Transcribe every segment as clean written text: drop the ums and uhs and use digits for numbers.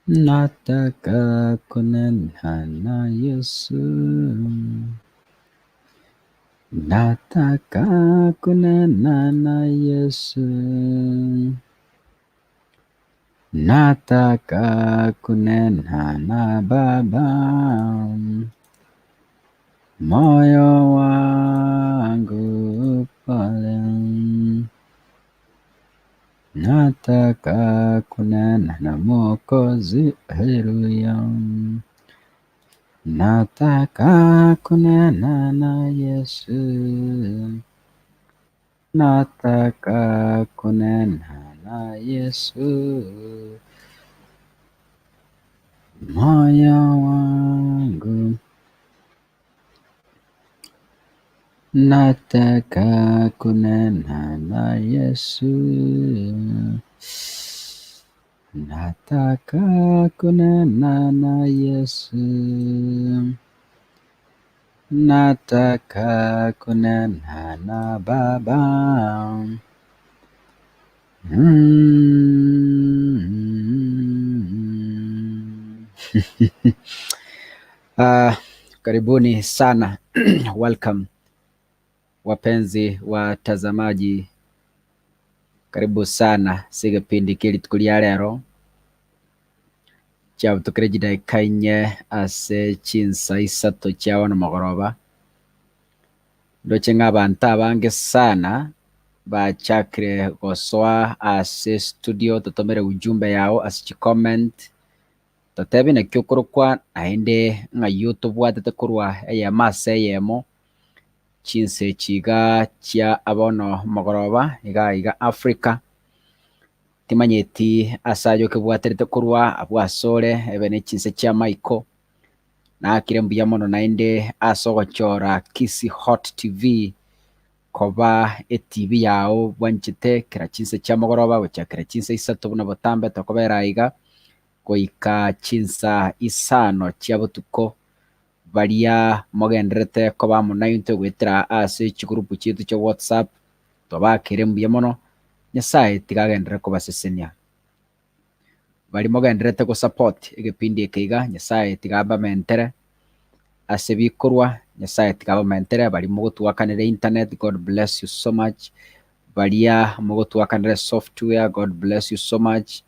Nataka kunena na Yesu. Nataka kunena na Yesu. Nataka kunena na Baba. Moyo wangu pale. Nataka kunena na Mwokozi, haleluya. Nataka kunena na Yesu. Nataka kunena na Yesu. Moyo wangu. Nataka kunena na Yesu. Nataka kunena na Yesu. Nataka kunena na Baba. Karibuni sana welcome wapenzi watazamaji, karibu sana ase egepindi kia rituko ria rero chiabutukire chidaeka inye ase chinsa isato chia bono mogoroba. Ndoche ng'a abanto abange sana bachakire gosoa ase studio totomere ujumbe yao ase chicomment, totebie naki okorokwa naende ng'ai otobwatete korwa eyemo ase eyemo, chinsa echi iga chia bono mogoroba iga iga Africa, timanyeti ase aye okebwaterete korwa abwo asore ebe ne chinsa chia maiko. Naakire mbuya mono naende ase ogochora Kisii Hot TV koba eTV yao bwanchete kera chinsa chia mogoroba gochia kera chinsa isato buna botambe tokobera aiga goika chinsa isano chia botuko. Baria mogendererete koba amo naintwe goetera ase chigroup chiaito chia WhatsApp, twabaakire mbuya mono, Nyasaye tiga agenderere kobasesenia. Baria mogendererete gosupport egepindi eke iga, Nyasaye tiga abamentere ase bikorwa, Nyasaye tiga abamentere, baria mogotwakanera internet, God bless you so much, baria mogotwakanera software, God bless you so much,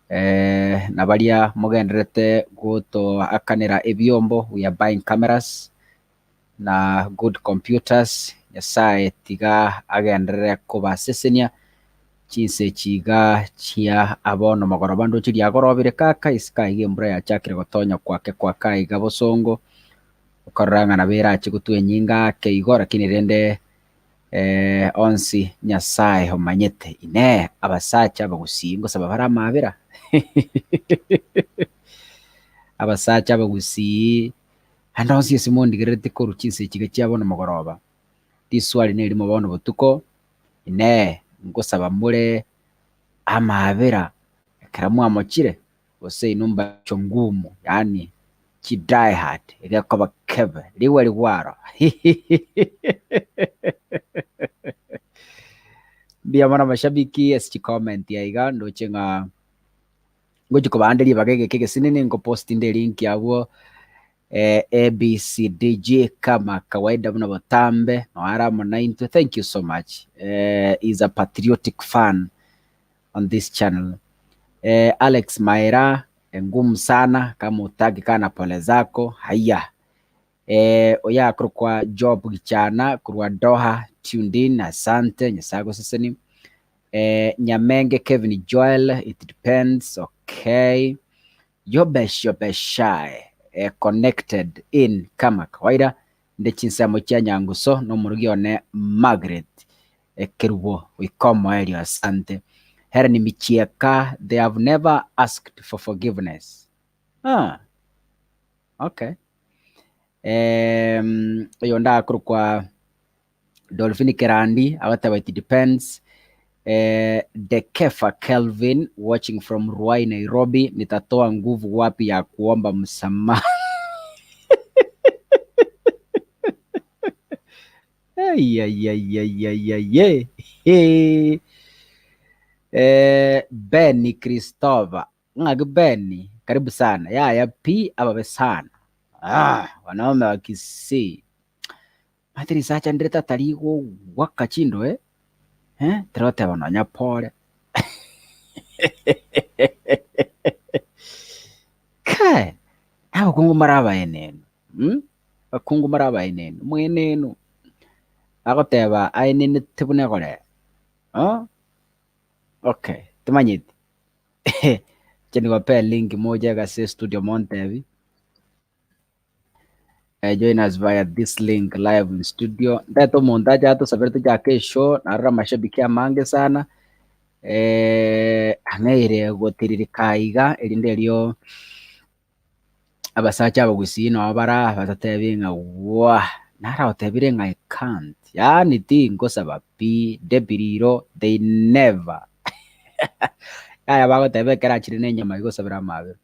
na baria mogendererete gotoakanera ebiombo, we are buying cameras na good computers, Nyasaye tiga agenderere kobasesenia chinsa echi iga chia bono mogoroba ndoche riagorobire kaka isiko aiga embura yachakire gotonya kwake kwake aiga bosongo, okorora ng'a nabo erache gotwa enyinga ake igo lakini rende onsi Nyasaye omanyete. Inee! Abasacha abagusii ngosaba bare amaabera? Abasacha abagusii ande onsi ase mondigerereti korwa chinsa echi iga chia bono mogoroba, riswali nerimo bono botuko, Inee! Ngosaba more amaabera ekero mwamochire? Gose inwe mbacho ngumu, yaani chi die hard, egekoba kebe, rigwe rigwaro. Mbuya mono amashabiki ase chicomment aiga, ndoche ng'a ngochi kobaa nde ribaga egeke egesinini nkopost nde elink abwo ABCDG kama kawaida buna botambe noare amo naintwe thank you so much is a patriotic fan on this channel Alex Maera ngumu sana kama hutaki kaa na pole zako haya oyo akorokwa Job Gichana korwa Doha tuned in asante Nyasaye agoseseni Nyamenge Kevin Joel it depends okay Yobesh Yobeshai connected in kama kawaida nde chinsemo chia Nyanguso na omorugi one Margaret Ekerubo goika omoerio asante. Helen Michieka they have never asked for forgiveness ah okay oyonde akorokwa Dolphine Kerandi agoteba it depends. Eh, Dekefa Kelvin watching from Ruai Nairobi, nitatoa nguvu wapi ya kuomba msamaha? Ai, ai, ai, ai, ai, ai, ai. Hey. Eh, Benny Christopher ng'aki Benny karibu sana yaya pi ababe sana ah, wanaume wa Kisii Omanyete risacha ndire tatari goaka chindoe, eh, tiroteba nonya pore. Kai, abakungu mbare abaenenu, mh, abakungu mbare abaenenu, mwenenu, agoteba aenenete buna egoree, oh, okay, timanyeti, inche nigo link moche ase estudio montebi. Join us via this link live in studio. Ndete omonto ache atosabere tochake eshow, narora amashabiki amange sana. Eh, ang'eire gotiririka iga erinde erio abasacha abagusii nabo bara batotebi ng'a wah, naragotebire ng'a I can't, yaani tingosaba pi, Debbie riro they never. Yaya bagoteba ekero achire na enyama igosabera amabera.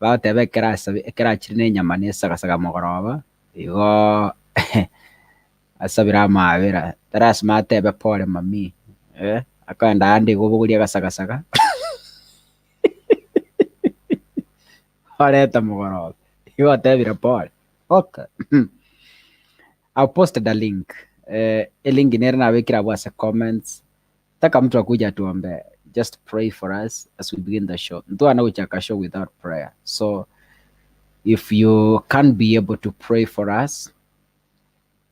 Bagoteba ekero asabe ekero achire na enyama na esagasaga mogoroba, igo asabire amaabera, tarasima atebe pole mami, eh, akogenda ande igo obogorie agasagasaga oreta mogoroba, igo otebire pole, okay. I've posted a link, elink nere nabekire abwo ase comments. Taka mtu akuje atuombee, just pray for us as we begin the show. Ntwana gochaka show without prayer. So if you can't be able to pray for us,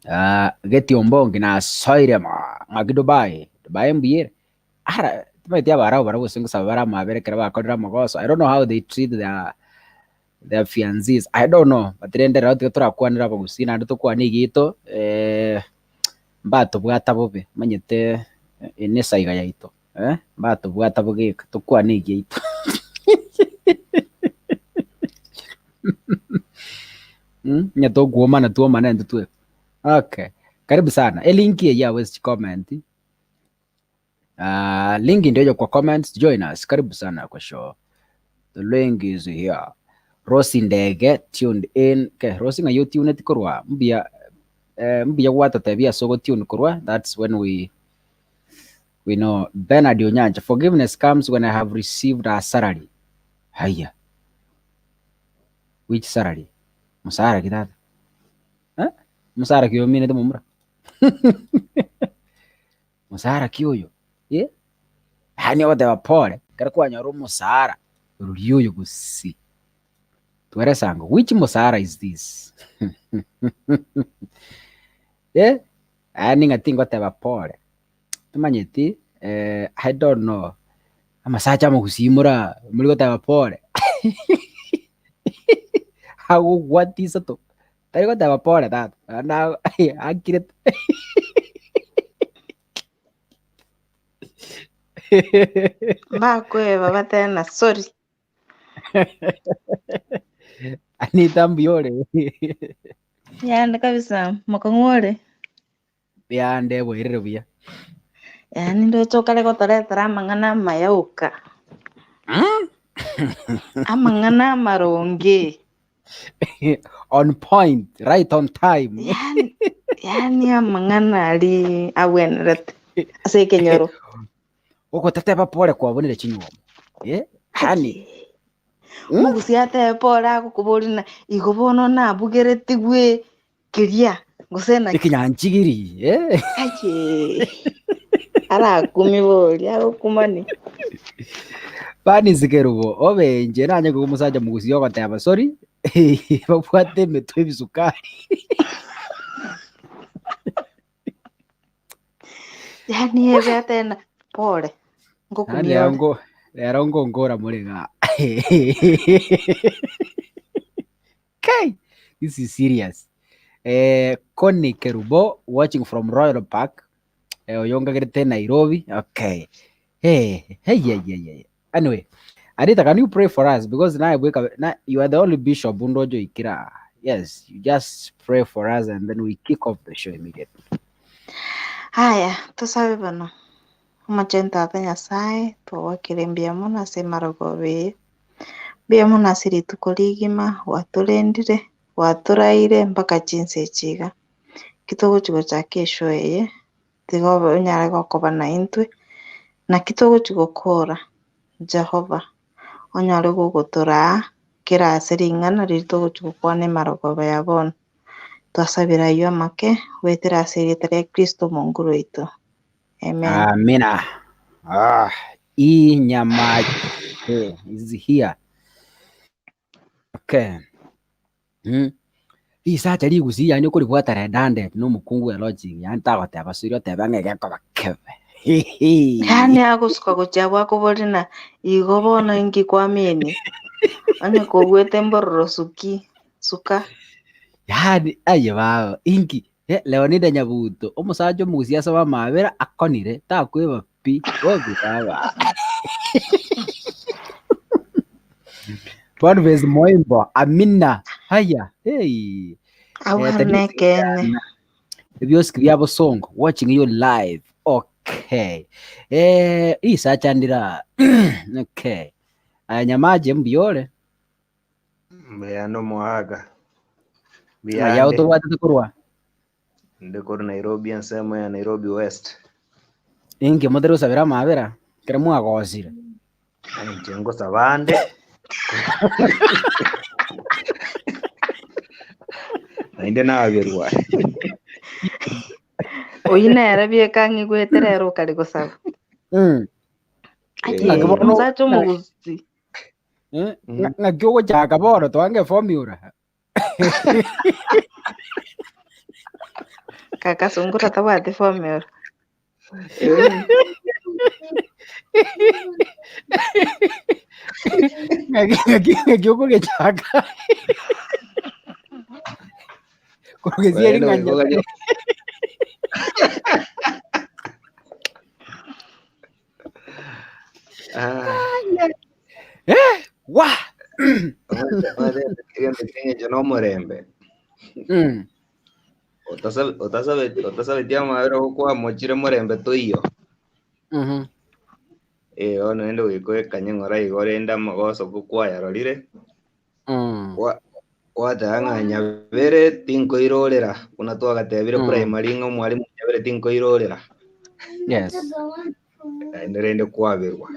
uh, geti ombongi nasoire ma ng'aki Dubai, Dubai mbuyere. Ara timaeti abarao barabwo gose ngosaba bare amabere ekero bakorire amagoso. I don't know how they treat their their fiancees. I don't know, but rende rero tiga torakwanere abagusii naende tokwane egento eh, mbatobwata bobe, omanyete eye ne esaiga yaito eh, mbatobwata bogeka, tokwane egiaito. Onye tokwomana twomane intwe tweka. Okay, karibu sana. Elink eye abwo ase chicomment, Ah, link ndio hiyo kwa comments. Join us. Karibu sana kwa show. The link is here. Rosi Ndege tuned in. Okay, Rosi ng'a yotuneti korwa mbuya eh, mbuya gwatotebia ase ogotune korwa. That's when we we know. Bernard Onyancha, forgiveness comes when I have received a salary. Haya. Which salary? Musara ki tata? Eh? Musara ki ominete momura? Mosara ki oyo? Eh? Yaani ogoteba pore, ekero kwanyora omosara, roria oyo gose. Twerese ango, which mosara is this? Eh? Yaani ng'a tingoteba pore. Timanyeti, eh, I don't know. Amasacha amagusii mora muri goteba pore. Agogwati isato. Tari goteba pore tata, naende akirete. Mbakweba batebe na sorry. Anita mbuya ore? Yande kabisa mokong'u ore. Yande bwairire buya. Yaani ndoche okare gotoretera amang'ana amaya oka. Amang'ana amaronge. On point, right on time. Yaani, yaani amang'ana aria agwenerete ase ekenyoro. Ogotateba pore kwabonire chinywomo. Eh? Yaani, Omogusia atebe pore agokoboria ng'a igo bono nabugeretigwe keria gose naki. Ekenyanchigiri eh. Aye arakumie boria agokumani. Bernice Kerubo obe inche nanye koigwa omosacha mogusia ogoteba sorry babwate emetwe ebisukari. Yaani ebe atena pore Yaani ngokumia rero ore. ngo rero ngonkora more igaa. Kai! This is serious. Eh, Connie Kerubo watching from Royal Park. Eh, oyo ngagerete Nairobi. Okay. Hey, hey, hey, hey, hey. Anyway, Anita, can you pray for us? Because now wake up, now you are the only bishop undojo ikira. Yes, you just pray for us and then we kick off the show immediately. Haya, tosabe bono. Omochenu Tata Nyasae, twagwakire mbuya mono ase emarogoba eye, mbuya mono ase rituko rigima gwatorendire, gwatoraire mpaka chinsa echi iga. Naki togochi gochaka eshow eye, tiga obe onyare gokoba naintwe, naki togochi gokora, Jehovah onyore gogotoraa kera ase ring'ana riria togochi gokwana emarogoba ya bono. Twasabire ayio amake goetera ase erieta ria Kristo omonguru oito. Amen. Amina. Ah, inyamache is here. Okay. Mm. Risacha rigusi yaani okoribwata redundant na omokungu bwe lodging yaani tagoteba sori otebe ng'a egekoba kebe. Yaani agosuka gochia abwo akoboria na igo bono inki kwamini? Onye kogwete mbororo suki, suka. Yaani aye baba inki eh, Leonida Nyabuto omosacha omogusi asaba amabera akonire takweba pi bobe baba. Boniface Moimbo amina haya hey. Abwo Eh, are nekeene. Ebiosiki bia bosongo watching you live okay eh risacha ndira okay aya nyamache mbuyore Mbuya nomoaka. Ng'ai Mbuyande. otobwatete korwa Inde korwa Nairobi ensemo ya Nairobi West. Inki motari gosabera amabera ekero mwagosire? Inche ngosaba ande. Naende naberwa. Oyio nere bieka ng'igwete rero okare gosaba. Mm. Aye, Ng'aki bono omosacha omogusi. eh, ng'aki ogochaka bono twange formula. Kaka sungura tabwati formula. Ng'aki ng'aki ng'aki okogechaka. Korogesia Waende ring'anya. goikogaria. Ah, Eh, wa. egento ki'eng'encho na omorembe. Otasabeti amabera gokwamochire morembe toiyo. Eh, bono rende goika oekanye ng'ora igo rende amagoso gokwayarorire, gwateba ng'a nyabere tinkoirorera, buna twagatebire primary ng'a omwalimu nyabere tinkoirorera. Naende rende kwaberwa.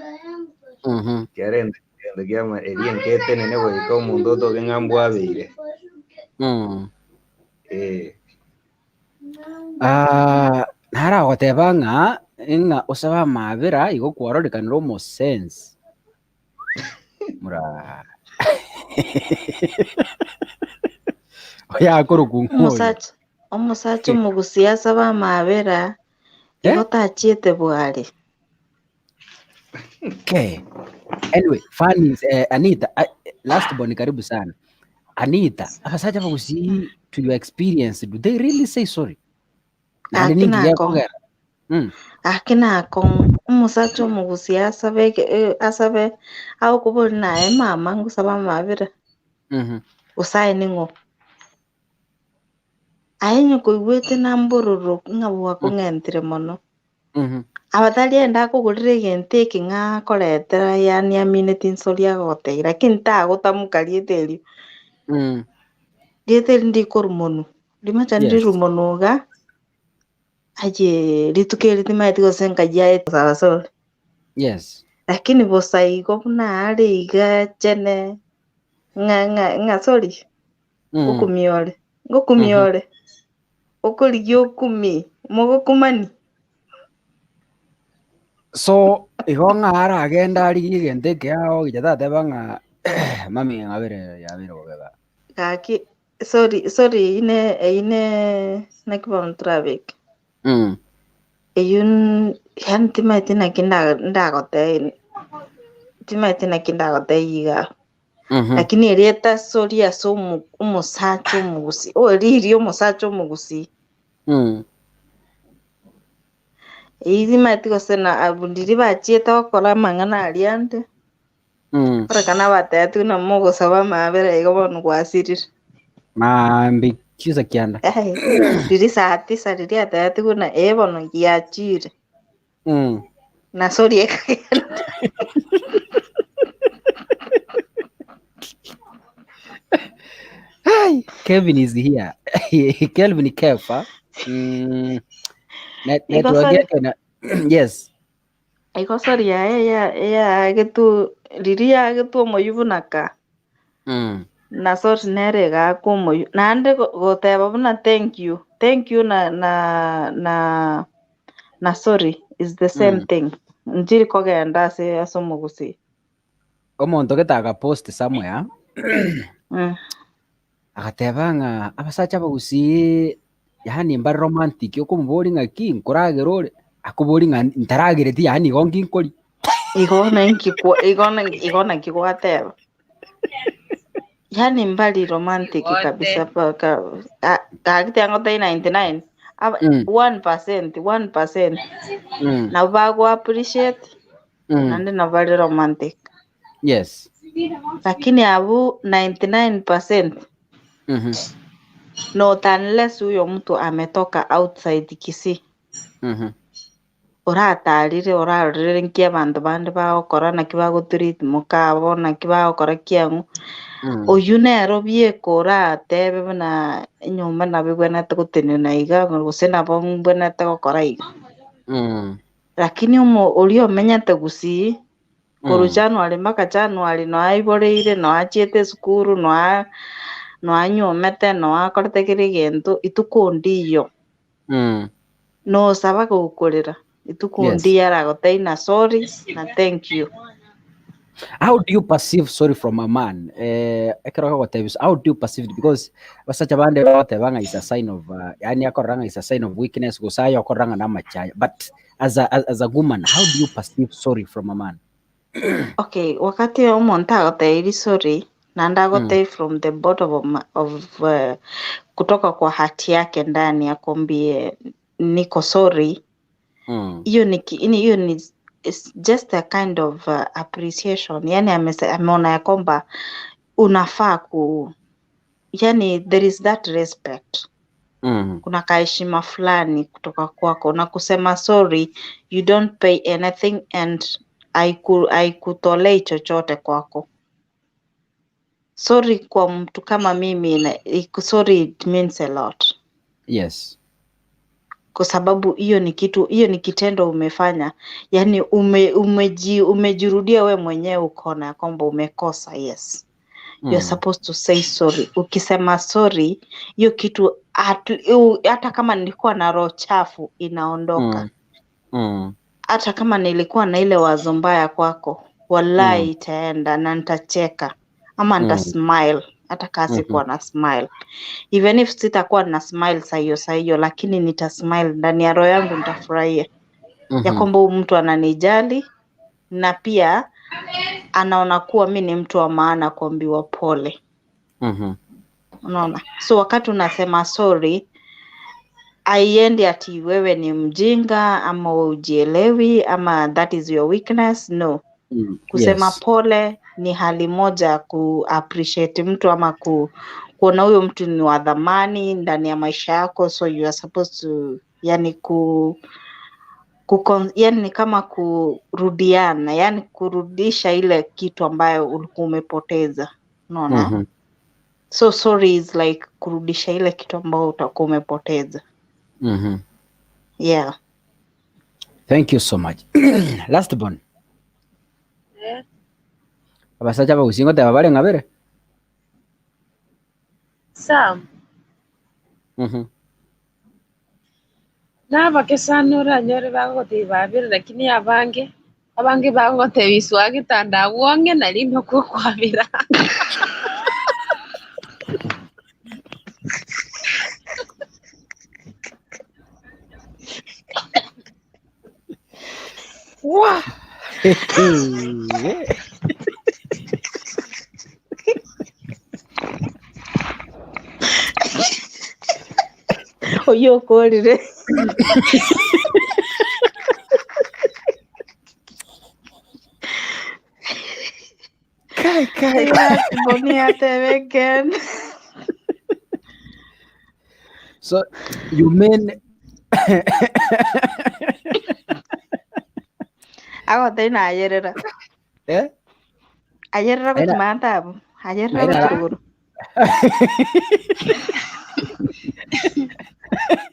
Ekiagera egento kiama eria enka etenene goika omonto otoke ng'a mbwabeire. Eh. Ah, naragoteba ng'a ng'a osabe amabera igo kwarorekanire omosensi. Mura. Oyakorokwa ng'o oyo? Omosacha omosacha omogusia asabe amabera igo Eh? tachiete bware. Okay. Anyway, funny, eh, Anita, last born karibu sana. Anita, abasacha bagusii to your experience, do they really say sorry? Naende Gaki ninki nakong'u. gekogera? Gaki nakong'u, omosacha omogusia asabe asabe agokobori naye mama ngosaba amabera, gose aye ning'o? Aye onye koigwete na mbororo ng'a bwakong'entire mono, abatari ende akogorera egento eke ng'a akoretera yaani amineti nsori agogotebia lakini tagotamoka rieta erio. Rieta eri ndikorwa monwe, rimacha ndiru monwe iga, aye rituko eri timaeti gose nkayia sawa sawa. Lakini bosa igo buna are iga chene, ng'a ng'a ng'a sorry, ngokumia ore, ngokumia ore, okorigia okumi, mogokumani. So, igo ng'a aragende arigie egento ekeao gocha tateba ng'a mami ng'abere yabeire bobe iga. Gaki, sorry, sorry eyio ne eyio ne naki bono torabeke. Eyio yaani timaeti naki nda ndagotebia, timaeti naki ndagotebia igaa. Lakini erieta sorry ase omo omosacha omogusii, oririe omosacha omogusii. Eyio timaeti gose na abwo riria bachiete gokora amang'ana aria ande, Korokana abatebitie buna mogosaba amabera igo bono gwasirire. Maambia chinsa kianda. Riria saa tisa riria atebetigwe buna ee bono giachire. Na sorry ekagenda. Ai, Kevin is here. Kelvin Kefa. Igo Network sorry. yake na yes. Igo sorry yaye ya yagetu riria yagetwa omoyio buna ka. Na sorry nere egakwa omoyio. Naende goteba buna thank you. Thank you na na na na sorry is the same thing. Nchiri kogenda ase ase omogusii. Omonto gete agapost somewhere. Agateba ng'a abasacha abagusii yaani mbare romantic okomoboria ng'aki nkoragera ore, akoboria ng'a ntaragereti yaani igo nki nkoria. Igo ninki kwa igo igo naki gwateba. Yaani mbari romantic Igote. kabisa paka gaki tiangotebia 99 aba 1% 1% nabo bago appreciate naende nabo bare romantic. Lakini abwo 99% not unless huyo mtu ametoka outside Kisii. Oratarire orarorere nki abanto bande bagokora naki bagotreat mokabo naki bagokora kiang'u. Oyio nero bieka oratebe buna enyomba nabo ebwenerete gotenena iga gose nabo mbwenerete gokora iga. Lakini omo oria omenyete gusii, korwa January mpaka January noe aiboreire, noe achiete esukuru, noe noe anyuomete, noe akorete kera egento, ituko ndiyo. Nosaba gokorera, ituko ndiyo aragotebie na sorry na thank you. How do you perceive sorry from a man? Eh, ekero agogotebia how do you perceive it? Because abasacha bande bagoteba ng'a is a sign of yaani akorora ng'a is a sign of weakness gose aye okorora ng'a namachaya but as a, as a woman how do you perceive sorry from a man? Okay, wakati omonto agotebirie sorry, naende agotebie from the bottom of, my, of kutoka kwa heart yake ndani akwambie niko sorry hiyo ni hiyo ni it's just a kind of appreciation yani ameona ya kwamba unafaa ku yani there is that respect kuna kaheshima fulani kutoka kwako na kusema sorry you don't pay anything and haikutolei chochote kwako. Sorry kwa mtu kama mimi na, sorry it means a lot. Kwa sababu hiyo ni kitu, hiyo ni kitendo umefanya, yani umejirudia we mwenyewe ukaona ya kwamba umekosa. Yes. You're supposed to say sorry. Ukisema sorry, hiyo kitu hata kama nilikuwa na roho chafu inaondoka. Hata kama nilikuwa na ile wazo mbaya kwako, wallahi itaenda na nitacheka ama nita smile, hata kama sikuwa na smile. Even if sitakuwa na smile saa hiyo saa hiyo, lakini nita smile ndani ya roho yangu, nitafurahia ya kwamba huyu mtu ananijali na pia anaona kuwa mi ni mtu wa maana kuambiwa pole. Unaona? So wakati unasema sorry, haiendi ati wewe ni mjinga ama wewe hujielewi ama that is your weakness. No. Kusema pole ni hali moja ya ku appreciate mtu ama kuona huyo mtu ni wa dhamani ndani ya maisha yako, so you are supposed to, yani ku, ku, yani ni kama kurudiana, yani kurudisha ile kitu ambayo ulikuwa umepoteza. Unaona? So sorry is like kurudisha ile kitu ambayo utakuwa umepoteza. Yeah. Thank you so much. Last born. Abasacha bagusingo teba bare ng'abere. Sam. Nabake sana oranyore bagogotebia babere lakini abange abange bagogotebia iswa getanda abwong'e nari nokokwabera. Wah! Oyo okorire. Kai, kai. Boni atebe again. So you mean Agotebia nayerera. Eh? Ayerera Aira- gochia maate abwo. Ayerera Aira- gochia rogoro.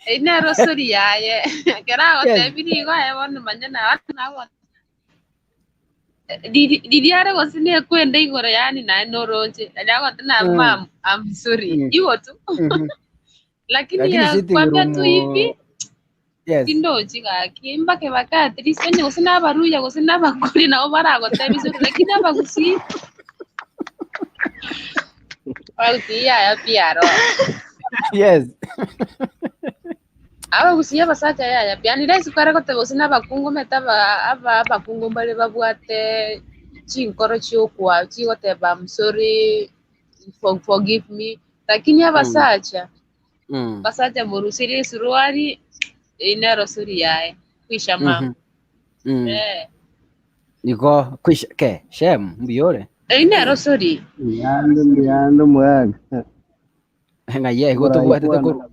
Eyio nero sori yaye. Ekero agotebirie igo aye bono manya naye nago riri riria are gose nekwenda igoro yaani naye noronche naria agote na Mm. mam I'm sorry igo tu. Lakini Lakini sitting akikwambia room tu hivi yes. tindochi gaki mpaka bake at least onye gose na abaruya gose na abakuri nabo baragotebia sorry lakini abagusii abagusii yaya pi aro. Abagusii abasacha yaya pi yaani rahisi kware goteba gose na abakungu omanyete aba aba abakungu mbare babwate chinkoro chiokwa chigoteba I'm sorry for forgive me lakini abasacha abasacha moruserie esuruari eyio nero sori yaye kwisha mama eh. Igo kwisha ke shem mbuya ore. Eyio nero sori. Mbuyande mbuyande omogaka. Ng'ai igo tobwatete Moraikwana korwa.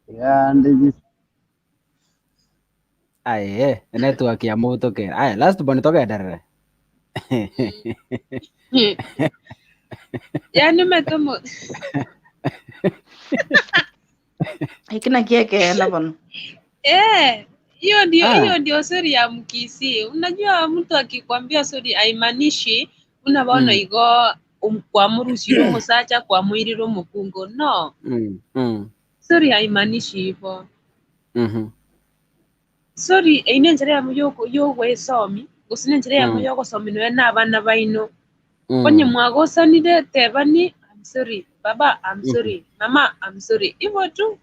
Yande gise. Aye, network ya motokera. Aya, last born togenderere. Yaani omanyete omo Eki naki ekeene bono. Eh, hiyo ndio Ah. hiyo ndio sori ya Mkisii. Unajua mtu akikwambia sori haimaanishi buna bono igo kwamurushire omosacha kwamuirire omokungu. No. Sori haimaanishi hivyo. Sori eyio nenchera eyemo yoko yogoesomi gose nenchera eyemo yogosomi nonya na abana baino. Onye mwagosanire tebani I'm sorry, baba I'm sorry, mama I'm sorry. Igo tu.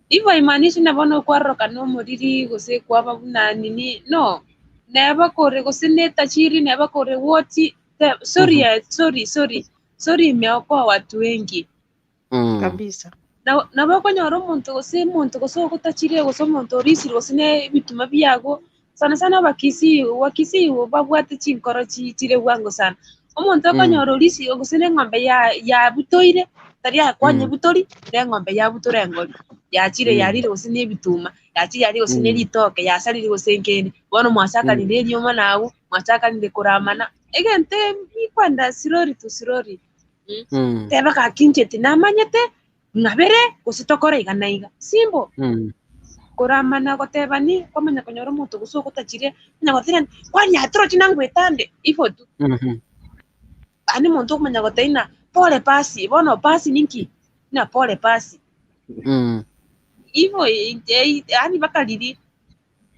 Igo haimaanishi na bono okwarorokana omoriri gose kwaba buna nini no. Neba kore gose na etachiri neba kore woti te sorry sorry sorry sorry imeokoa watu wengi. Kabisa. Na nabo okonyora omonto gose omonto gose ogotachire gose omonto orisire gose na ebituma biago, sana sana abakisii wakisii babwate chinkoro chi chire bwango sana. Omonto okonyora orisire gose na eng'ombe ya yabutoire, tari akwanyebutori, na eng'ombe yabutora engori, yachire yarire gose na ebituma, yachire yarire gose na eritoke, yasarire gose nkende, bono mwachakanire erioma nabwo, mwachakanire koramana, egento bikwenda slowly to slowly. Teba gaki inche tinamanyete, ng'abere gose tokore iga na iga. Simple. Koramana goteba ni kwamanya konyora omonto gose ogotachire, onya goteba ng'a kwani aye torochi nangwetande, igo tu. Yaani omonto okomanya goteba ng'a pole basi, bono basi ninki? Ng'a pole basi. Igo yaani mpaka riria,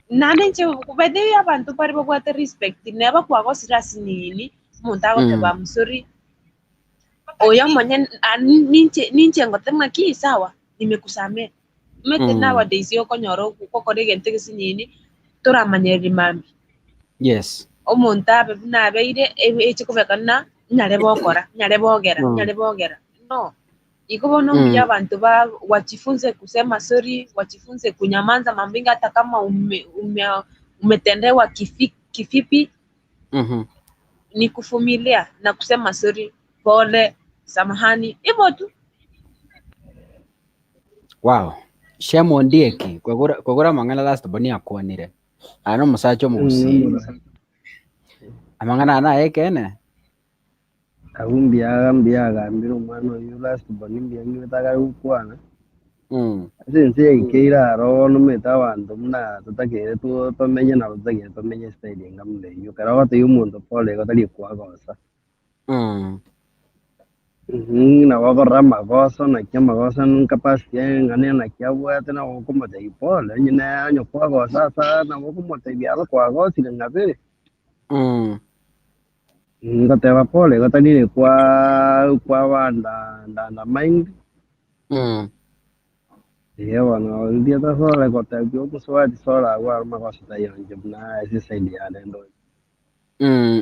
naende inche by the way abanto mbare babwate respect, neba kwagosire ase nini, omonto agoteba I'm sorry, oyo omonyene ninche ninche ngoteba ng'aki sawa nimekusamehe. Omanyete nowadays okonyora ogokora egento egesinini, toramanyereri mambia. Omonto abe buna abeire, eche kobeka buna nyare bokora, nyare bogera, nyare bogera, no. Igo bono mbuya abanto ba wajifunze kusema sorry, wajifunze kunyamanza mambo mingi hata kama ume, ume, umetendewa kifi, kivipi ni kuvumilia na kusema sorry, pole, samahani, hivyo tu. Wow. Shemu Ondieki, kwegura kwegura amang'ana last born akwanire. Aya nomosacha omogusii. Amang'ana aya naye ekeene? Abwo mbuya mbuya agambire omwana oyio last born mbuya ng'ibete akare gokwana. Ase ense yaikeire aro bono omanyete abanto buna totakeire to tomenye nabo totakeire tomenye estyle enga buna eyio. Ekero ogotebia omonto pole igo tari kwagosa. Nabo okorora amagoso naki amagoso capacity eng'ana naki abwate nabo okomotebia pole onye naye onye kwagosa ase aya nabo okomotebia aro kwagosire ng'abere. Ngoteba pole igo tari kwa kwaba under undermined. Eeh bono riria tasore gotebia omosubati sore abwo aro magoso taiyo inche buna ase eside yane ndoche.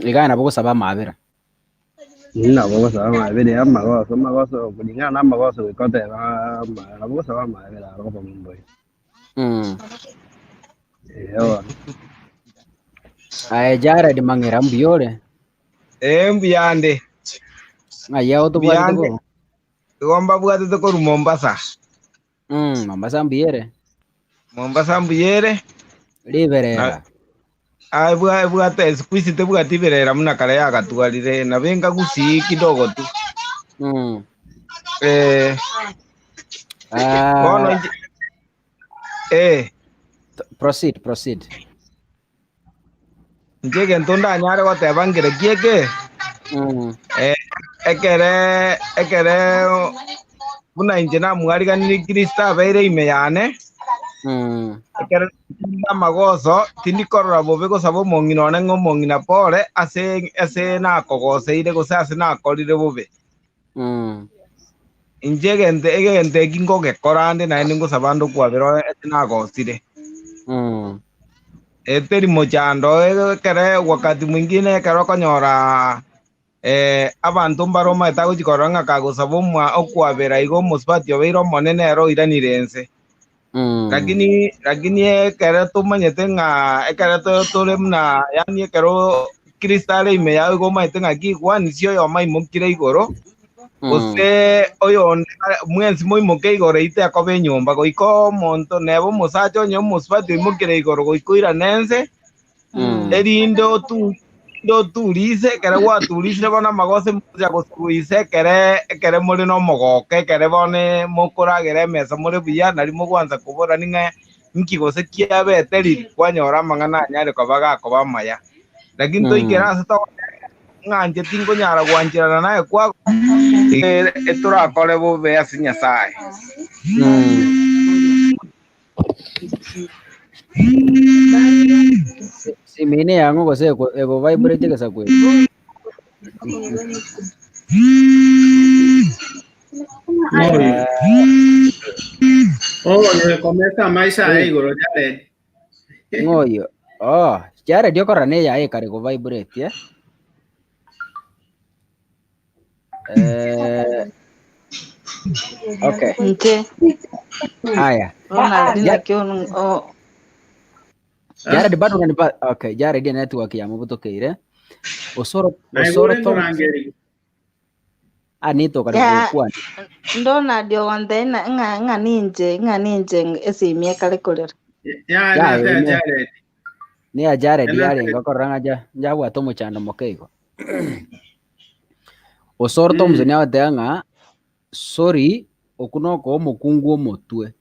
Iga nabo ogosaba amabera. Nabo ogosaba amabera amagoso amagoso kulingana na amagoso goika otebe nabo ogosaba amabera aro okong'u mboyo. Eeh bono. Aye Jared Mang'era mbuya ore? Eh, mbuyande. Ng'ai ao tobwatete Mbuyande. korwa? Igo mbabwatete korwa Mombasa. Mombasa mbuya ere? Mombasa mbuya ere. Riberera. Ebwa ebwate siku hizi tebwati birera buna kare yagatwarire, nabo enga gusii kidogo tu. Eh, bono Ah, inche eh, proceed, proceed. inche egento ndanyare goteba nkereki eke, eh, ekere ekere buna inche namwariganirie Kristo abeire ime yane, Ekero inde amagoso, tindi korora bobe gosaba omong'ina one ng'a omong'ina pore ase ase nakogoseire gose ase nakorire bobe. Inche egento egento eki ngogekora ande naende ngosaba ande okwabera ase nagosire. Teri mochando ekere wakati mwingine ekero okonyora Abanto mbare omanyete agochia korora ng'a kagosaba okwabera igo omosubati obeire omonene ere oiranire ense. Lakini lakini ekero tomanyete ng'a ekero tore buna yaani ekero Kristo are ime yao igo omanyete ng'a ki gwanisia oyomo aimokire igoro, gose oyonde mwensi moimoke igoro eyio tekoba enyomba, goika omonto neba omosacha onye omosubati oimokire igoro goika oirane ense, erinde otu erinde oturise, ekero gwaturisire bono amagoso mogocha gosuguisa ekere ekere more nomogooko, ekere bono mokoragera emesa more buya, nario mogwansa koborani ng'a inki gose kiabete riria, kwanyora amang'ana anyare koba gakoba amaya. Lakini toikere ase togoteba ng'a inche tinkonyara gwancherana naye kwago, etorakore bobe ase Nyasae. Simini yang'o gose ego vibrate egesaku eke? Ng'oyo. Oyo ekomesa amaiso aye igoro Jared. Ng'oyo. Oh, Jared okorora ne yaye ekare go vibrate eh? Eh, okay. Inche Haya. Ronald Ja- naki o- Jared bado unanipa okay, Jared ya network ya mubutokeire. Osoro Naigure Osoro Thomas nkorangeri. anito kare Ya. gokwana. Ndonald ogonte ng'a ng'a ninche ng'a ninche esimi ekare korera. Ya Ya, nase ya ime. Jared. Ne ya Jared Ena- yarenge okorora ng'a ja njabwate omochando moke igo. Osoro Thompson agoteba ng'a sorry okwo nokoa omokungu omotwe.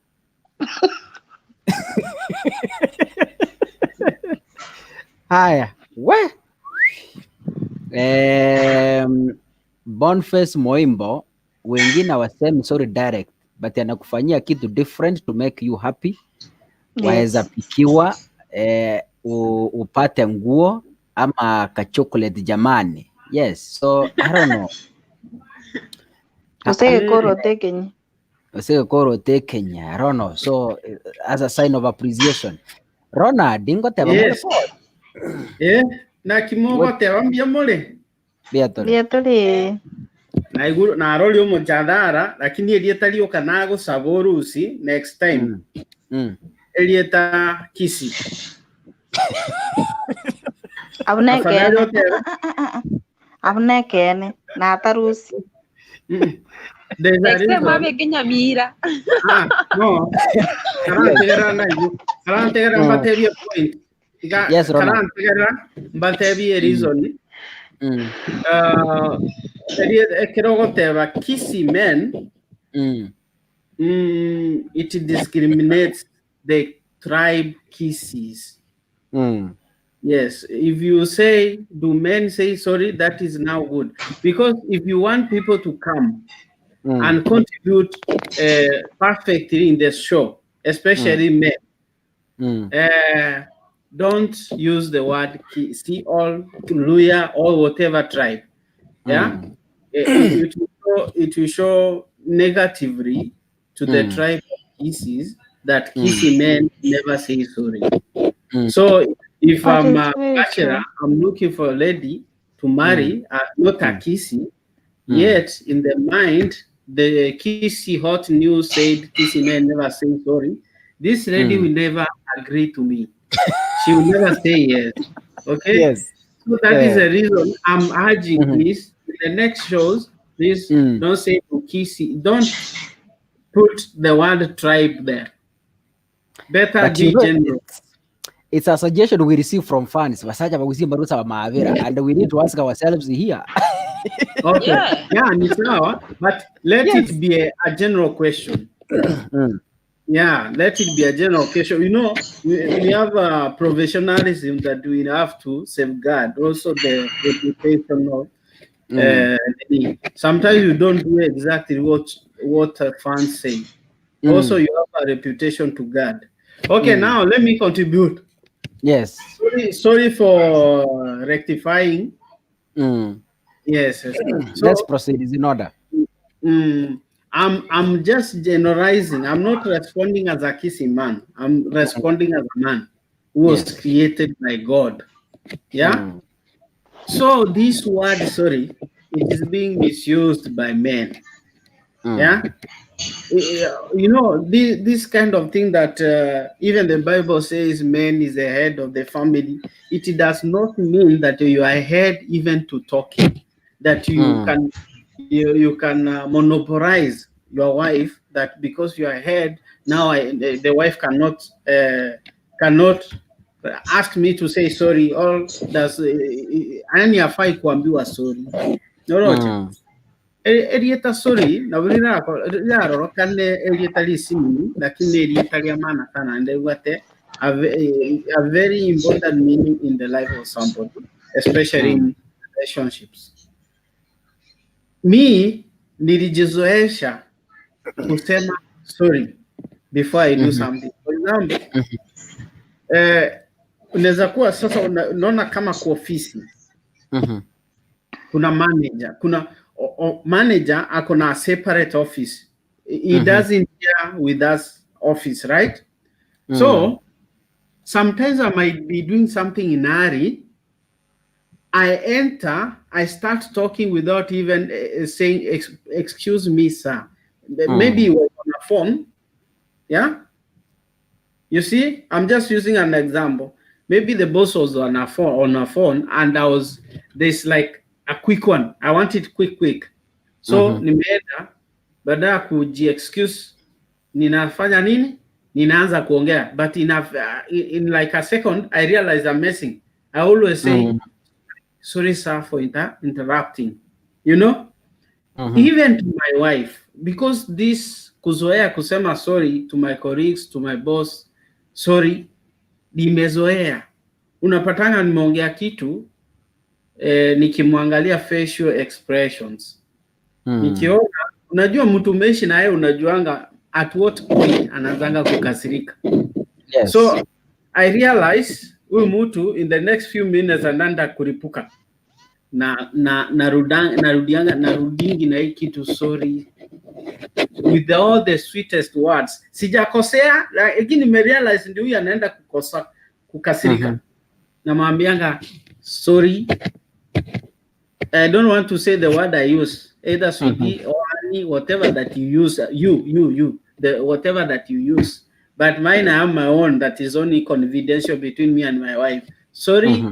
Haya, we Boniface Moimbo wengine hawasemi sorry direct but anakufanyia kitu different to make you happy waweza Yes. pikiwa eh, upate nguo ama ka chocolate jamani yes so i don't know Gose gekoro tekenye. Gose gekoro tekenya i don't know so eh, as a sign of appreciation Ronald ngoteba more Yes. pole Eh, naki mogoteba mbuya more? Mbuya tore. Mbuya tore. Naigure naroria omojadara lakini erieta rioka nagosaba orusi next time Mm. Mm. erieta Kisii. Abwo Afadhali nekeene. otebe Abwo nekeene. Natarusi. There's a Next time reason. abeke Nyamira. Ah, no. Karantegerera naigwe. Karantegerera mbatebie point. Iga Yes, Ronald. karantegerera mbatebie reason. Ah, ekero ogoteba Kisii men, it discriminates the tribe Kisiis. Yes, if you say, do men say sorry, that is now good. Because if you want people to come and contribute perfectly in the show, especially men, don't use the word Kisii or Luya or whatever tribe. Yeah? It will show negatively to the tribe of Kisiis that Kisii men never say sorry. So if But I'm it's a very bachelor, true. I'm looking for a lady to marry, not a Kisii, yet in the mind, the Kisii hot news said Kisii men never say sorry. This lady will never agree to me. She will never say yes. Okay? Yes. So that is Yeah. the reason I'm urging, please, in the next shows, please don't say to Kisii, don't put the word tribe there. Better But be you know, general. It's a suggestion we receive from fans. Basacha bagusie mbarusa maabera and we need to ask ourselves here. Okay. Yeah. Yeah, ni sawa, but let Yes. it be a general question. Yeah, let it be a general question. You know, we have a professionalism that we have to safeguard, also the reputation of sometimes you don't do exactly what fans say. Also, you have a reputation to guard. Okay, now let me contribute. Yes. Sorry for rectifying. Yes. So, Let's proceed. Is in order. I'm just generalizing. I'm not responding as a Kisii man. I'm responding as a man who was created by God. Yeah. So this word, sorry, it is being misused by men. Yeah. You know, this kind of thing that even the Bible says man is the head of the family. It does not mean that you are head even to talking, that you can monopolize your wife, that because you are head, now the wife cannot ask me to say sorry, or does yani hafai kuambiwa sorry. Noroche. Erieta sorry na rirarorokane erieta risimini lakini erieta ria maana sana and ate a very important meaning in the life of somebody, especially in relationships. Mi nilijizoesha kusema sorry before I do something. For example, unaweza kuwa sasa unaona kama kwa ofisi kuna manager, kuna manager ako na separate office. He doesn't share with us office, right? So sometimes I might be doing something in a hurry. I enter, I start talking without even saying, "Excuse me, sir." Maybe he was on a phone. Yeah. You see, I'm just using an example. Maybe the boss was on a phone, and I was there's like a quick one. I want it quick, quick. So nimeenda, baada ya kuji excuse, ninafanya nini? Ninaanza kuongea, but in like a second I realize I'm messing. I always say, "Sorry, sir, for interrupting." Even to my wife, because this kuzoea kusema sorry to my colleagues, to my boss, sorry, nimezoea. Unapatanga nimeongea kitu nikimwangalia facial expressions, nikiona, unajua mtu umeishi na yeye, unajuanga at what point anaanzanga kukasirika. So I realize huyu mtu in the next few minutes anaenda kuripuka na narudianga, narudingi na hii kitu sorry with all the sweetest words. Sijakosea, lakini nimerealize ndio huyu anaenda kukosa kukasirika. Namwambianga sorry. I don't want to say the word I use, either sweetie or honey, whatever that you use, you, the whatever that you use. But mine, I have my own that is only confidential between me and my wife. Sorry,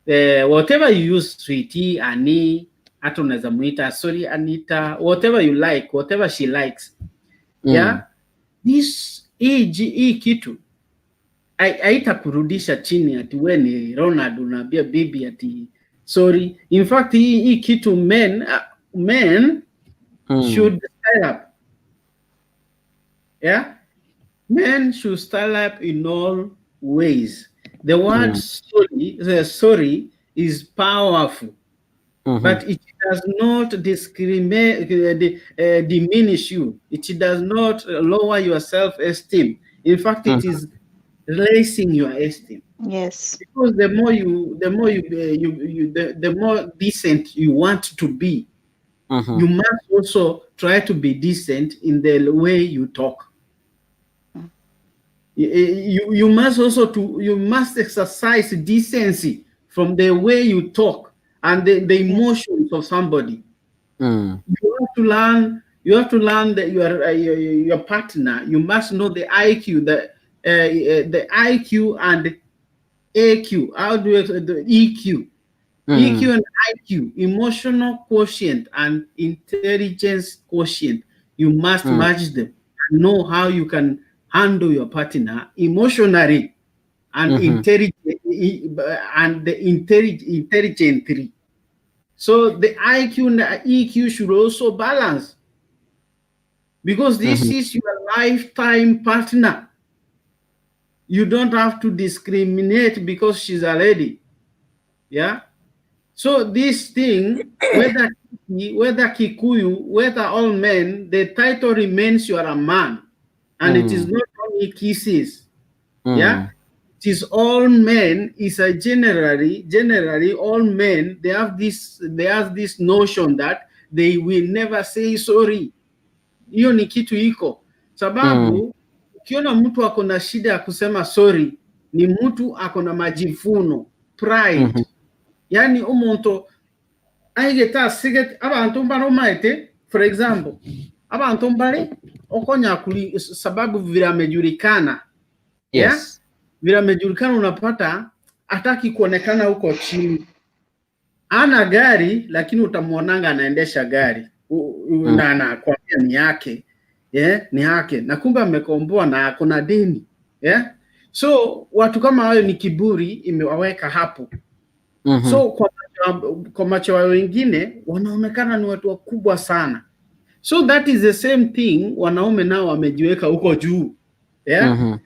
whatever you use, sweetie, Annie, hata unaweza muita sorry Anita, whatever you like, whatever she likes. Yeah, this hii kitu haitakurudisha chini ati we ni Ronald unaambia bibi ati sorry. In fact, hii kitu men should style up. Yeah, men should style up in all ways. The word sorry, the sorry is powerful, but it does not discriminate, diminish you. It does not lower your self-esteem. In fact, it is raising your esteem. Because the more you, you, you the more decent you want to be, you must also try to be decent in the way you talk. You must also to you must exercise decency from the way you talk and the emotions of somebody. You have to learn. You have to learn that your partner. You must know the IQ, the IQ and AQ. How do you the EQ? EQ and IQ, emotional quotient and intelligence quotient. You must match them and know how you can handle your partner emotionally. and Mhm. intelligent and the intellig intelligently. So the IQ and the EQ should also balance because this Mhm. is your lifetime partner. You don't have to discriminate because she's a lady. Yeah. So this thing, whether whether Kikuyu, whether all men, the title remains you are a man. And it is Mm. not only Kisiis. Yeah. Mm. It is all men, is a generally, generally all men, they have this, they have this notion that they will never say sorry. Hiyo ni kitu iko. Sababu ukiona mtu ako na shida ya kusema sorry, ni mtu ako na majivuno, pride. Mhm. Yani omonto aigete asigete abanto mbare omaete for example abanto mbare okonya kuli sababu vile amejulikana yeah? Yes. Vile amejulikana unapata hataki kuonekana huko chini ana gari lakini utamwonanga anaendesha gari U- u- Mm. na anakwambia ni yake yeah, ni yake na kumbe amekomboa na ako na deni yeah? So watu kama hayo ni kiburi imewaweka hapo. Mhm. So kwa macho, kwa macho ya wengine wanaonekana ni watu wakubwa sana. So that is the same thing wanaume nao wamejiweka huko juu yeah? Mhm.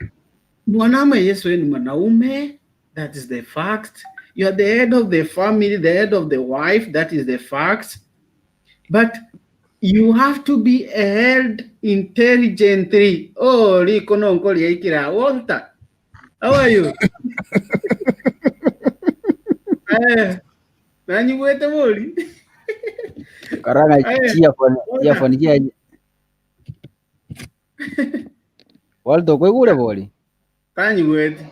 Mwanaume, yes, wewe ni mwanaume, that is the fact. You are the head of the family, the head of the wife, that is the fact. But you have to be held intelligently. Oh, liko nonko liaikira. Walter, how are you? Eh, nanyigwete bori. Korona Eh, chiafoni Walter. chiafoni chia Walter kwaigure bori? Tanyigwete.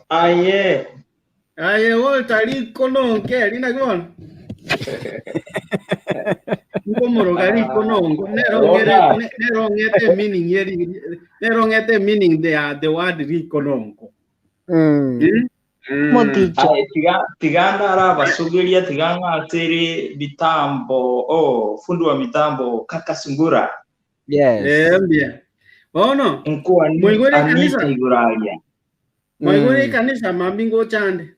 Aye. Aye, Walter liko nonke lina gona. Nkomoroga liko nongo. Nerongere Walter. nerongete meaning yeri nerongete meaning the the word liko nongo. Mm. Mm? Mm. Moticho. Aye, tiga tiganda arabasugiria tiga ng'asiri mitambo oh fundi wa mitambo kaka sungura Yes. Eh, mbia. Bono, nkuwa Mwaigure anita kanisa. iguraria Mwaigure Mm. kanisa mambingo chande.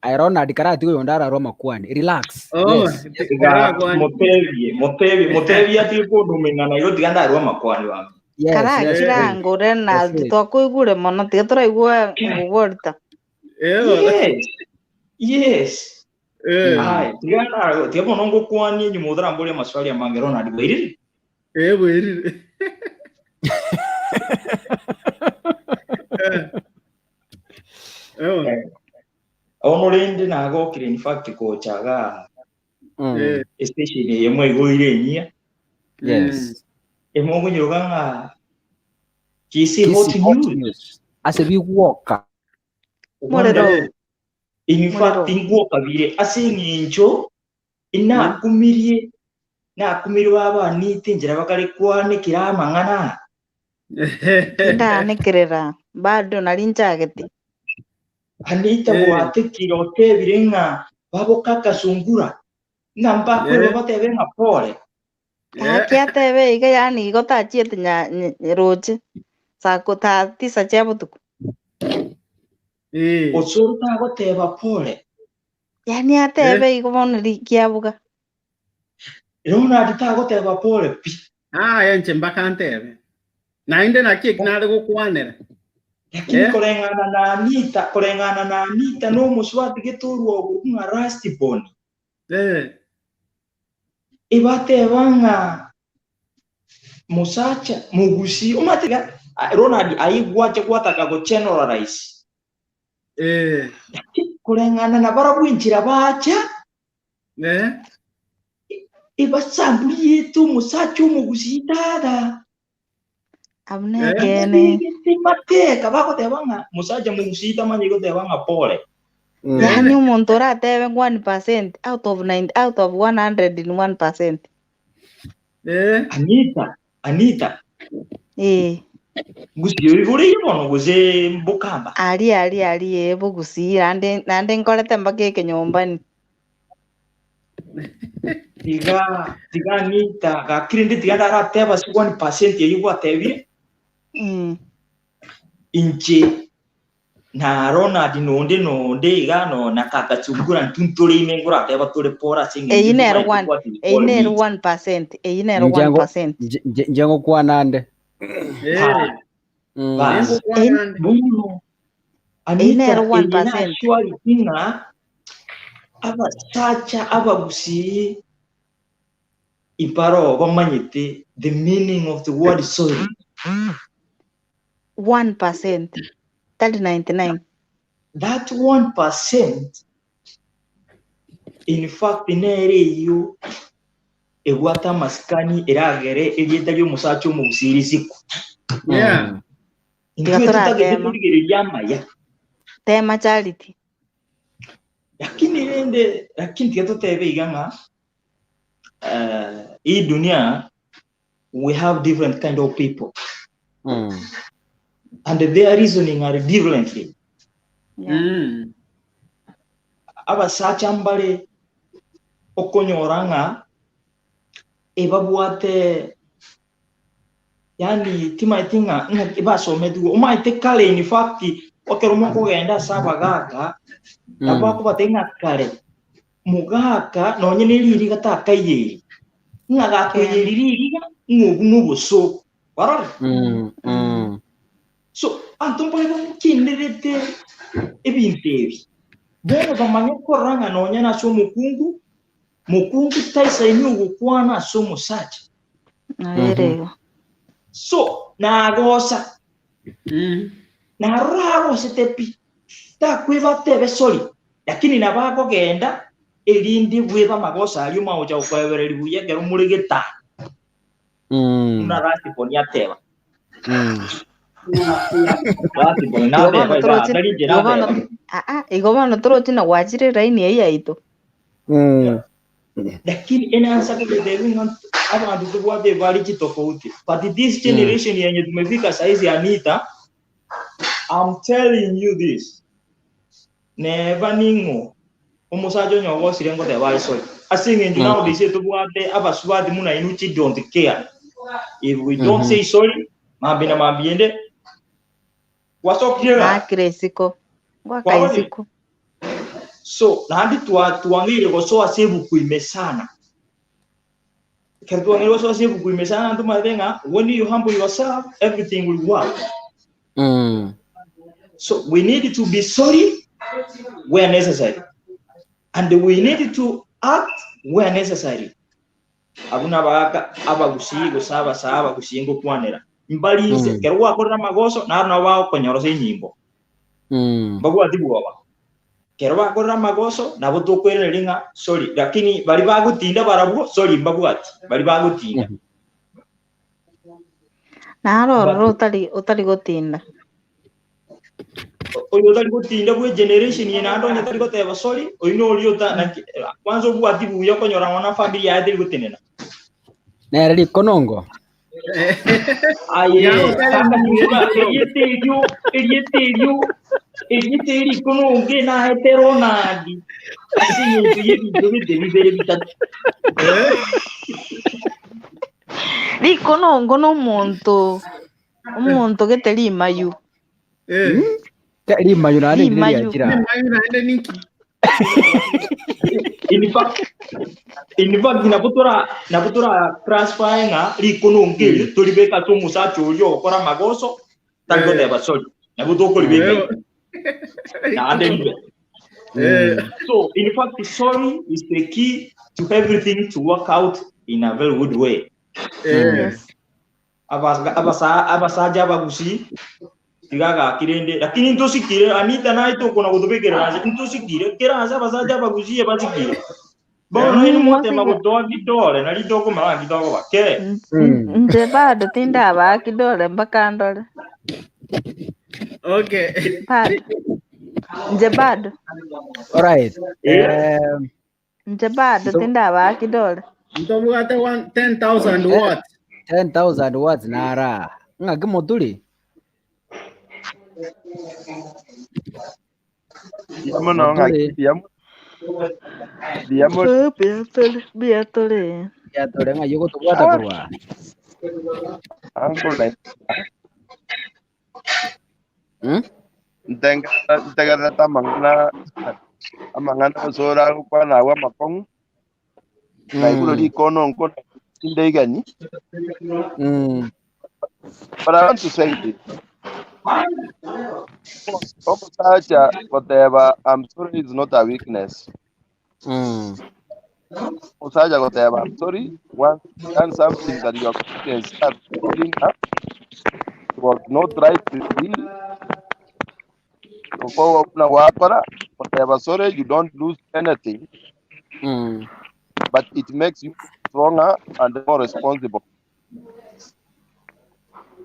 Aye Ronald karati uyo ndararwa makwani. Relax. Oh, Yes. Yes. tiga karakwani. mutebie mutebie mutebie ati kunduming'ana igo tiga ndarwa makwani wami Yes, yes. Karakira Please. ngo Renald Yes. twakuigure mono tiga turaigua ngugorita. Eh, yes yes eh, Mm. aye tiga ndarwa tiga bono ngukwanie nyuma utharamburia maswali amange Ronald bwairire eh, bwerire. Eh. Eh, ono rindi nagokire in fact kochaga Mm. eh. station yemwe igoire enyia Yes. emwe okonyiroka ng'a Kisii Hot Kisii Hot News News. Ase bigwoka. Murero. Eh. in fact Murero. ngwokabire ase eng'encho inakumirie nakumirie babanite enchera bakare kwanekera amang'ana Ndanikirira bado nari nchagete. Anita Eh. gwatekire otebire ng'a babokaka sungura ng'a mbakweba Eh. batebe ng'a pole Eh. Gaki atebe iga yani igo tachiete nya roche saa ta tisa chia botuko. Eh. osoro tagoteba pole Yani atebe igo bono rikiabuga. Ronald tagoteba pole pi Ah, enche mpaka ntebe. Nainde naki ekinare gokwanera. lakini Eh. koreng'ana na Anita koreng'ana na Anita no omosuati getorwa ogo ng'a Rastibon Eh. ebateba ng'a musacha mugusi omatiga Ronald aigwache gwataka go generalize Eh. koreng'ana na barabwo enchera bacha Eh. ebasamburiete omosacha omogusi tata Abuna Eh. kene. Babegete mateka bagoteba ng'a musacha mogusi tamanye goteba ng'a pole Mm. Yani omonto oratebe 1% out of 9 out of 101%. Eh. Anita Anita Eh. gusi oigoreire bono gose mbokamba Ari ari ari eh bogusi nande nande nkorete mpaka ekenyombani. tiga tiga Anita gakirinde tiga ndarateba ase 1% eywo gwatebire Mm. inche Na Ronald nonde nonde iga no na kaka Sungura ntwe ntore ime nkorateba tore pore ase eng'encho Eyio nero ntomanyete one, what we eyio call nero meat. 1%, eyio nero Inche ngo- 1%. nje- nje- nje ngokwana nde. Eh, Mm. Bas. nengokwana Eyio nde. Bono eyio Anita nero eye 1%. nashuariti ng'a abasacha abagusii imbaro bamanyete the meaning of the word sorry. 1%, tari 99. That 1% in fact nere eyio ebwate amasikani eragere erieta ri'omosacha omogusii risikwe. Yeah. Mm. Tiga Intwe totagete toratema. torigereria amaya. Tema Charity. Lakini rende lakini tiga totebe iga ng'a eh, hii dunia we have different kind of people Mm. and their reasoning are differently. Yeah. Mm. Abasacha mbare okonyora ng'a ebabwate yani timaeti ng'a ng'a basometigwe omaete kare in fact ekero mokogenda ase abagaka nabo Mm. bakobatebia ng'a kare mogaka nonye na eririga takaiyeri ng'a gakoiyeri ririga ng'a obwo na obosooku kwarora Mm. Mm. so abanto mbare bamokinderete ebinto ebi bono bamanye korora ng'a nonya na ase omokungu mokungu taisaini ogokwana ase omosacha Nabere Mhm. igo. so nagosa Mm. narora agosete pi takweba atebe sorry lakini nabo akogenda erinde bweba amagoso aria omagocha gokoebereria buya ekero more getanda Mm. buna Lasiboni ateba Mm. Lasiboni Igo nateba bono iga toroche, tari inche igo bono nateba aa, igo bono toroche na gwachire line eyio yaito. Mm. lakini enaansa kogotebi ng'a abanto tobwate ebari chitofauti but this Mm. generation yenye tumefika saizi Anita I'm telling you this neba ning'o omosacha onye ogosire ngoteba aye sorry ase eng'encho Mm. nowadays etobwate abasubati muna inwe chi don't care if we don't Mhm. say sorry mambi na mambi ende gwasokire ga Nakire isiko. Ngwaka kwarorire isiko. so naende twang'eire gosoa ase ebuku ime sana ekero twang'eire gosoa ase ebuku ime sana ntomaete ng'a when you humble yourself everything will work Mm. so we need to be sorry where necessary and we need to act where necessary abwo nabagaka abagusii gose abasaa abagusii ngokwanera mbarinse Mm. ekero gwakorire amagoso naro nabo bagokonyora ase enyimbo Mm. mbabwati bwoba kero bakorire amagoso nabo tokwerereria ng'a sorry lakini bari bagotinda barabwo sorry mbabwati bari bagotinda Mhm. Naro but ororo otari otari gotinda. oyo otari gotinda bwe generation eye naende onye tari goteba sorry oyo nori ota naki kwanza obwati buya okonyora ng'a na family yaye teri gotenena Nere rikonongo. aye Yago tari kaka mbuya nyuma eriete erio eriete erio eriete eri rikononge naete Ronald ase eng'encho y'ebinto bite bibere bitato Eh. Rikonongo no omonto omonto gete rimayu. Eh. Mm? Rimayu naende rire Rimayu. riachira. Rimayu naende ninki? in fact in fact nabo tora nabo tora classify ng'a rikonongo erio Mm. toribeka ase omosacha oria ogokora amagoso tari Eh. goteba sorry nabo tokoribeka Eh. igo naende ribe Eh. Mm. so in fact sorry is the key to everything to work out in a very good way Eh. Mm. Yes. Abasacha abagusii tiga gakire lakini ntosikire Anita naye tokona gotobekerera ase ntosikire kera ase abasacha abagusii basikire bono Mm, inu motema mwasige gotoa kidole nari tokomara kidogo bake Mm. nche bado tindabaa kidole mpaka ndore. Okay. Bado. Nche bado. Alright. eh Nche bado So tindabaa kidole. Ntobwate 10,000 eh, watts. 10,000 words nara. Ng'aki moturi? Mbuya mono ng'aki Moturi. mbuya mbuya mono Eh, Mbuya tore, mbuya tore. Yatore ng'ai ogotobwata korwa. Uncle Mm? Ntengerera- Ntegererete amang'ana amang'ana ase oragokwana agwo amakong'u, naigure rikono nkona inde igani. But I want to say this. Omosacha goteba I'm sorry is not a weakness. Omosacha goteba I'm sorry once you've done something that your conscience starts calling up, it was not right to be Okoba buna gwakora goteba sorry you don't lose anything but it makes you stronger and more responsible.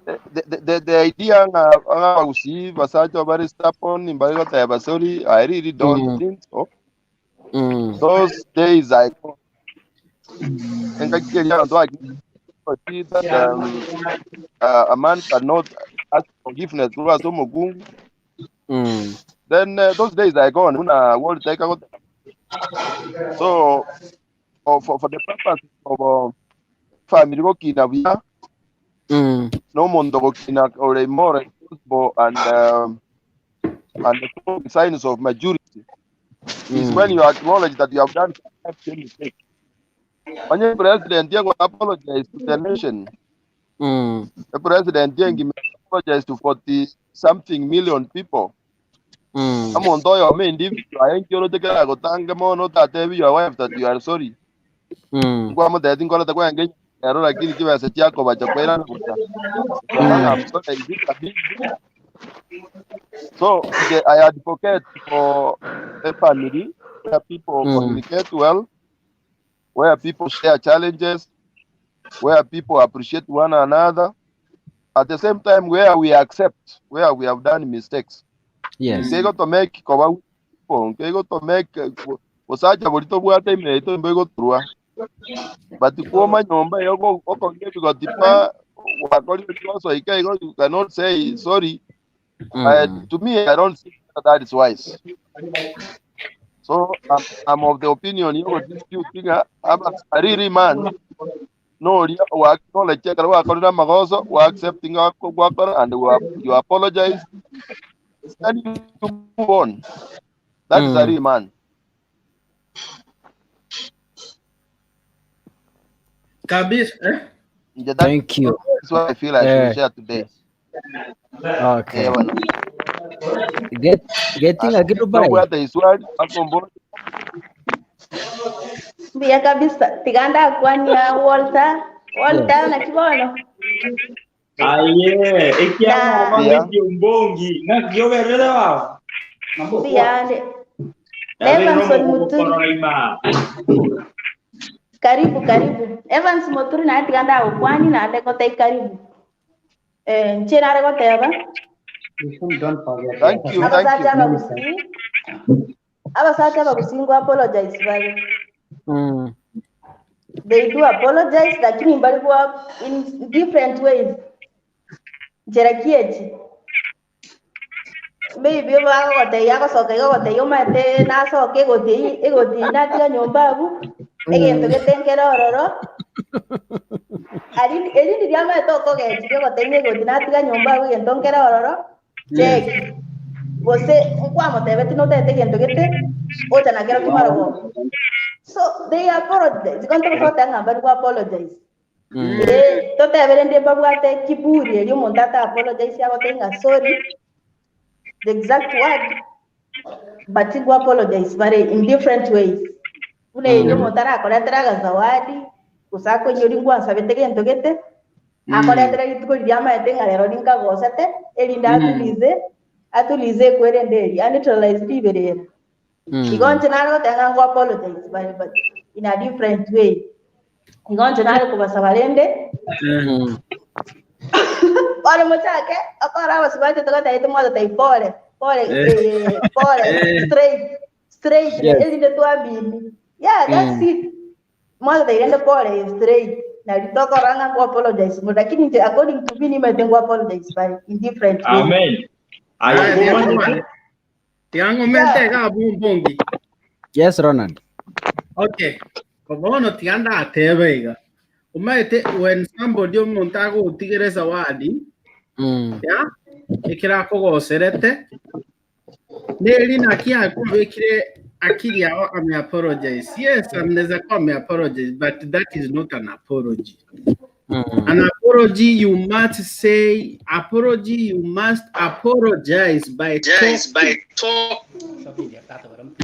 The idea ng'a ng'a abagusii basacha bare stubborn mbare goteba sorry I really don't think so. Those days I engaki eria abanto baki that a man cannot ask forgiveness korwa ase omokungu then those days are gone buna Walter goteba. So for the purpose of family gokina buya na omonto gokina ore more responsible and showing signs of maturity is when you acknowledge that you have done some mistake. Onye president yengo apologize to the nation. The president yengi apologize to 40 something million people. Omonto oyo ome individual aye nkioroche kera gotange mono otatebi your wife that you are sorry. Nkwamotebeti nkorete kwenge ero lakini chibesa chiakobacha kwairana gocha. I'm sorry, is it a big deal? So I advocate for a family where people communicate well, where people share challenges, where people appreciate one another. At the same time, where we accept where we have done mistakes. Nkeigo to make koba people, nkeigo to make bosacha bori tobwate ime yaito mbe goturwa. But kuoma nyomba eyo okogia ebigoti pa wakorire rioso ika igo you cannot say sorry. To me, I don't think that, that is wise. So I'm of the opinion you dispute ng'a aba a really man no oria wa acknowledge ekero gwakorire amagoso wa accepting gwakora and you apologize then you move on. That is a real man. Kabisa eh? Yeah, that Thank you. is what I feel I should share today. Okay. Eh, bwana. Getting a Dubai. Nobwate iswali akombo Mbuya kabisa tiganda kwania Walter Walter na kibono Aye, ekiama na bambe mbongi nakioberere wao. mbuya na Yabe Evanson nomo Muturi gukorora ima. karibu karibu Evans Muturi naye tiganda gukwani naende gotai karibu eh nche nare goteba Thank you, thank abasacha you. abagusii abasacha abagusii ngo apologize bale they do apologize lakini bali kwa in different ways njera kiechi maybe bagogotei agosoka igo ogotei omanyete nasoka egoti egoti natiga nyomba abu egento getenkere ororo ari erindi riamaete okogechiria ogotei na egoti natiga nyomba abu egento nkere ororo cheki gose nkwamotebeti notete egento gete ocha nakero kimarogoba so they apologize konto gosota ng'a bari apologize eh totebere ndi babwate kiburi eri omonto ata apologize agotei ng'a sorry the exact word but go apologize but in different ways buna eri omonto arakoretera agazawadi gose akonyori ngwansabete gento gete akoretera rituko riria amaete ng'a rero ninkagosete erinde atulize atulize ekwerende eri aneutralize riberera igo inche nare goteba ng'a ngo apologize but in a different way igo inche nare kobasaba rende bono mochake okora abasubati togotebete mwatotebia pole pole pole straight straight erinde twamini yeah that's it mwatotebia rende pole straight nari tokora ng'a ngo apologize mo lakini inche according to me nimaete ngo apologize but in different ways. Amen. Aye, Aya, kumanyete. tiang'omente iga abwo mbongi. Yes, Ronald. Okay. Bono tiga ndatebe iga. Omanyete when somebody omonto agogotigera ezawadi, ya, ekero akogoserete, Neri naki akobekire akili yao ame apologize. Yes, anaweza kuwa ame apologize but that is not an apology. An apology you must say apology you must apologize by talking.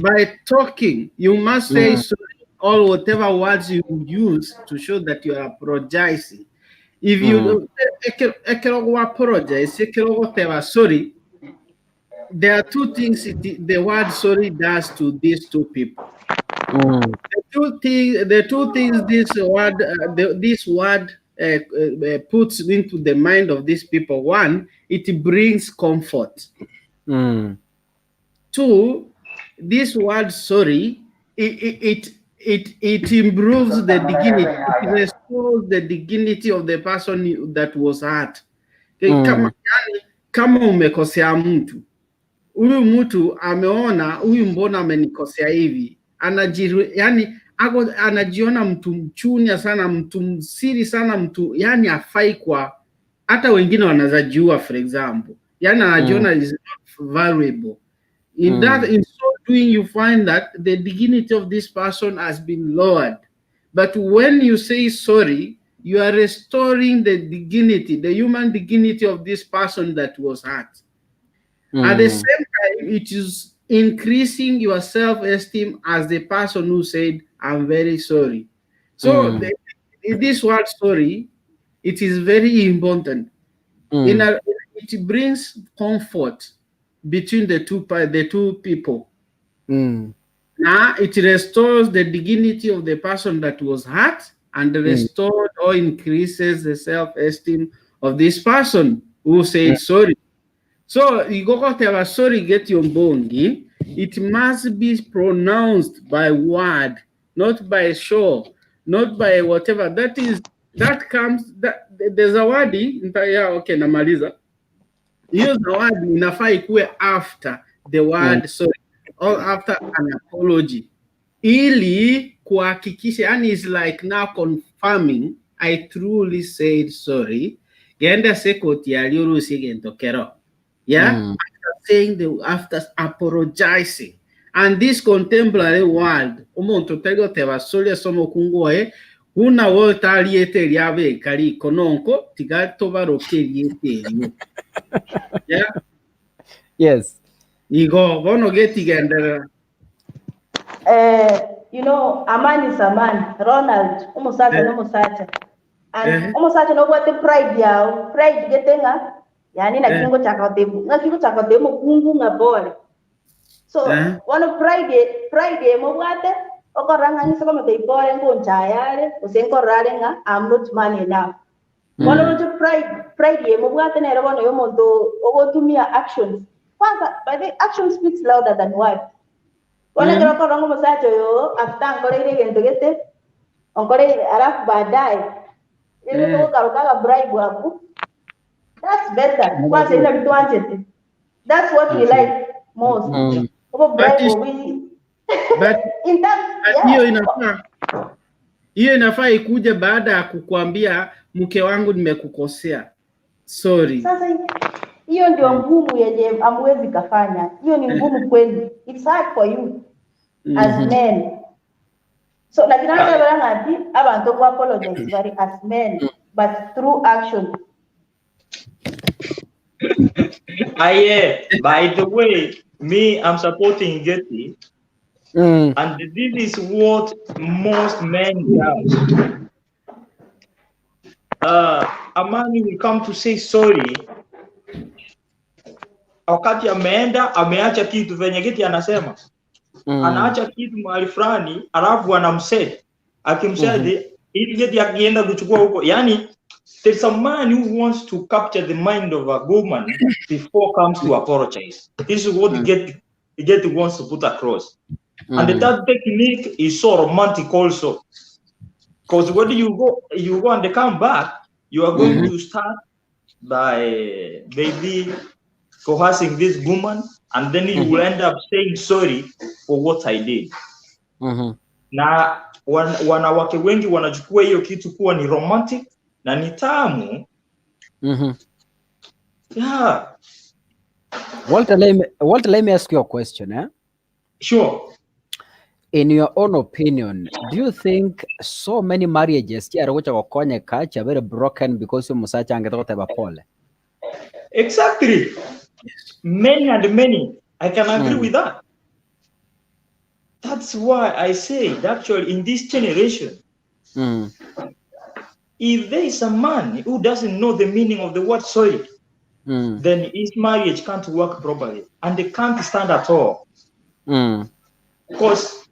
By talking you must say sorry or whatever words you use to show that you are apologizing. If you ekero gwa apologize ekero ogoteba sorry there are two things it, the word sorry does to these two people. The two things this word, this word puts into the mind of these people. One, it brings comfort. Two, this word sorry, it improves the dignity, it restores the dignity of the person that was hurt. Kama, yani, kama umekosea mtu, huyu mtu ameona huyu mbona amenikosea hivi, anajiru, yani ako, anajiona mtu mchunya sana, mtu msiri sana, mtu yani afai kwa hata wengine wanaweza jiua for example, yani anajiona is not valuable. In that, in so doing, you find that the dignity of this person has been lowered. But when you say sorry, you are restoring the dignity, the human dignity of this person that was hurt. At the same time, it is increasing your self-esteem as the person who said, I'm very sorry. So this word sorry, it is very important. It brings comfort between the two people. Now it restores the dignity of the person that was hurt and restored or increases the self-esteem of this person who said sorry. So you go tell sorry get your mbongi. It must be pronounced by word, not by show, not by whatever. That is that comes that there's a word yeah, okay, namaliza. Hiyo zawadi inafaa ikuwe after the word sorry or after an apology ili kuhakikisha, yani is like now confirming I truly said sorry. Genda sekoti aliurusi gento kero. Yeah, after saying the after apologizing. And this contemporary world, omonto tari sorry ase omokungu oye, buna wotariete eriabeka riko nonko tiga tobaroke erieta erio. Yeah. Yes. Igo bono getigenderera. A man is a man. Ronald, umusacha n'omusacha. And omusacha nobwate pride yao, pride getenga, yani na kingo chaka nga kingo chaka te mukungu nga bole. So, one pride mobwate okoranga ngisa kama te bole ngonchayare, osenkorare nga I'm not man enough. Bono roche pride ye mobwate nero bono yo monto ogotumia actions. Kwanza, by the action speaks louder than words. Bono kero koranga omosacha oyo after ankoreire egento gete onkoreire alafu baadaye rero togokarokaga bribe aku. That's better. Kwanza ina bitwanchete. That's what we like most. Obo bribe obi But in terms, but hiyo yeah. inafaa ikuje baada ya kukuambia mke wangu nimekukosea. Sorry. Sasa hiyo ndio ngumu yenye amwezi kafanya. Hiyo ni ngumu kweli. It's hard for you as men. So lakini hata ngati abantu ku apologize bari as men but through action. Aye, by the way, me, I'm supporting Getty. And this is what most men do. A man will come to say sorry wakati ameenda ameacha kitu venye Getty anasema anaacha kitu mahali fulani alafu anamset akimset ili Getty akienda kuchukua huko, yani there's a man who wants to capture the mind of a woman before comes to apologize. This is what Getty wants to put across. And that technique is so romantic also. Because when you go and come back, you are going to start by maybe coercing this woman, and then you will end up saying sorry for what I did. Na wanawake wengi wanachukua hiyo kitu kuwa ni romantic na ni tamu. Yeah. Walter, let me, Walter, let me ask you a question. Eh? Sure. In your own opinion, do you think so many marriages chiare gocha gokonyeka chiabere broken because omosacha angete goteba pole? Exactly. Many and many. I can agree with that. That's why I say actually in this generation, if there is a man who doesn't know the meaning of the word sorry, then his marriage can't work properly and they can't stand at all. Because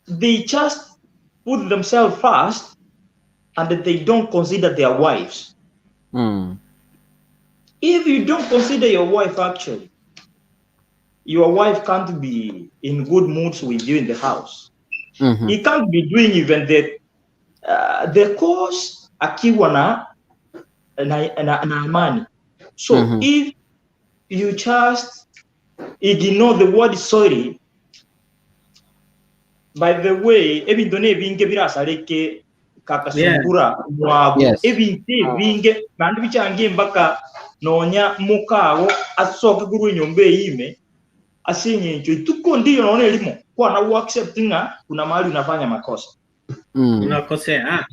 they just put themselves first and they don't consider their wives. If you don't consider your wife, actually, your wife can't be in good moods with you in the house. He can't be doing even the the course akiwa na na, na, na amani. So if you just ignore the word sorry, by the way, ebinto nebinge birasareke kakasumbura mwago ebinto ebinge bandi bichangie mpaka nonya mukago asoke korwa enyomba eyime ase eng'encho ituko ndiyo nonya erimo kwana go accept ng'a kuna mahali unafanya makosa. Unakosea. Ah.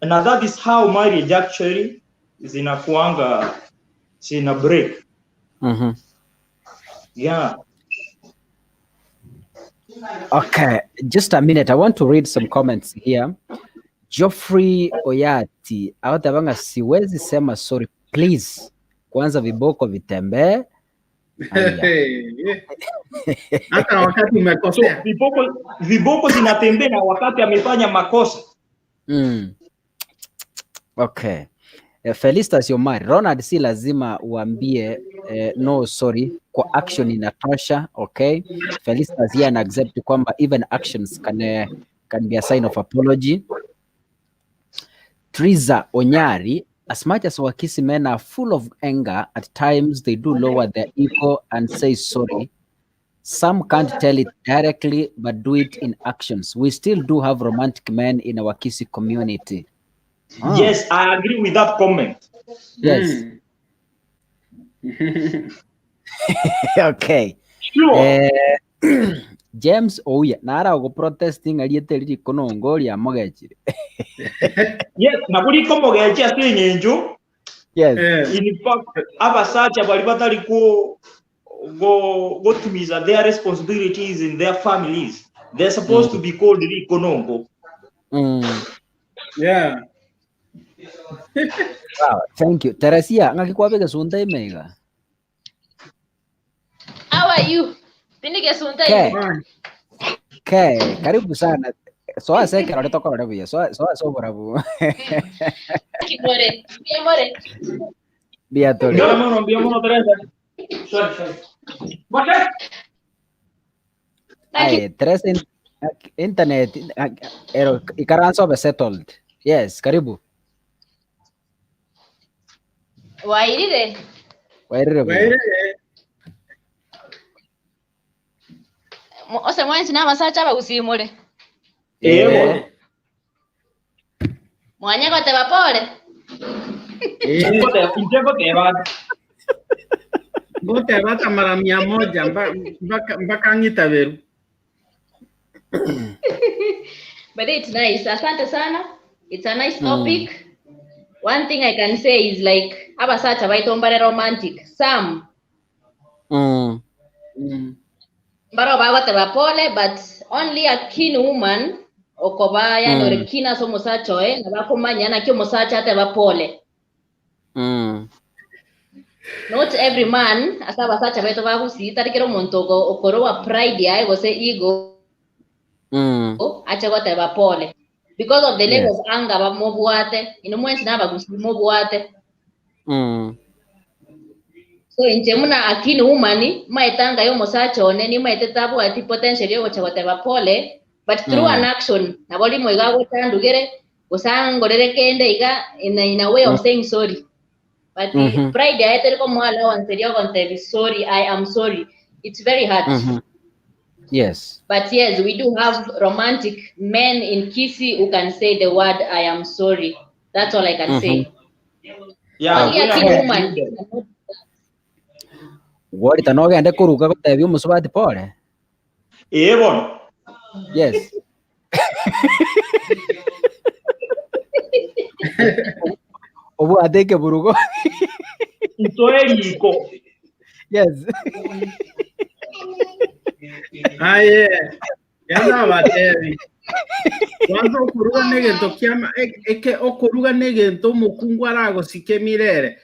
Na that is how marriage actually zinakuanga zina break. Yeah. Okay, just a minute. I want to read some comments here. Geoffrey Oyati awatabanga, siwezi sema sorry please, kwanza viboko vitembee. Haya. Hata wakati umekosea. So, viboko, viboko zinatembea na wakati amefanya makosa. Okay. Felistas Omar, Ronald si lazima uambie no sorry kwa action inatosha. Okay. Felistas yeye ana accept kwamba even actions can be a sign of apology. Triza Onyari, as much as Wakisi men are full of anger, at times they do lower their ego and say sorry. Some can't tell it directly, but do it in actions. We still do have romantic men in our Kisii community. Ah. Yes, I agree with that comment. Yes. Okay. Sure. James Ouya, nara ugo protesting ariete riri konongo ria mogechire. Yes, na buri komogechi ase eng'encho. In fact, abasacha bari batari ko go gotimiza their responsibilities in their families. They're supposed to be called rikonongo. Yeah. Wow, thank you. Teresia, ng'aki kwabeka sunta imega. How are you? Tinike sunta Ke. ime. Ke, karibu sana. Soa seke rore tokorore buya. Soa soa soborabu. Kimore. Kimore. Bia tore. Mbia mono, mbia mono Teresa. Sorry, sorry. What's Aye, Teresa internet ero ikaranso be settled. Yes, karibu. Wairire. Wairire buya. Ose mwensi n'abasacha bagusimure. Ewo. Mwanya goteba pole. Goteba. Goteba hata mara 100 mpaka ng'itaberu. But it's nice. Asante sana. It's a nice topic. One thing I can say is like abasacha baitombare romantic. Some mbaro bagoteba pole but only a keen woman okoba yani ori keen ase omosacha oye na bakomanya naki omosacha ateba pole. Not every man ase abasacha baito bagusii tari kera omonto okorowa pride yaye gose ego ache goteba pole because of the level of anger bamobwate ino mwensi nabagusii mobwate. So inche muna a keen woman maetanga yo omosacha one nimaete tabwati potential yogocha goteba pole but through an action nabo rimo iga gotandugere gosangorere kende iga in a way of saying sorry but pride yaye teri komoa allowance eria ogontebi sorry, I am sorry. It's very hard. Yes. But yes, we do have romantic men in Kisii who can say the word I am sorry. That's all I can say. Yeah, Only a we keen are woman agree. cannot do that. Gwarita nogende koruga gotebia omosubati pore? Ee bono. Yes. Obwate ekeburugo. Nsoe riko. Yes. Aye, genda abatebi. Kwanza okoruga negento kiama eke okoruga negento omokungu aragosike emirere.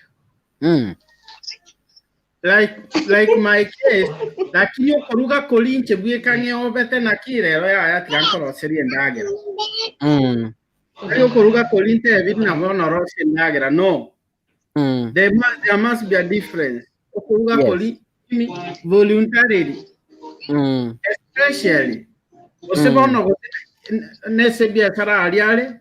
Like like my case, lakini okoruga kori inche bweka ng'e obete naki rero yaya tiga nkoroserie endagera. Tari okoruga kori ntebi nabo norosie endagera no. There must be a difference. Okoruga Yes. kori mimi voluntarily especially gose bono gose nese biashara aria are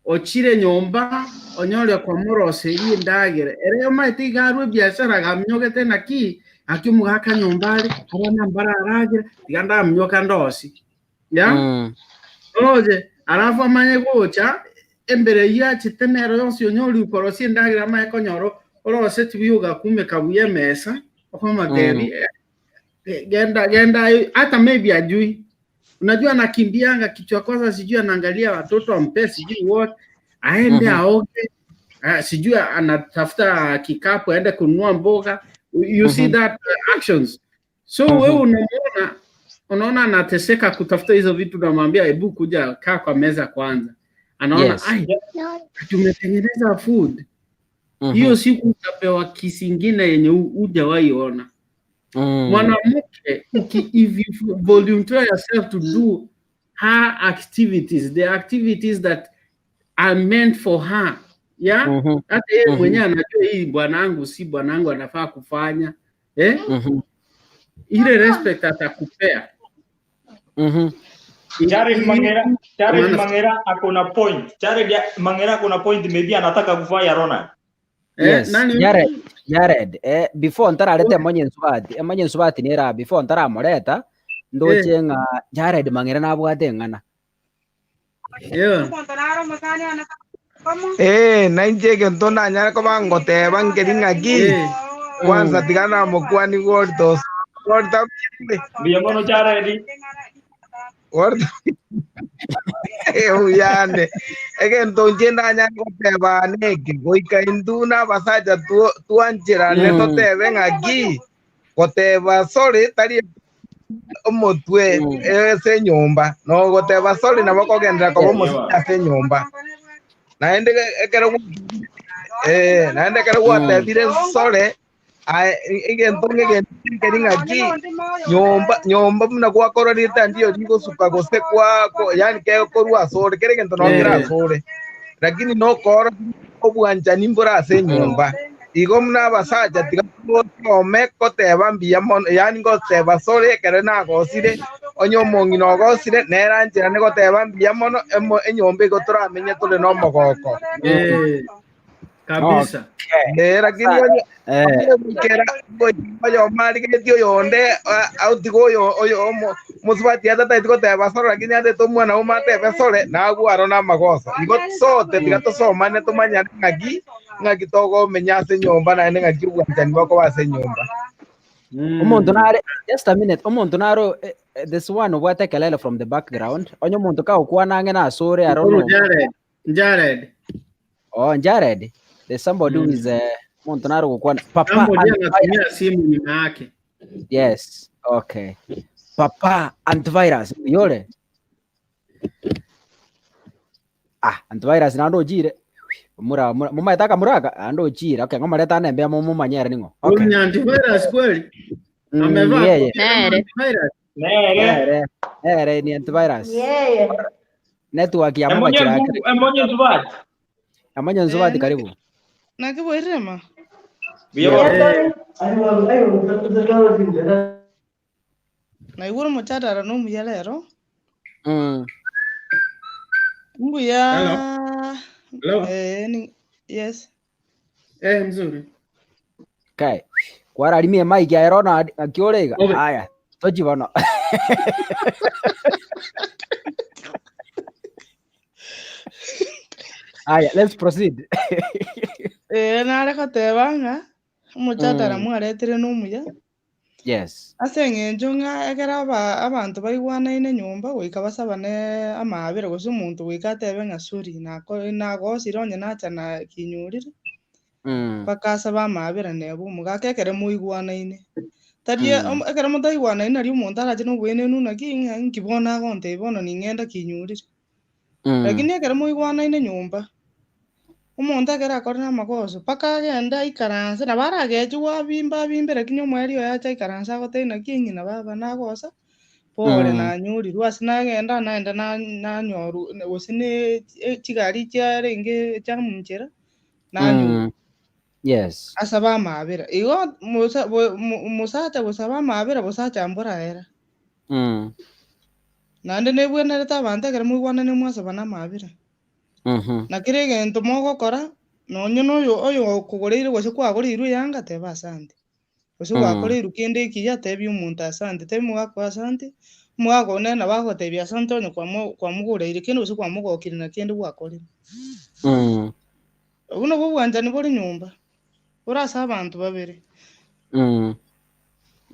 ochire nyomba onyore kwamoroseria endagera ere omanyete iga arwe ebiashara agaminyogete naki aki omogaka nyomba are abana mbararagera tiga ndaminyoka ndosi ya oroche alafu amanye gocha embere eyio achete nero yonsi onyori okorosia endagera amanye konyora oroseti buya ogakumeka buya emesa okomotebi genda genda hata maybe ajui unajua anakimbianga kichwa kwanza sijui anaangalia watoto ampe sijui what aende aoge sijui anatafuta kikapu aende kununua mboga you see that actions so wewe unamuona unaona anateseka kutafuta hizo vitu unamwambia hebu kuja kaa kwa meza kwanza anaona ai tumetengeneza food hiyo siku utapewa kisi ingine yenye hujawahi ona. Mwanamke if you volunteer yourself to do her activities, the activities that are meant for her, yeah? Hata yeye mwenyewe anajua hii bwanangu si bwanangu anafaa kufanya eh? Ile respect atakupea. Jared Mangera, Jared Maana- Mangera ako na point. Jared Mangera ako na point, maybe anataka kufanya Ronald. Yes, nani- Jared, Jared, before ntararete emonye nsubati, emonye nsubati nera before ntaramoreta, ndoche ng'a Jared Mangera nabwate eng'ana. Yeah. Na inche egento nanyare koba ngoteba nkeri ng'aki, kwanza tiga namokwani Gortos. Gorta mbiambe. Mbuya mono Jared. Gorta. Uyande. Egento inche nanyare goteba neke, goika intwe na abasacha twancherane totebe ng'aki, goteba sorry tari omotwe ase enyomba, no goteba sorry nabo kogenderera koba omosacha ase enyomba. Naende ekero naende ekero gwatebire sorry, aye, egento ng'egento nkeri ng'aki, nyomba, nyomba buna gwakororete andiyo rigosuka gose kwa, ko, yani kekorwa ase ore, kere egento noo kere ase ore. Lakini nokoro obwanchani mbore ase enyomba. Igo buna abasacha tiga tosome goteba mbuya mono, yani goteba sorry ekero nagosire, onye omong'ina ogosire, nere ancherane goteba mbuya mono, enyomba igo toramenye tore nomogoko. Kabisa. Lakini onye goikera, oyomo arigetie oyonde, aotiga oyo, oyo, mosubati atataeti goteba sorry, lakini atete omwana omo atebe sorry, nagwo aro namagoso. Igo sote tiga tosomane tomanyane ng'aki, ng'aki togomenya ase enyomba naende ng'aki obwanchani bokoba ase enyomba. Omonto nare, just a minute, omonto naro, this one obwate kelele from the background, onye omonto kagokwana ang'e na asore, I don't know. Jared, Jared. Oh, Jared. There's somebody who is omonto naro gokwana. Papa Somebody antivirus. anatumia simu nyuma yake. Yes, okay. Papa antivirus, yore. Ah, antivirus nando ojire. Mura mura mumaetaka muraka ando ojire. Okay, ngomoreta nembe mumanyere ningo. Okay. Huyu ni antivirus kweli? Amevaa Yeye. kofia kama Nere. antivirus. Nere. Nere. Nere ni antivirus. Yeye. Network ya Emonye mabachira. ngu, emonye nzubati. Amonye nzubati karibu. Nakibwirema. Mbuya mono. Naigure omochadara nomuya rero. Mbuya. Hello. Hello. Ni, yes. Mzuri. Okay. Kwararimie mic ya Ronald akiorega. Okay. Aya, tochibono. Aya, let's proceed. Nare goteba ng'a Omochatara mwaretire nomuya. Yes. Ase eng'encho ng'a ekero aba abanto baigwanaine nyomba goika basabane amaabera gose omonto goika atebe ng'a sorry nako nagosire onye nacha na kinyorire, mpaka asabe amaabera neba omogaka ekere moigwanaine. Tari ekero motaigwanaini nari omonto arache na oboenenu naki ng'a inki bono agontebia bono ning'enda kinyorire. Lakini ekero moigwanaine nyomba, omonto ekero akorire amagoso mpaka agende aikaranse, nabo aragechigwe abimbe abimbe lakini omoerio oye ache aikaranse agotebie naki ng'ina baba nagosa, pore nanyorirwe ase nagenda naenda na- nanyorwa gose ne chigari chiarenge chiamunchera, nanyorwa. Yes. Asabe amaabera. Igo mosa bo- mo- mosacha gosaba amaabera bosacha mboraera. Naende nebwenerete abanto ekero moigwanane mwasabana amaabera. Na kera egento mogokora, nonye na oyo oyokogoreire gose kwagoreirwe eyanga teba asante. Gose gwakoreirwe kende ekiya tebia omonto asante, tebia omogaka oo asante, omogaka oo nere nabo agotebia asante onye kwamo kwamogoreire kende gose kwamogokire na kende gwakorire. Obwo nobwo obwanchani bore nyomba, bore ase abanto babere.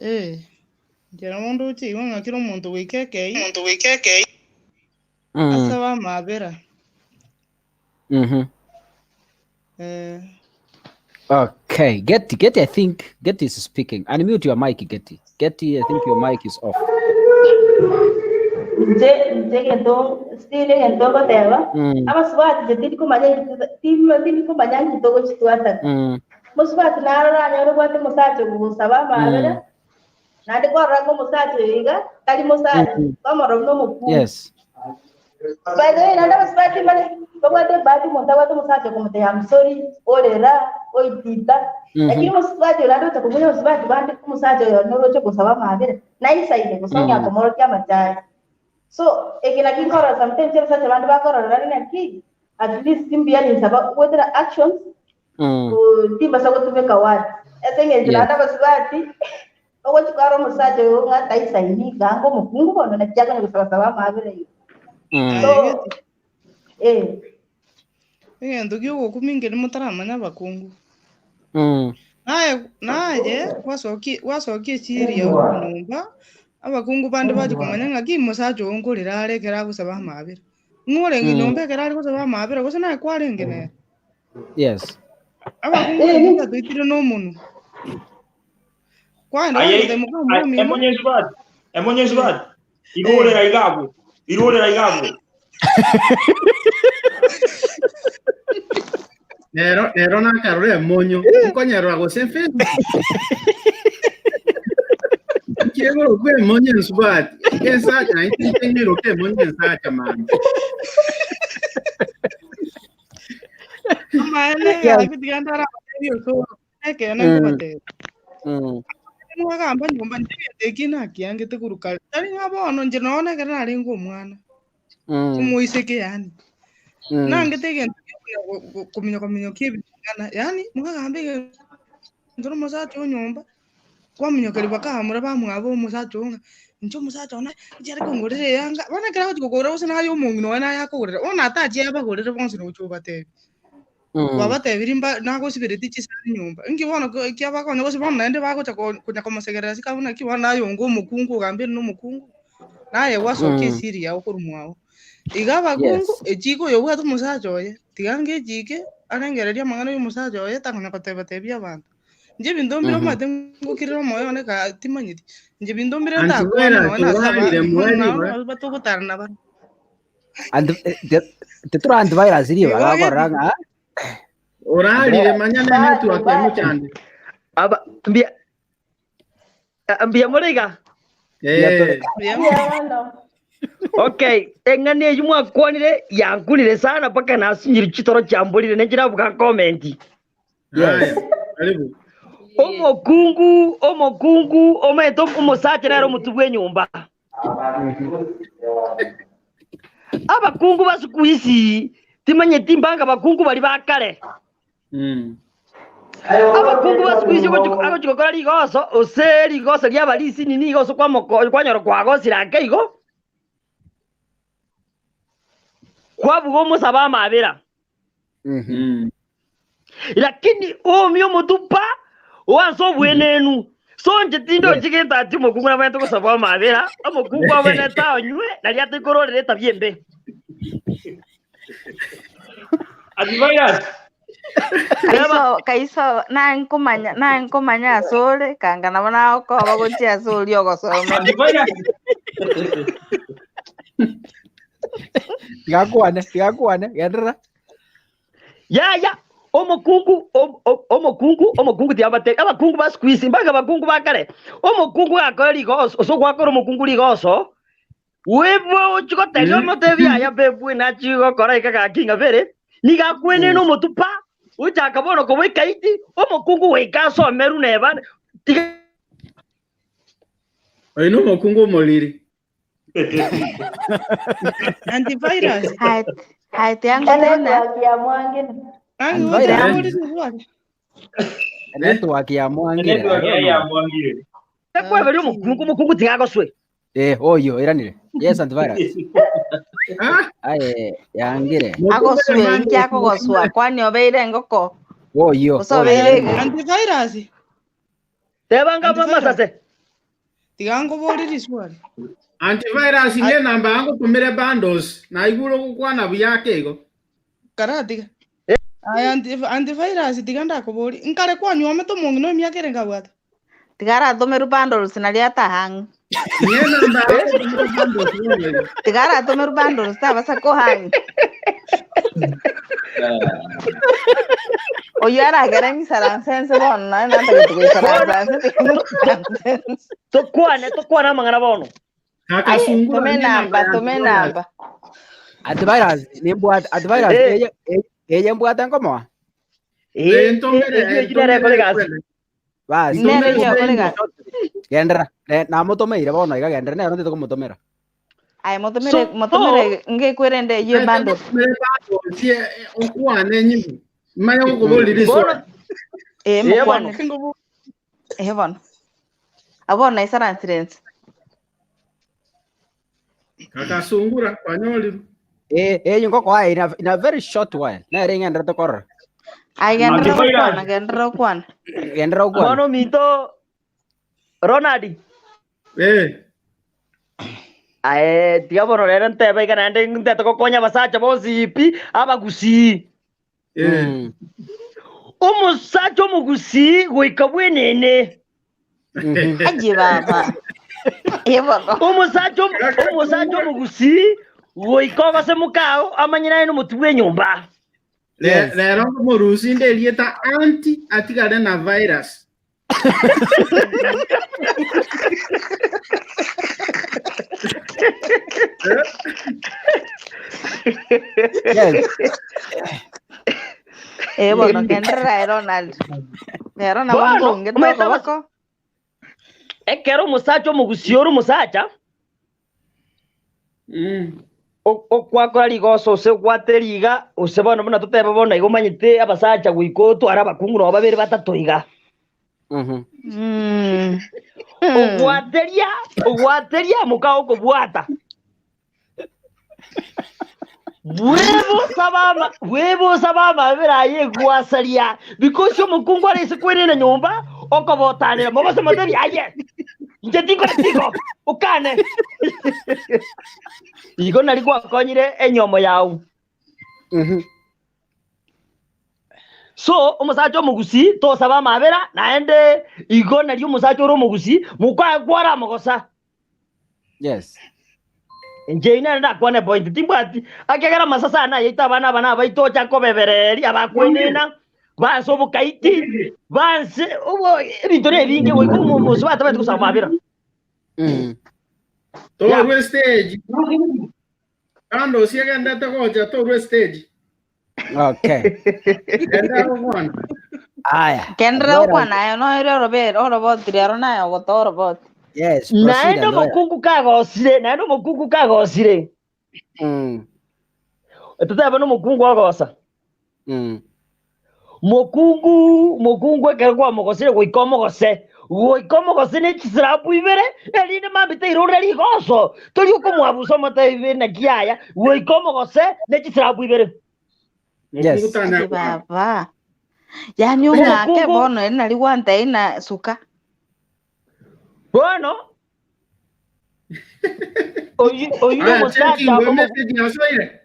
Eh. Inche nabo ndoche igo ng'a kera omonto goika ekei, asabe amabera. Eh. Okay, Getty, Getty, I think Getty is speaking. Unmute your mic, Getty. Getty, I think your mic is off. Inche inche egento still egento ngoteba, abasubati inche tindi komanya inki tindi komanya inki togochitwataka. Mosubati naro oranyore obwate omosacha ogosaba amabera, Naende kwarora ng'a omosacha oyo iga tari mosacha, kwamorora buna omokungu. Yes. By the way, naende abasubati mbare babwate ebahati omonto abwate omosacha okomotebia I'm sorry, orera, oitita. Lakini omosubati oyo naende ocha kobuya abasubati bande, omosacha oyo noro oche gosaba amabera, naisaine gose ong'ea komorokia amachaya. So, eke naki nkorora sometimes abasacha bande bakorora ng'aki, at least mbuya ninsaba goetera actions, Timbasa gotumeka words ase eng'encho naende abasubati ogochia kwara omosacha oyo ng'a taisaini ganga omokungu bono naki akonya gosabasaba amabera igo. So eh. Egento kia ogokumia inche motaramanya abakungu. Naye naye gwasokia gwasokia esiri yao korwa nyomba, abakungu bande bachia komanya ng'aki omosacha oyo nkorera are ekero agosaba amabera. Ng'o orenge nyomba ekero are gosaba amabera gose naye kwarenge nere? Yes. Abakungu baito batoitire nomonwa. Kwagenda Aye, kwagenda moka aye, omino. emonye esubati, emonye esubati. Irorera iga abwo, irorera iga abwo. Nero nero nakarora emonyo nkonyerora gose Facebook. Kiegoro kwe emonyo ensubati. Ensacha nainche ntenyeroke emonyo ensacha mambia. Amaene gaki tiga ndarabatebie osoro, ekeene nkobatebia. Mwagamba nyomba inche egento eki nakiangete korwa kare, tari ng'a bono inche nonya na ekero narenge omwana, omoiseke yaani, nangete egento kia konya kominyoka minyokia ebing'ana, yaani mwagamba egento na omosacha o nyomba, Kwaminyokeria bakamura bamwabo omosacha oo ng'a, inche omosacha one inche are kongorera eyanga, bono ekero agochia kogora gose naye omong'ina oye naye akogorera, bono atachie abagorere bonsi nochia obatebia. Kwabatebirie mba nagosiberetie chisani nyomba, inki bono ko ekiabakonya gose bono naende bagocha ko konya komosegerera isiko abwo naki bono naye onga omokungu ogambire na omokungu, naye gwasokia esiri yao korwa mwao. Iga abakungu, echiiko oyo obwate omosacha oye, tiga ange echiike, arengererie amang'ana ya omosacha oye, takonya koteba tebia abanto. Inche ebinto mbire omanyete ngokirera omoyo one ka timanyeti. Inche ebinto mbire ntakwane Antivirus nonya na ase orarire abande, mweri nao igo. nabo togotara nabarabwo. Anti eh, tetura antivirus riba Igo gakorora geti ng'a Orarire manya ne Bado, network bado. emochande. Aba mbia mbuya more iga? Eh. Mbuya Mbuya bono. Okay, eng'ana eyio mwakwanire yankunire sana mpaka nasunyire chitoro chiamborire nenche nabuga nkomenti. Haya, karibu. Omokungu, omokungu, omanyete omosacha nere omotwe bw'enyomba. Abakungu ba siku hizi timanyeti mbanga bakungu baria ba kare. Abakungu ba siku hizi ogochi agochi gokora rigoso ose rigoso ri'abarisi nini igo ose kwamoko kwanyora kwagosire ake igo, kwabuga omosabe amabera. Lakini oomia omotwe pa, Oanse obwenenu. So inche Yes. tindochi gento ati omokungu nabwenerete gosaba amabera, omokungu abwenerete anywe naria ataikororera etabia embe. Antivirus. Teba. Kaiso kaiso nankomanya nankomanya ase ore kanga nabo nagokoba gochia ase oria ogosomete. Antivirus. Tigakwane, tigakwane, genderera. Yaya, omokungu om- om- omokungu omokungu tiabate abakungu ba siku hizi mpaka abakungu ba kare omokungu gakora rigoso ase ogwakora omokungu rigoso webwe ochi gotebia omotebi aya bebwe nachi gokora iga gaki ng'a bere nigo akwenene omotu pa ochaka bono koba ekaiti omokungu goika asomerwe neba tiga Oyo nomokungu omoriri. Antivirus. Hae hae tiango tena. Enetwork ya mwangine. Ange Antivirus. gocha kori rwari. Network ya mwangire. I Network don't ya know. mwangire. ekweberia omokungu omokungu tiga agoswe Eh, oyo iranire. Yes, antivirus. Ah, Aye, yangire. motumere Agoswe inki bundles, akogoswa motumere. kwani obeire engoko Oyo, gose oyo obeire iranire. Antivirus. teba ngaba Antivirus. masase Tiga nkobore riswali. Antivirus nge namba yangu tumire bundles. Na iguro gukwana buyake igo. Karatiga. Aya antivirus tiga ndakobori. Nkare kwanyuomete omong'ina emiaka ere nkabwata. tiga aratomerwa bundles naria atahang. Nge namba yangu tumire bundles bono igo. Tiga aratomerwa bundles tabasa kohang. Oyo aragera ng'isaranse ense bono naye natagete bono goisaransa ense tiga ngoisaransa ense. tokwane tokwane amang'ana bono Aye Kakasungura tome nge namba namba ya tome antivirus. namba. Antivirus, nimbwate antivirus eh eye eye mbwate nkomoa. eh Eh, ntomere, eyo eyo nere ntomere ekore gasi kwene. Basi. Nere Ntomere eyo okore send. gasi. Genderera. Ne- Namotomeire bono iga genderera nero ntete komotomera. Aye motomere so motomere ngekwere eyo Naete bundles. motumere bundles ye okwane nyibu. Manya gokobori bono riswali. Eh eh bono mokwane. Ngobo Eh bono. Abo naisaransire ense. Kakasungura kwanyoriru. Eh, eh ngoko in a, in a very short while. Nere ng'enderete korora. Aye genderera Antivirus. gokwana genderera gokwana. Genderera gokwana. bono minto Ronald Eh. aye tiga bono rero ntebe iga naende ntete gokonya abasacha bonsi pi abagusii Eh. Omosacha omogusii goika bwenene Aye baba. Eh bono. omosacha omo- omosacha omogusii goika ogose mokao amanyire aye nomotu bwa enyomba Le, Yes. lero ngomorusi nderieta anti atigare na virus. Yes. Eh bono genderera Ronald. Rero nabo bono nkonge omanyete abas- tokoboko. ekero omosacha omogusii ore omosacha okwakora rigoso ose ogwate riga ose bono buna totebe bono igo omanyete abasacha goika otware abakungu nabo babere batato iga Ogwateria ogwateria moka okobwata bwebosa bwebosa bamabera aye egwasaria because omokungu arese kwerena nyomba okobotanera mobose motebi aye inche tinkore tigo okane igo nari gwakonyire enyomo yao so omosacha omogusi tosaba amabera naende igo nari omosacha ore omogusi mokwara mogosa Yes. Inche inene ndakwane point timbwati akegera amasasa nayaito abana aba nabaito ocha kobebereria abakwenena banse obokaiti banse obo ebinto na ebinge goika omosi batabete gosaba amabera Torwe stage. Kando osiagendete gocha torwe stage. Okay. Enda gokwana. Aya. Kenderera Vera. gokwana aye noere orobere oroboti rero naye ogota oroboti. Yes, proceed naende and Vera. omokungu kagosire naende omokungu kagosire totebe na omokungu ogosa mokungu mokungu ekero kwamogosire goika omogose goika omogose na echisirabu ibere erinde mambete irore rigoso tori okomwabusa omotebi naki aya goika omogose na echisirabu ibere Mokungu Yes. tanya Aye kwana. baba. Yaani ong'ake Omokungu bono eri nari gwantebia na suka. bono oyu oyu Aya, nomosacha checking we omo message yasoire.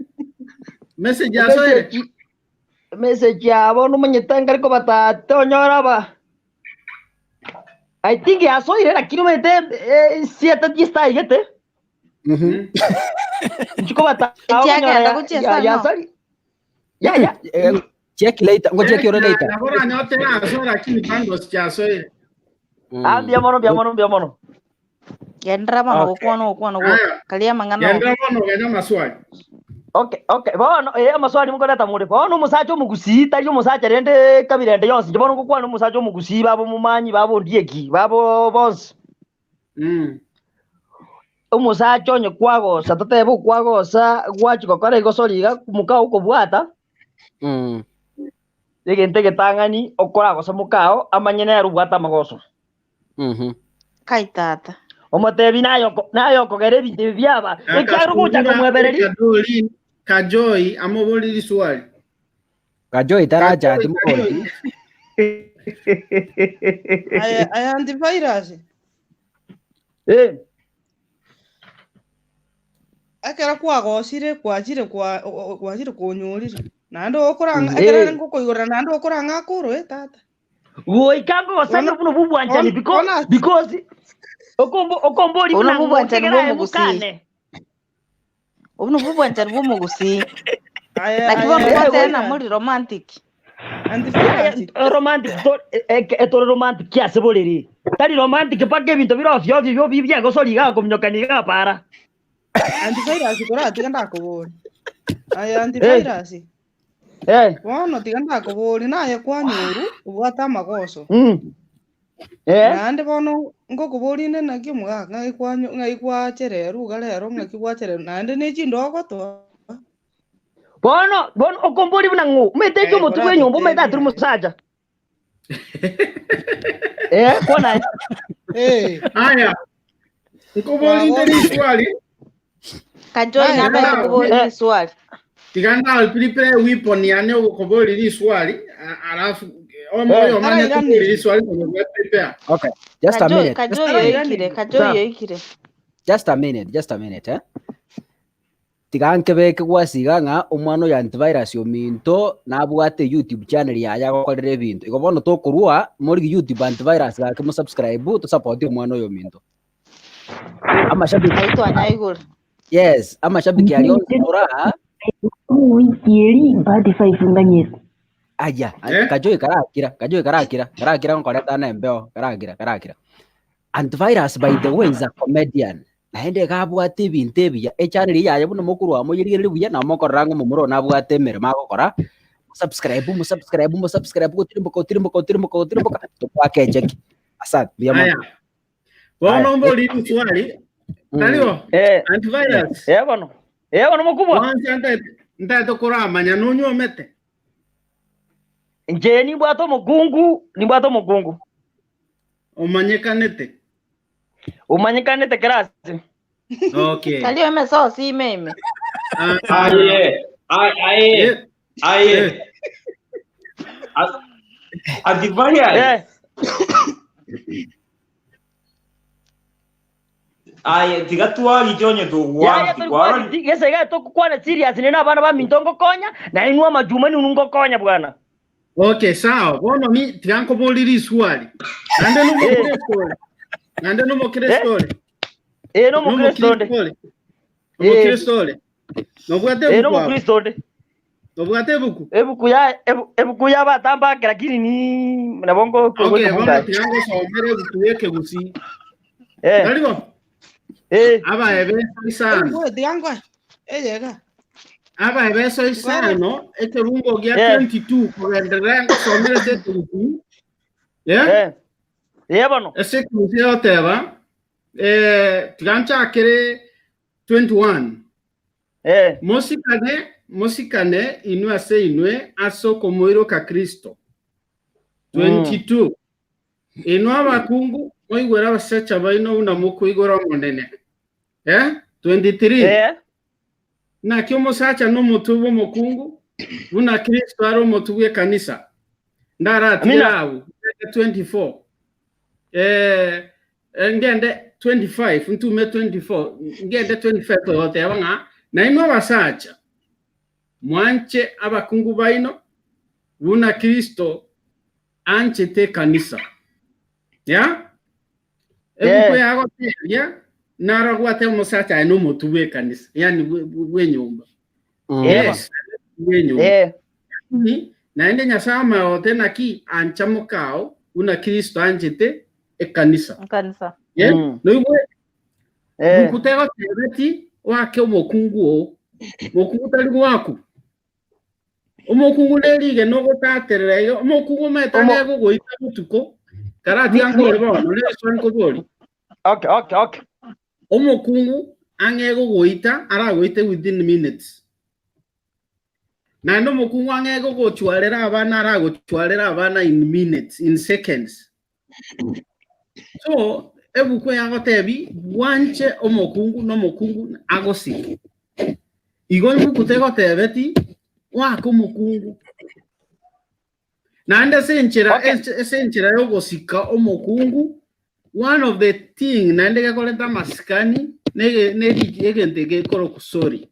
Message yasoire. message message yabo nomonyete nkari kobatata onyora aba I think yasoire lakini omanyete eh, siete tistaigete nchikobatao okonyora Echiagenda ya gochia ya sana. yasori ya ya Eh, check later ngo check yore later Nabora nyote yasoire lakini bando sichasoire. ah mbia mono mbia mono mbia mono Gendera bono Okay. gokwana gokwana go Aya, karia amang'ana gendera ogo. bono genya maswali. okay okay bono eh amaswali mukoreta muri bono omosacha omogusii tari omosacha rende kabirende yonsi inche bono ngokwana omosacha omogusii babo momanyi babo ndieki babo bonsi Omosacha onye kwagosa totebe okwagosa gwachi gokora egosori iga mokao okobwata egento egetang'ani okoragosa mokao amanye nere obwate amagoso. Kai tata. Omotebi naye oko- naye okogera ebinto ebi biaba ekiagera ogocha Akasungura komwebereria Kadoli Kajoi amoboriri swali. Kajoi taracha Kajoi ati Kajoi. mukoti. Aya aya antivirus. Eh, Ekero kwagosire kwachire kwa o- o- kwachire konyorire. Naende okoranga ekero eh. ngokoigorera naende okoranga akoro eh tata. Goika ngogosaria Bono buna bobwanchani bono because bono ase because okombo okombori Obo buna nobwo obwanchani ng'otegera bwa aye omogusii. mokane. Obo nobwo obwanchani bwa omogusii. aya Naki aya bono Eh, gwatera goika na muri romantic. Yaya, antivirus. romantic to etore romantic ase borere tari romantic mpaka ebinto bire ofyo ofyo bio biegosori iga kominyokani iga para Antivirus kora tiga ndakobori. Aya eh antivirus. eh Bono tiga ndakobori naye kwanyoru obwate amagoso. eh Naende bono ngokobori inde naki omogaka ng'ai kwanyo ng'ai gwachereru iga rero ng'aki gwachereru naende ne chindogotoa. bono bono okombori buna ng'o omanyete Eh, ekio omotu bwa enyomba omanyete koratotebia atari aye. omosacha eh kwana Eh, Aya, nkobori inde kwagosire. riswali. Kajoi Naye nabaete Tiganda kobori eh riswali. tiganda prepare weapon yane okobori riswali alafu omoyo eh omanye kobori Tarairaneri. riswali kobori prepare. Okay. Just a Kajoi minute. Just Kajoi a minute. oikire Tarairaneri. Kajoi sawa oikire. Just a minute. Just a minute, eh. Tiga nkebeke gwasiga ng'a omwana oyo antivirus ominto nabwate YouTube channel yaye agokorera ebinto. Igo bono tokorwa morigi YouTube antivirus gake mo subscribe to support omwana oyo ominto. Amashabiki Ngai twanyaigure. yes, amashabiki aria onsi moraa Wiki eri mpati 5 nganyete. aya Eh? kajoi karakira kajoi karakira karakira nkoreta na embeo karakira karakira antivirus by the way is a comedian naende gabwate ebinto ebiya echannel yaye buna mokorwa moyerigereri buya na mokorora ng'a omomura nabwate emeremo agokora subscribe mu subscribe mu subscribe gotirimboka gotirimboka gotirimboka gotirimboka tokwake echeki asante buya mono Aya. Bono aya mbori riswali. Taribo eh antivirus. eh bono eh bono mokubwa Wansi ntate ntate kuramanya nonyomete. nje nimbwate omokungu nimbwate omokungu Omanyekanete. omanyekanete kerasi Okay. Kalio emesosi ime ime. Ah, Aye, aye, aye, eh, aye. eh. Antivirus. eh Aye, tiga twari chonye yaya tugwanti turi kwarori. kwani gese ga tokukwana serious nina abana ba minto ngokonya na inwa majuma ni ngokonya bwana Okay, sawa. Bono ni tiga nkobori riswali. Nande eh nomokristo. Nande nomokristo. eh eh no mukristo nde Nomokristo. eh Nomokristo. Nobwate eh no ebuku abo. mukristo nde Nobwate ebuku. ebuku ya ebu- ebuku ya batambake lakini ni nabongo Okay, kwebuka bono bungaye tiga ngosomere ebuku yekegusi. eh Taribo eh abaebeso isano. Ebuku tiga ngoe. Eyega. Abaebeso Ngoere. isano ekerungo gia eh 22 kugenderera ngosomere ase ekegusi. Yeah? eh eh bono Ase ekegusi yoteba eh tiga nchakere 21. eh Mosikane, mosikane inwe ase inwe ase okomoiroka Kristo. 22. Inwe abakungu moigwera abasacha baino buna mokoigora omonene. Eh? 23. eh Naki omosacha n'omotu bw'omokungu buna Kristo ari omotu bw'ekanisa. Ndaratigere Amina. abwo ngende 24 eh, eh, ngende 25 ntume 24 ngende 25 egoteba ng'a nainwe abasacha mwanche abakungu baino buna Kristo anchete ekanisa. Ya? Ebuku Eh. yagotebia naragwate omosacha aye nomotu bw'ekanisa, yani bw'enyomba. Yes, bw'enyomba. Eh. Lakini naende Nyasaye amagote naki ancha mokao buna Kristo anchete ekanisa. Ekanisa. Yeah? Mm. Noigwe Eh. buku tegotebeti wake omokungu oo mokungu tari gwaku omokungu nerige ogotaterera iga omokungu omanyete Omo- ang'e gogoita botuko karatiga nkore bono reswa nkobori Okay, okay, okay. omokungu ang'e gogoita aragoite within minutes naende omokungu ang'e gogochwarera abana aragochwarera abana in minutes in seconds so ebuku yagotebi bwanche omokungu na omokungu agosike igo ebuku tegotebeti wake omokungu naende ase enchera Okay. ase enchera yogosika omokungu one of the thing naende gekoreta amasikani nege- neri- egento gekorokwa sorry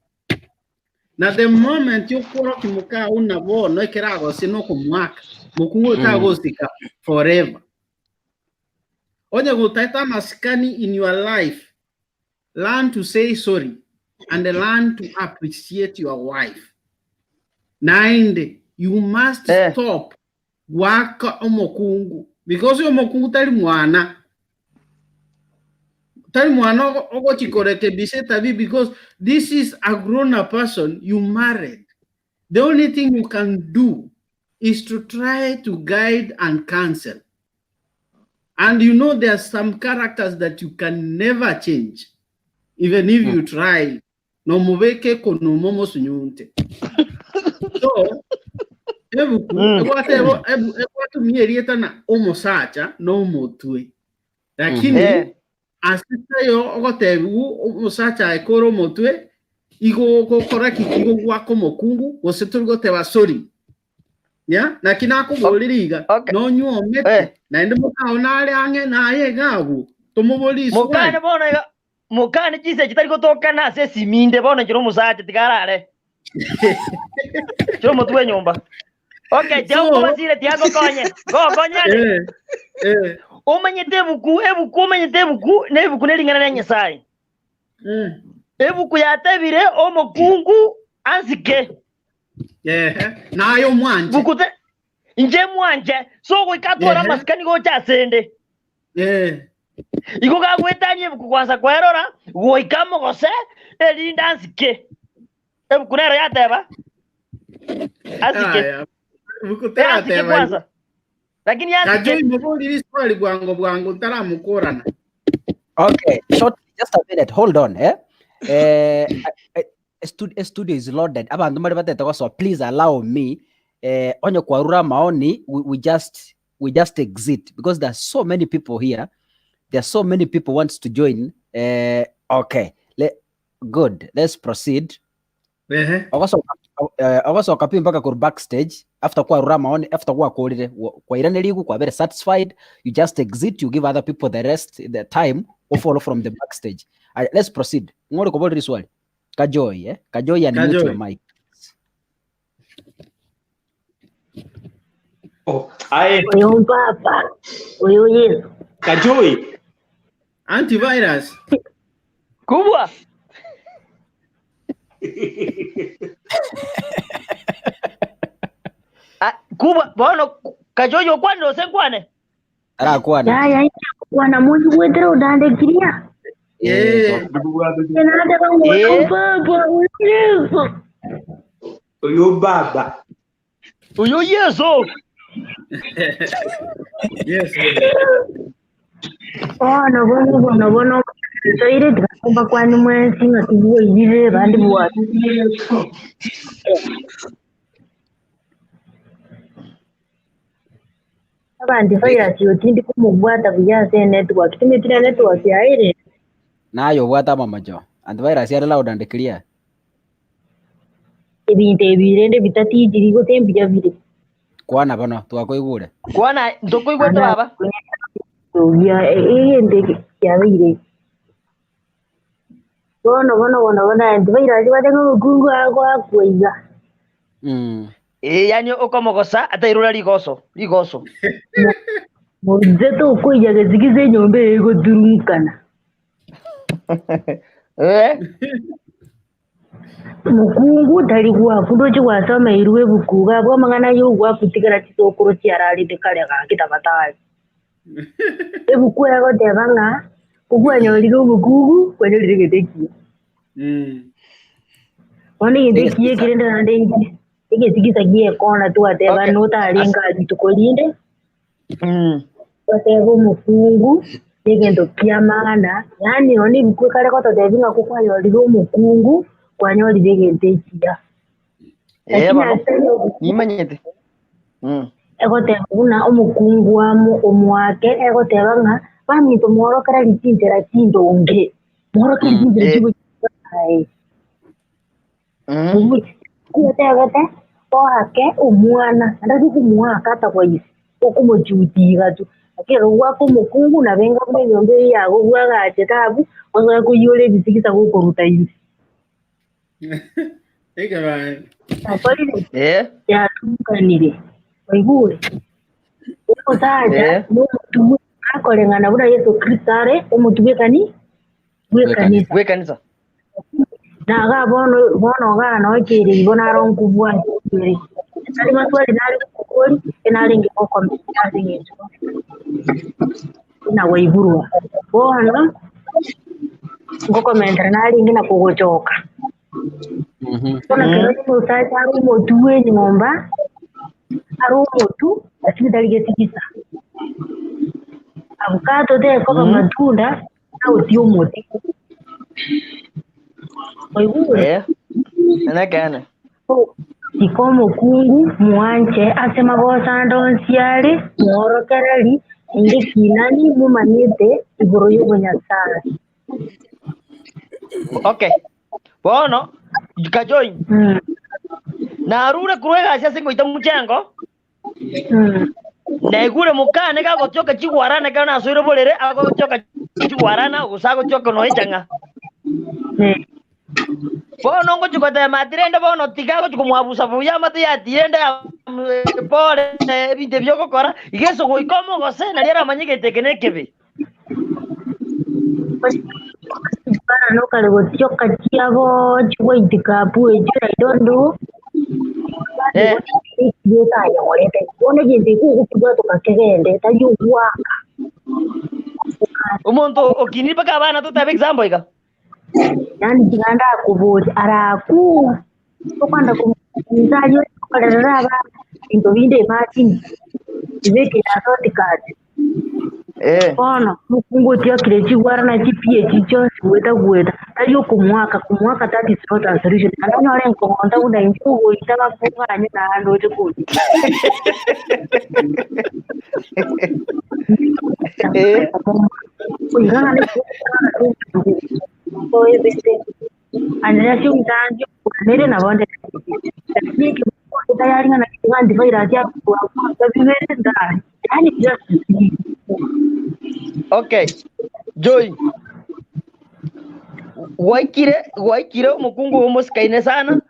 na the moment yokworokia mokao na bono ekero agosie na okomwaka mokungu oyo tagosika forever onye gotaete amasikani in your life learn to say sorry and learn to appreciate your wife naende you must Eh. stop gwaka omokungu because omokungu tari mwana tari mwana ogochikorekebisha etabi because this is a grown up person you married the only thing you can do is to try to guide and counsel and you know there are some characters that you can never change even if you try nomubeke konumo mosunyunte so ebuku Mm. egwatebo egwatumia erieta na omosacha na omotwe lakini Eh. asitayo ogotebiwu omosacha aekore omotwe igo gokora ki igo gwaka omokungu gose tori goteba sorry ya naki nakoborire iga Okay. nonyuomete Eh. naende mokao nare ang'e naye iga abwo tomobori Mokane iswali bono iga mokane chise chitari gotokana ase esiminde bono nchire omosacha tigarare. Chire omotwe enyomba. Okay, so tiankobasire tiagokonye. Gokonyane. eh, eh, Omanyete ebuku, ebuku omanyete ebuku, na ebuku nering'ana ria Nyasaye. Ebuku yatebire omokungu ansike. ehe naye omwanche Buku te inche mwanche so goika atware ehe amasikani gocha asende. eh Igo gagwetania ebuku kwanza kwerora goika mogose erinde ansike. Ebuku nero yateba asike. aya buku Eh, asike terateba igo kwanza. Lakini kajoi ansike. moborire iswali bwango bwango ntaramukorana Okay, short, just a minute. Hold on, eh? Eh, studio is loaded. Abantu bari batete gosoa, please allow me. Eh, onye kwarura maoni, we just exit because there are so many people here. There are so many people wants to join. Eh, okay. Le, good. Let's proceed. ehe Ogosoka ogosoka pi mpaka kur backstage after kwarura maoni after gwakorire kwairanerigu kwa very satisfied you just exit you give other people the rest the time or follow from the backstage. Aya, let's proceed ng'ore koborire swali Kajoi eh Kajoi unmute your kajoi mic. Oh, aye, Oyo mpapa, oyo Yesu. Kajoi. antivirus Kubwa. Ah, kubwa bono kajojo kwanire ose nkwane. Arakwana Yaya kwana mundu gwetera undandekiria. eh eh Nande bang'oyo Eh, mpapa, oyo Yesu. Oyo baba. uyu Yesu. yes Bono bono bono bono toire tigakomba kwani mwensi ng'a tibwoirire bandi bwatu. Abandi virus yotindi kumubwata buya ase network timitire network yaire. nayo bwata mama jo antivirus yari loud and clear. Ebinto ebirende bitatijiri gose mbuya bire. Kwana bono, twakoigure. Kwana ntokoigwete baba. Togia egento eke kiabeire. Bono bono bono bono aye tibairache bate ng'a omokungu agoakwa iga. Ee, yaani okomogosa atairora rigoso, rigoso. Moise tokoiya gesigisa enyomba eye egoturunkana. Eh. Mokungu tari gwaku ndoche gwasomeirwe ebuku iga abwo amang'ana aya ogwaku tigera chisokoro chiararete kare gaki tabatari. Ebuku egoteba ng'a okwanyorire omokungu kwanyorire egento ekiya. Bono egento ekiya eke rende naende inche egesigisa giekona twateba Okay. notarenge As- aa rituko rinde. Goteba omokungu negento kia maana, yaani nonya ebuku ekare gototebia ng'a kokwanyorire omokungu, kwanyorire egento ekiya. Ee Lakini bono, ase ebuku nimanyete. Egoteba buna omokungu amo omoake, egoteba ng'a baminto mworokererie chinchera chindonge, mworokererie chinchera chigochia Gotebete oake omwana, naende ase okomoaka atagwaise, okomochutia iga tu, lakini ekero gwaka omokungu nabo enga buna enyomba eywo yago bwagachete abwo, osoe koiyora ebisigisa gokoruta inse. Yakorire yatunganire, oigure? Omosacha na omotume akoreng'ana buna Yeso Kristo are omotu bw'ekani bw'ekanisa. Bw'ekanisa. Na iga bono bono iga nocheire igo naro nkobwatirie, tari maswali nare gokobori, enarenge gokomenta ase eng'encho buna gwaigurwa. Bono, ngokomentera narenge na kogochoka. Bono ekero omosacha are omotu bwa enyomba, are omotu, lakini tari gesigisa. Avocado tekoba matunda, Tauti omote. Oigure? Eh, nekeene. Sika omokungu, mwanche ase magoso ande onsi are, mworokereri, naende kinani momanyete igoro y'obonyasae. Okay. Bono, Kajoy, narure korwa egasi ase ngoita mochengo, Naigure mokane gagotioka chigwarana ekero nasoire borere, agotioka chigwarana gose agotioka nonya echang'a. Bono ngochia gotema ati rende bono tiga agochia komwabusa buya amato yatirende pore ebinto ebi ogokora, iga ase goika omogose nario aramanye egento eke nekebe. Chigwarana okare gotioka chiabo chigwaitika abwo echio I don't know. Otayegorete bono egento ekio ogokibwatoka kegende tari ogwaka. Omonto okinire mpaka abana totebe example iga. Yaani tiga ndakoboria arakwo okwenda komofunza aria okorerera abana ebinto binde imagine ibeke ya shortcut. Bono omokungu otiokire chigwara na chipie echi chionsi goeta goeta, tari okomoaka, komoaka that is not a solution. Naende onyore nkogonta buna inche ogoita bakong'anye naende oche kondita. Okay, Joy, gwaikire gwaikire omokungu omosikaine sana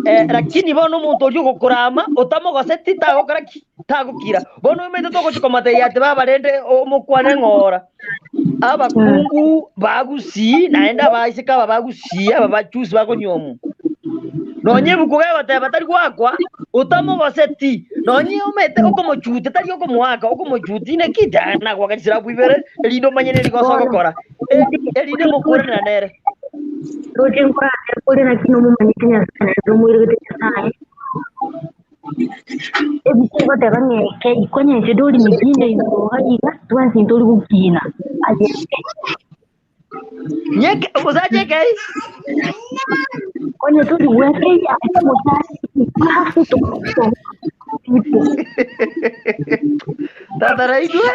eh, lakini bono omonto oria ogokorama otamogoseti tagokora ki tagokira bono omanyete togochi komotebi ati baba rende omokwane ng'ora abakungu bagusii naende abaiseke aba bagusii aba bachusi bakonywa Nonye ebuku gegoteba tari goakwa, otamogoseti, nonye omete okomochutia tari okomoaka, okomochutia inaki nagoaka chisirabu ibere, erinde omanye nerigoso ogokora, erinde mokoranera nere. Roche nkorare kore naki nomomanyete Nyasae naende nomoiregete Nyasae. Ebuku egoteba ng'a eke konya inche ndori mitindo igoro iga iga, twensi ntori gokina aye eke. Nyeke omosacha ekei. Konya tori gwekei aye omosacha ase people. Tata raitwe.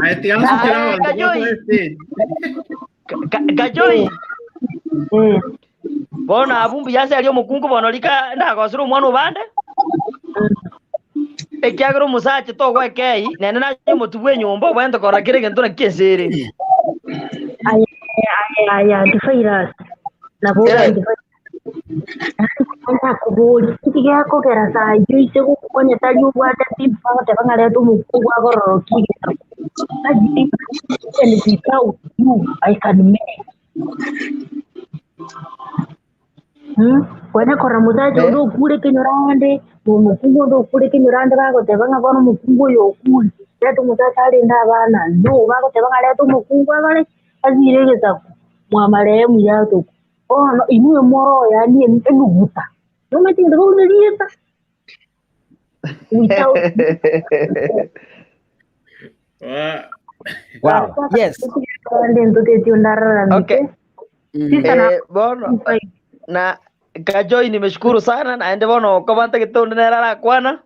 Aye tiga nsukere Aye, abanto Kajoi. basoe stage. Kajoi. Bono abwo mbuya ase aria omokungu bono rika ndagosera omwana obande. Ekiagera omosacha togoa ekei, naende naye omotwe bw'enyomba obwenerete korora kera egento naki ense ere. Aye aye aye antivirus nabo Eh. antivirus nakoboria nki gekogera saa eyio ise gokonya tari obwate pimp bagoteba ng'a reta omokungu agororokie egento even without you I can make Mm, kwanya korora mosacha onde okure ekenyoro ande, omokungu onde okure ekenyoro ande bagoteba ng'a bono omokungu oyo okure, reta omosacha arende abana, no bagoteba ng'a reta omokungu akore ki? Asire egesaku, mwa marehemu yatokwa. Bono inwe more yaani emiguta, nomanyete egento kegocha rieta without Wow. Yes. Ande ntoteti ondararamike. Okay. Sister na Eh, bono na Kajoi nimeshukuru sana naende bono okoba ntagete onde nere arakwana.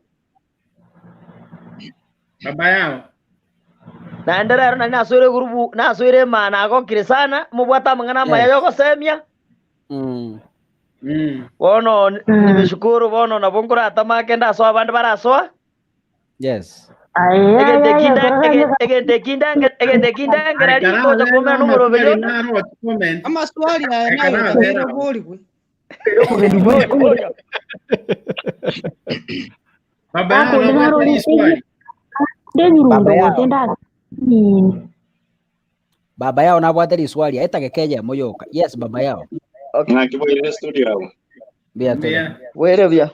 Baba yao. Naende rero nari nasoire egurubu nasoire emana agokire sana mobwate amang'ana amaya Yes. yogosemia. Mm. Bono nimeshukuru bono nabo nkoratamake ndasoa abande barasoa. Yes. Egento eki nda- ege- egento eki ndange- egento eki ndangera ringocha koumera nomoroberi onde. Amaswali aya nayo otabeire oborigwe. Baba yao Akonde nabwate narorete riswali. ndebirundo Baba yao. gose ndakini. Baba yao nabwate riswali etageka eyemo yoka. Yes, baba yao. Ng'aki boirire studio abo. Mbuya tore. Bwere buya.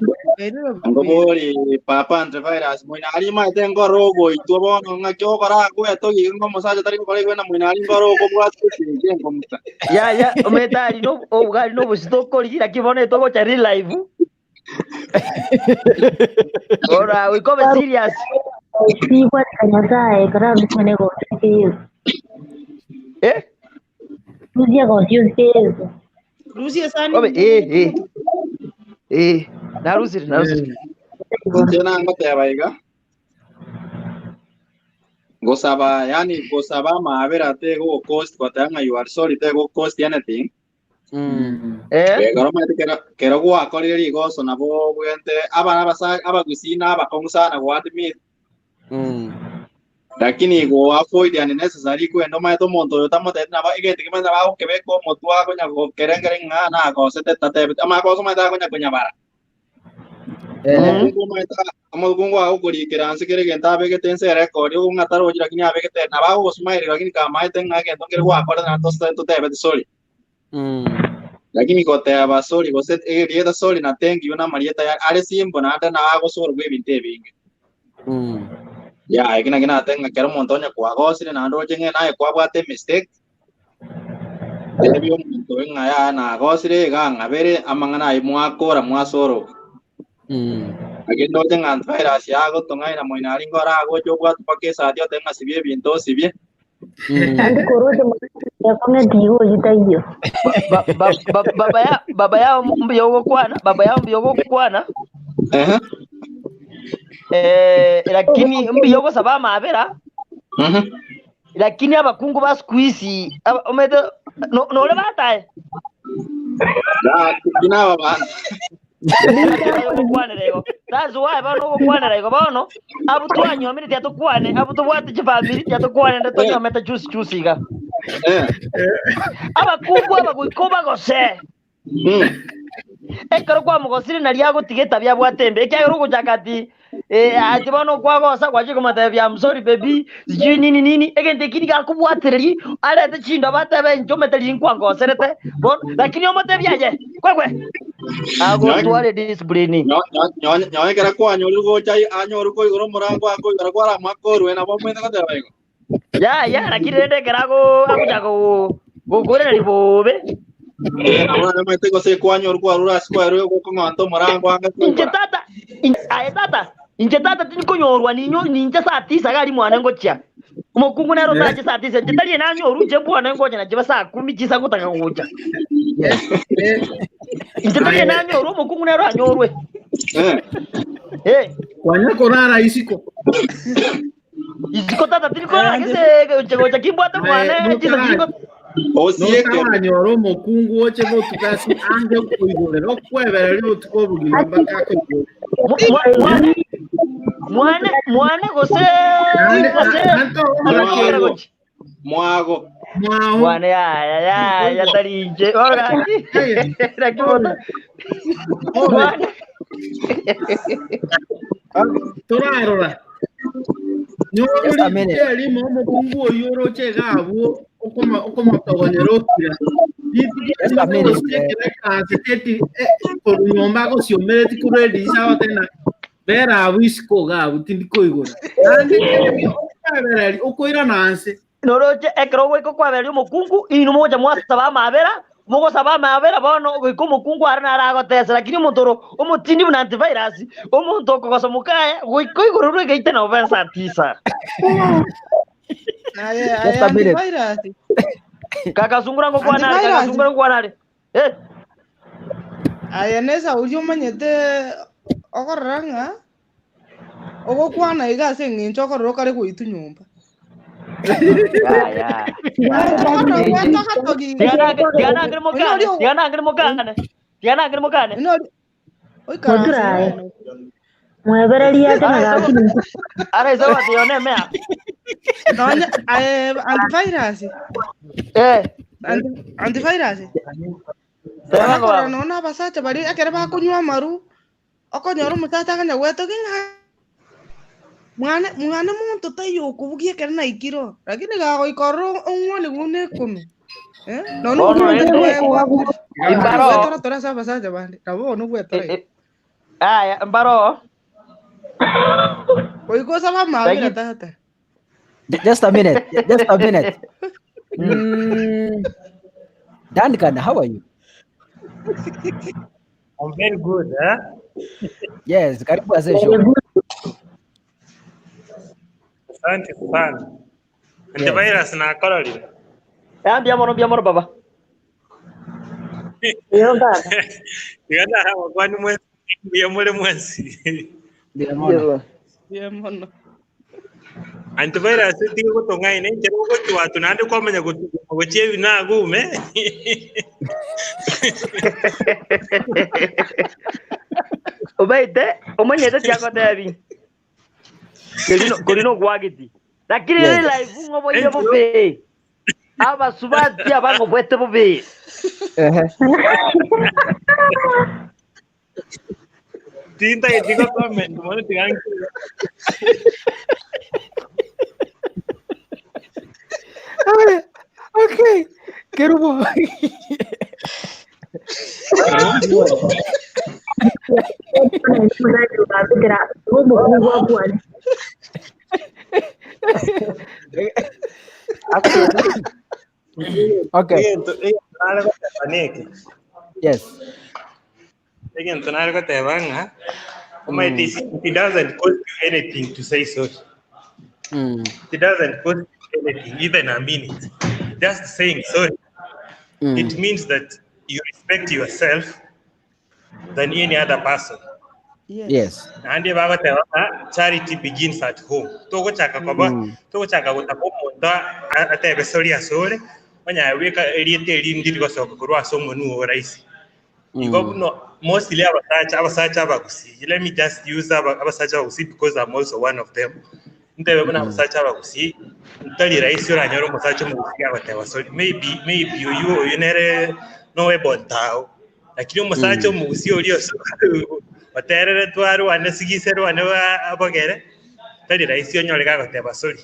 Ngobori papa antivirus moina ari maete ngoro ogoitwa bono ng'aki okora agwetogi ng'o omosacha tari gokora igwe na moina ari ngoro okobwata esingi enkomuta. Ya ya ometari no obwari no obosito okori lakini bono etogocha real life. Ora oikobe serious. Sibwatika Nyasaye kararusia gosi Yesu. Eh? Rusia gosi Yesu. Rusia sani. Obe eh eh. Eh, narusire narusire. Inche nangoteba iga gosaba yani gosaba amabera tegogocost goteba ng'a you are sorry tegocost anything Eh? Ekero omanyete kero kero gwakorire rigoso nabo obwente abana abasa abagusii na abakong'u sana go admit lakini go avoid unnecessary kwenda omanyete omonto oyo otamotebeti nabo egento kemanyete nabo agokebeka omotwe akonya gokerengera ng'a nagosete tatebeti amagoso omanyete akonya konyabara. Omokungu omanyete omokungu agokorikera nse kera egento abegete nse erekodi ogo ng'a tarochi lakini abegete nabo agogosmile lakini kamaete ng'a egento nkere gwakorete naende tose totebeti sorry. Lakini goteba sorry gose erieta sorry na thank you na amarieta ya are simple naende nabo agosolve ebinto ebinge. Yeah, eki naki nateba ng'a kera omonto onye kwagosire naende oche ng'a naye kwabwate emistake, tebia omonto oyo ng'a yaya nagosire iga ng'abere amang'ana ayio mwakora mwasolve. Lakini ndoche ng'a antivirus yagotong'aina moino aria ngora agocha obwate mpaka esati otebe ng'a sibia ebinto osibie. Naende koroche yakong'eti igo oyio taiyo. Ba- ba- ba- baba ya baba yao mbuya ogokwana baba yao mbuya ogokwana Ehe. eh, lakini mbuya ogosaba amabera Mhm. lakini abakungu ba siku hizi aba- omanyete no- nore batae Na bina aba bantu. ogokwanera igo that's why bono ogokwanera igo bono abwo twanyomire tiatokwane abwo tobwate chifamiri tiatokwane nde tonyomete chusi chusi iga Eh. abakungu aba goika obagose Mm. ekero kwamogosire nari agotiga etabia abwate embe ekiagera ogochaka ati eh, ati bono kwagosa gwachia komotebia I'm sorry baby sijui nini nini egento eki nigo akobwatereri arete chindo batebe inche omete riria nkwangoserete bono lakini omotebia aye kwekwe agotware discipline Nyonya ekero kwanyorire gocha anyoru koigora omorango akoigora kwaramwaka orwe nabo omanyete goteba igo. ya ya lakini rende ekero ago agochaka go- gokoiraneria bobe Eh, nabo naende omanyete gose kwanyoru kwarure ase kwarure gokong'onta omorango ange inche koigora. tata in- aye tata inche tata tinkonyorwa ninyo ninche saa tisa gari mwane ngochia omokungu nere otache saa tisa inche tari nanyoru inche mbwane ngocha nachiba saa kumi chisa ngotaka gocha inche tari nanyoru omokungu nere anyorwe Eh. eh Kwanya korara isiko. isiko tata tiri korara gese gocha gocha kimbwate mwane chisa chingo. Osieke. Notawanyora omokungu oche botuko ase ange koigorera okwebereria obotuko obogima mpaka akoigorera. Mwane mwane mwane gose Naende gose naende ogokora gose kero gochi Mwago. mwao mwane yaya yaya tari inche bono gaki naki bono obe mwane torarora Just a minute. nyororite erimo omokungu oyio oroche iga abwo okomotogonyera okira rituko Just a erimo minute. agosiekera ekaseti korwa nyomba agosiomereti korwa edirisa agoteba bera abwo isiko iga abwo tindi koigora naende keremi okwebereri okoirana nse Noroche ekero ogoika okwabereria omokungu, inwe mogocha mwasaba amabera, mogosaba amabera bono goika omokungu are naro agotesa, lakini omonto oro omotindi buna antivirus, omonto okogosa mokaye, goika oigoro rwe egeita nabo bensa tisa. Aye, Just aye a minute. antivirus. Kakasungura ngokwana are, Antivirus. kakasungura ngokwana are. Eh, Aye nesa oria omanyete okorora ng'a ogokwana iga ase eng'encho okorora okare goitwa nyomba. yaya, yaya. Okorora gwetogatogi Tiga nangere Oino mokane, oria tiga nangere mokane, tiga nangere mokane. oino oria oikaranse Moturae. iga Mwebererie ase Araisa ng'a gaki araisa gote yone emea. Nonya aye antivirus. Eh, Antivirus. teba Nakorora ngobaba. nonya abasacha baria ekero bakonywa amaru, okonyora omosacha akanya gwetogia ng'a mwane mwane monto taiyo okobugia ekero naikire oo, lakini gagoika ororo ong'wanigwe buna ekonu, eh, nonya Bono omonto rende bwegwakire, imbaro gwetoratora ase abasacha bande, nabo bono ogwetora eh, eh, aya mbaro goika osabe amabera Lakini tata. Just a minute. Just a minute. Duncan, how are you? I'm very good, eh? Yes, karibu ase show. Asante sana. Antivirus nakororire. Ah, mbuya mono mbuya mono baba. Iyo baba. Iga narabakwani mwensi mbuya more mwensi. Mbuya mono. Mbuya mono. Antivirus tiga gotong'aina enchera ogochwatu naende kwamanya gotuguma gochia ebi nagume. Obaite omanyete tiagotebi. Kori no kori no gwageti. Lakini Yes. riri live ng'oboire bobe. Abasubati abang'obwete bobe. Ehe. Tintageti go comment mono tiga nkire. Okay. Kerubo. Okay. Egento egento nare goteba neke. Yes. Egento nare goteba ng'a omanyete it doesn't cost you anything to say sorry. It doesn't cost you anything, even a minute. Just saying sorry, it means that you respect yourself than any other person. Yes. Naende bagoteba ng'a charity begins at home. Togochaka koba, togochaka gotaka omonto atebe sorry asore, onyaye bweka erieta erinde rigosoka korwa ase omonwe oo rahisi. Igo buno mostly abasacha, abasacha abagusii, let me just use abasacha abagusii because I'm also one of them. Ntebe buna abasacha abagusii, ntari rahisi oranyore omosacha omogusii agoteba sorry. Maybe, maybe oyu oyu nere nowe bontao. Lakini omosacha omogusii oria oterere twarwane sigise rwane abogere, tari rahisi onyore gagoteba sorry.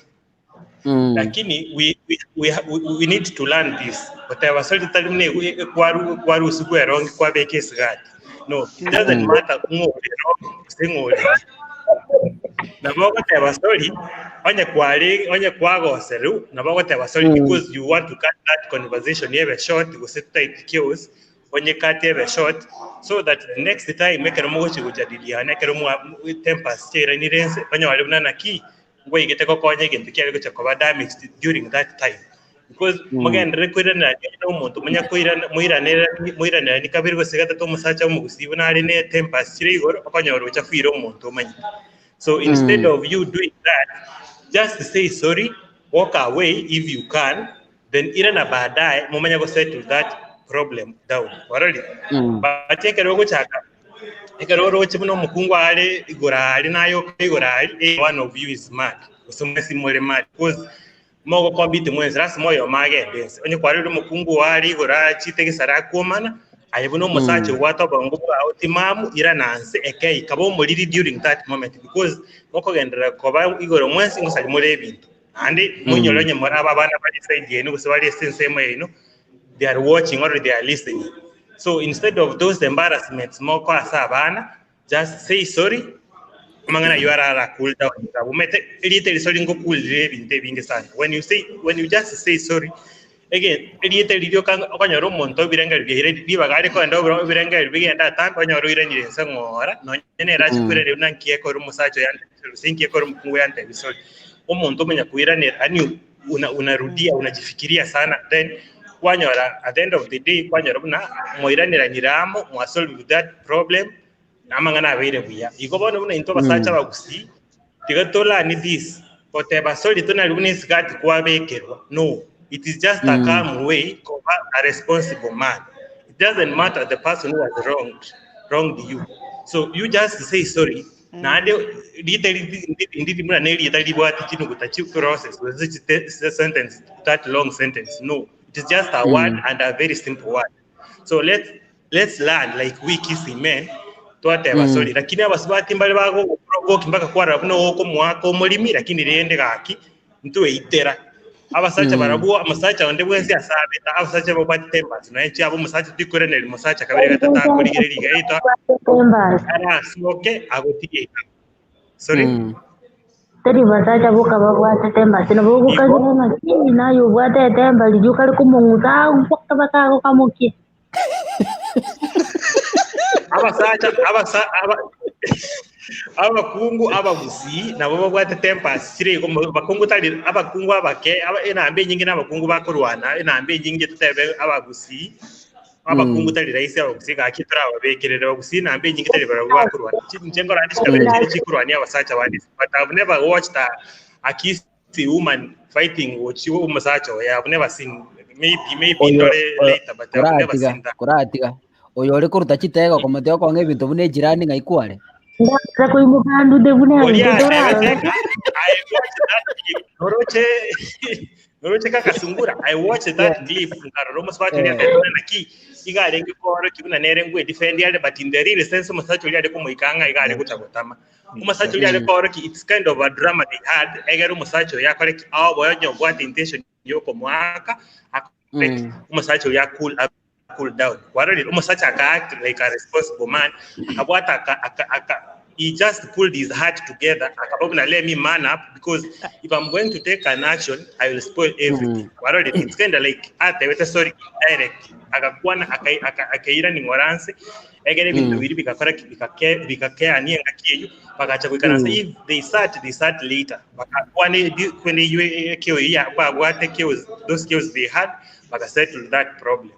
Lakini we need to learn this. Goteba sorry tari buna kwarusi kwerongi kwabeka esigati. No, it doesn't matter ng'ore wrong gose ng'ore. Nabo ogoteba sorry, onye kware onye kwagoseru, nabo ogoteba sorry because you want to cut that conversation ebe short gose tight chaos, onye cut ebe short so that the next time ekero mogochi gojadiliana ekero mwa tempers chiairanire ense onyore buna naki ngwaigete gokonya egento kiare gocha koba damaged during that time. Because mogenderere koiranerania na omonto monya koirana moiranerani moiranerani kabere gose gatato omosacha omogusii buna are ne tempers chire igoro okonyora ochafuire omonto omanyete. So instead of you doing that, just say sorry, walk away if you can. Then irana baadaye momanye go settle that problem down. Kwarorire? But ekero ogochaka ekero oroche buna omokungu are igoro aria naye oka igoro aria, eh, one of you is mad. Gose mwensi more mad because mogocompete mwensi lasima oyomo agende ense. Onye kwarorire omokungu oo are igoro achite gesare akwomana, aye buna omosacha obwate obongo bwao timamu, irana nse ekei kaba omoriri during that moment because mokogenderera koba igoro mwensi ngosari more ebinto. Naende moinyore onye more aba abana bare eside yaino gose bare ase ensemo yaino, they are watching or they are listening. So instead of those embarrassments mokoa ase abana, just say sorry, amang'ana ayio arara cool down. Omanyete erieta eri sorry ngokulire ebinto ebinge sana. When you say, when you just say sorry, again erieta eri rioka okonyora omonto ebirengererio biaire ribaga are kogenda obiro ebirengererio bigende atambe onyore oiranire inse ng'ora nonye nere ache koiraneria buna nki ekore omosacha oyo antebi sorry gose nki ekore omokungu oyo antebi sorry. Omonto omanya koiranera yaani una unarudia unajifikiria sana then kwanyora at the end of the day kwanyora buna mwairaneranire amo mwasolve that problem na amang'ana abeire buya. Igo bono buna intwe abasacha abagusii tiga to learn this goteba sorry tonari buna esikati kwabekerwa no it is just a calm way koba a responsible man it doesn't matter the person who has wronged wronged you so you just say sorry naende rieta ndiri buna ne erieta ribwate chinuguta chi process gose chite sentence that long sentence no it is just a word and a very simple word so let's let's learn like we Kisii men twateba sorry lakini abasubati mbare bagogoprovoke mpaka kwarora buna okomoaka omorimi lakini rende gaki ntweitera abasacha barabwo omosacha onde bwensi ase abete abasacha babwate tempers nonya chiabo omosacha tikoiraneria mosacha kabere gatato akorigereria iga eito Tempers. arasoke agotige iga sorry Tari basacha boka babwate tempers, nabo igo ogokagera ng'a ki naye obwate etemba riria okare komong'usa agwo mpaka agokamokia. Abasacha abasa aba abakungu abagusii nabo babwate tempers chire igo mo bakungu tari abakungu abake aba enamba enyinge na abakungu bakorwana enamba enyinge totebe abagusii abakungu tari rahisi abagusii gaki torababekerere abagusii enamba enyinge tari barabwo bakorwana. Chi inche nkorora ndi chikabira chire chikorwania abasacha bande but I've never watched a a Kisii woman fighting gochia omosacha oye I've never seen maybe maybe Oyo ndore oyo later but I've never koratiga seen that. koratiga oyo ore koruta chitego komotiga okong'a ebinto buna ejirani ng'ai kware. Ndakora koimoka ndute buna Oria intwe torarore. atebete ng'a I watched that clip noroche noroche kaka sungura I watched that clip nkarora omosubati oria atebete buna naki iga arenge koorokia buna nere ngwe defend are but in the real sense omosacha oria are komoika ng'a iga are gocha gotama. Omosacha oria are koorokia it's kind of a drama they had egere omosacha oyo akore ki aoboe onye obwate intention yokomoaka akore ki omosacha oria cool cool down. Kwarorire omosacha aka act like a responsible man akabwata aka, aka, aka he just pulled his heart together akaba buna let me man up because if I'm going to take an action I will spoil everything. Kwarorire it's kind of like atebete sorry direct agakwana aka- aka- akairani ng'oranse egere ebinto biria bigakora ki bigake bigakeania engaki eyio bagacha goikaransa if they sat they sat later bakakwana ebi kwene eyio ekeo eyio ya babwate chaos those chaos they had bagasettle that problem.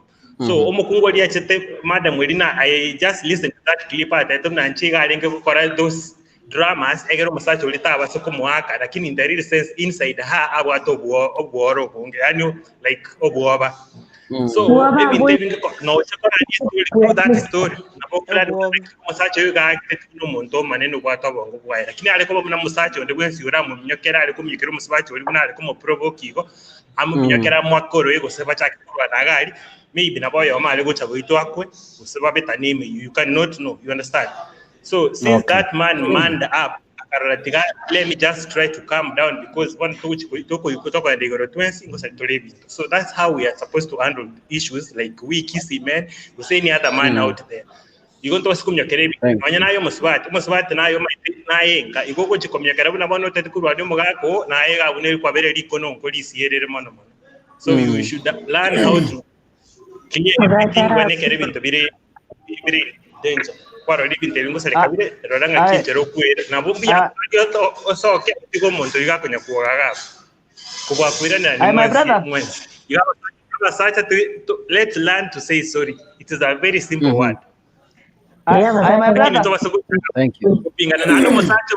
So omokungu oria achete madam eri na I just listen to that clip atete buna inche iga arenge gokora those dramas egere omosacha oria tabase komoaka lakini in the real sense inside her abwate obwo obworo obonge yaani like obwoba. So Bwoba ebinto boi- ebinge ko- noche korania story through that story nabo okorania buna naki omosacha oyo iga aagete buna omonto omonene obwate obongo bwaye lakini are koba buna omosacha onde bwensi oramominyokere are kominyokera omosacha oria buna are komoprovoke igo amominyokere amoake oroe gose bachake korwana iga aria maybe nabo oyomo are gocha goitwa akwe gose babetane emeyio you cannot know you understand so since Okay. that man manned up akarora tiga let me just try to calm down because bono togochi koi- tokoi- tokoenda igoro twensi ngosari tore ebinto so that's how we are supposed to handle issues like we Kisii men gose any other man out there igo ntobase kominyokera ebinto Thank nonya naye omosubati omosubati naye omanyete naye enka igo ogochi kominyokera buna bono otari korwania omogaka oo naye iga abwo neri kwabere rikono nkorisiere mono mono so you should learn how to clear everything when ekero ebinto bire bire danger kwarora ebinto ebi ngosareka Ah, bire rora ng'aki aye, enchera okwera nabo mbuya ah, osoke otige omonto iga akonya kwoga iga abwo kobua koiranera ni aye, my mwensi brother. mwensi iga abasacha tu- tu- let's learn to say sorry it is a very simple word Aye, Eya aye, my abasacha lakini brother. tobase gochaka Thank you. gopingana naende omosacha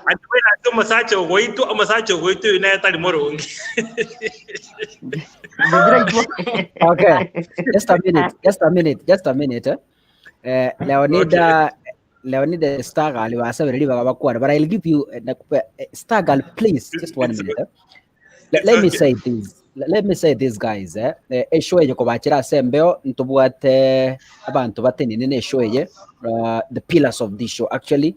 ati bwena ase omosacha ogoitwa omosacha ogoitwa oyo naye tari moronge. Ndiraitwa. Okay. Just a minute. Just a minute. Just a minute. Eh? Eh, Leonida Leonida Stargal wasabire ribaga bakwana but I'll give you eh, nakupa eh, Stargal please just one minute. Eh? Let, let me say this. Let, let me say this guys eh eh, eshow eye kobachira ase embeo ntobwate abanto batenene na eshow eye uh, the pillars of this show actually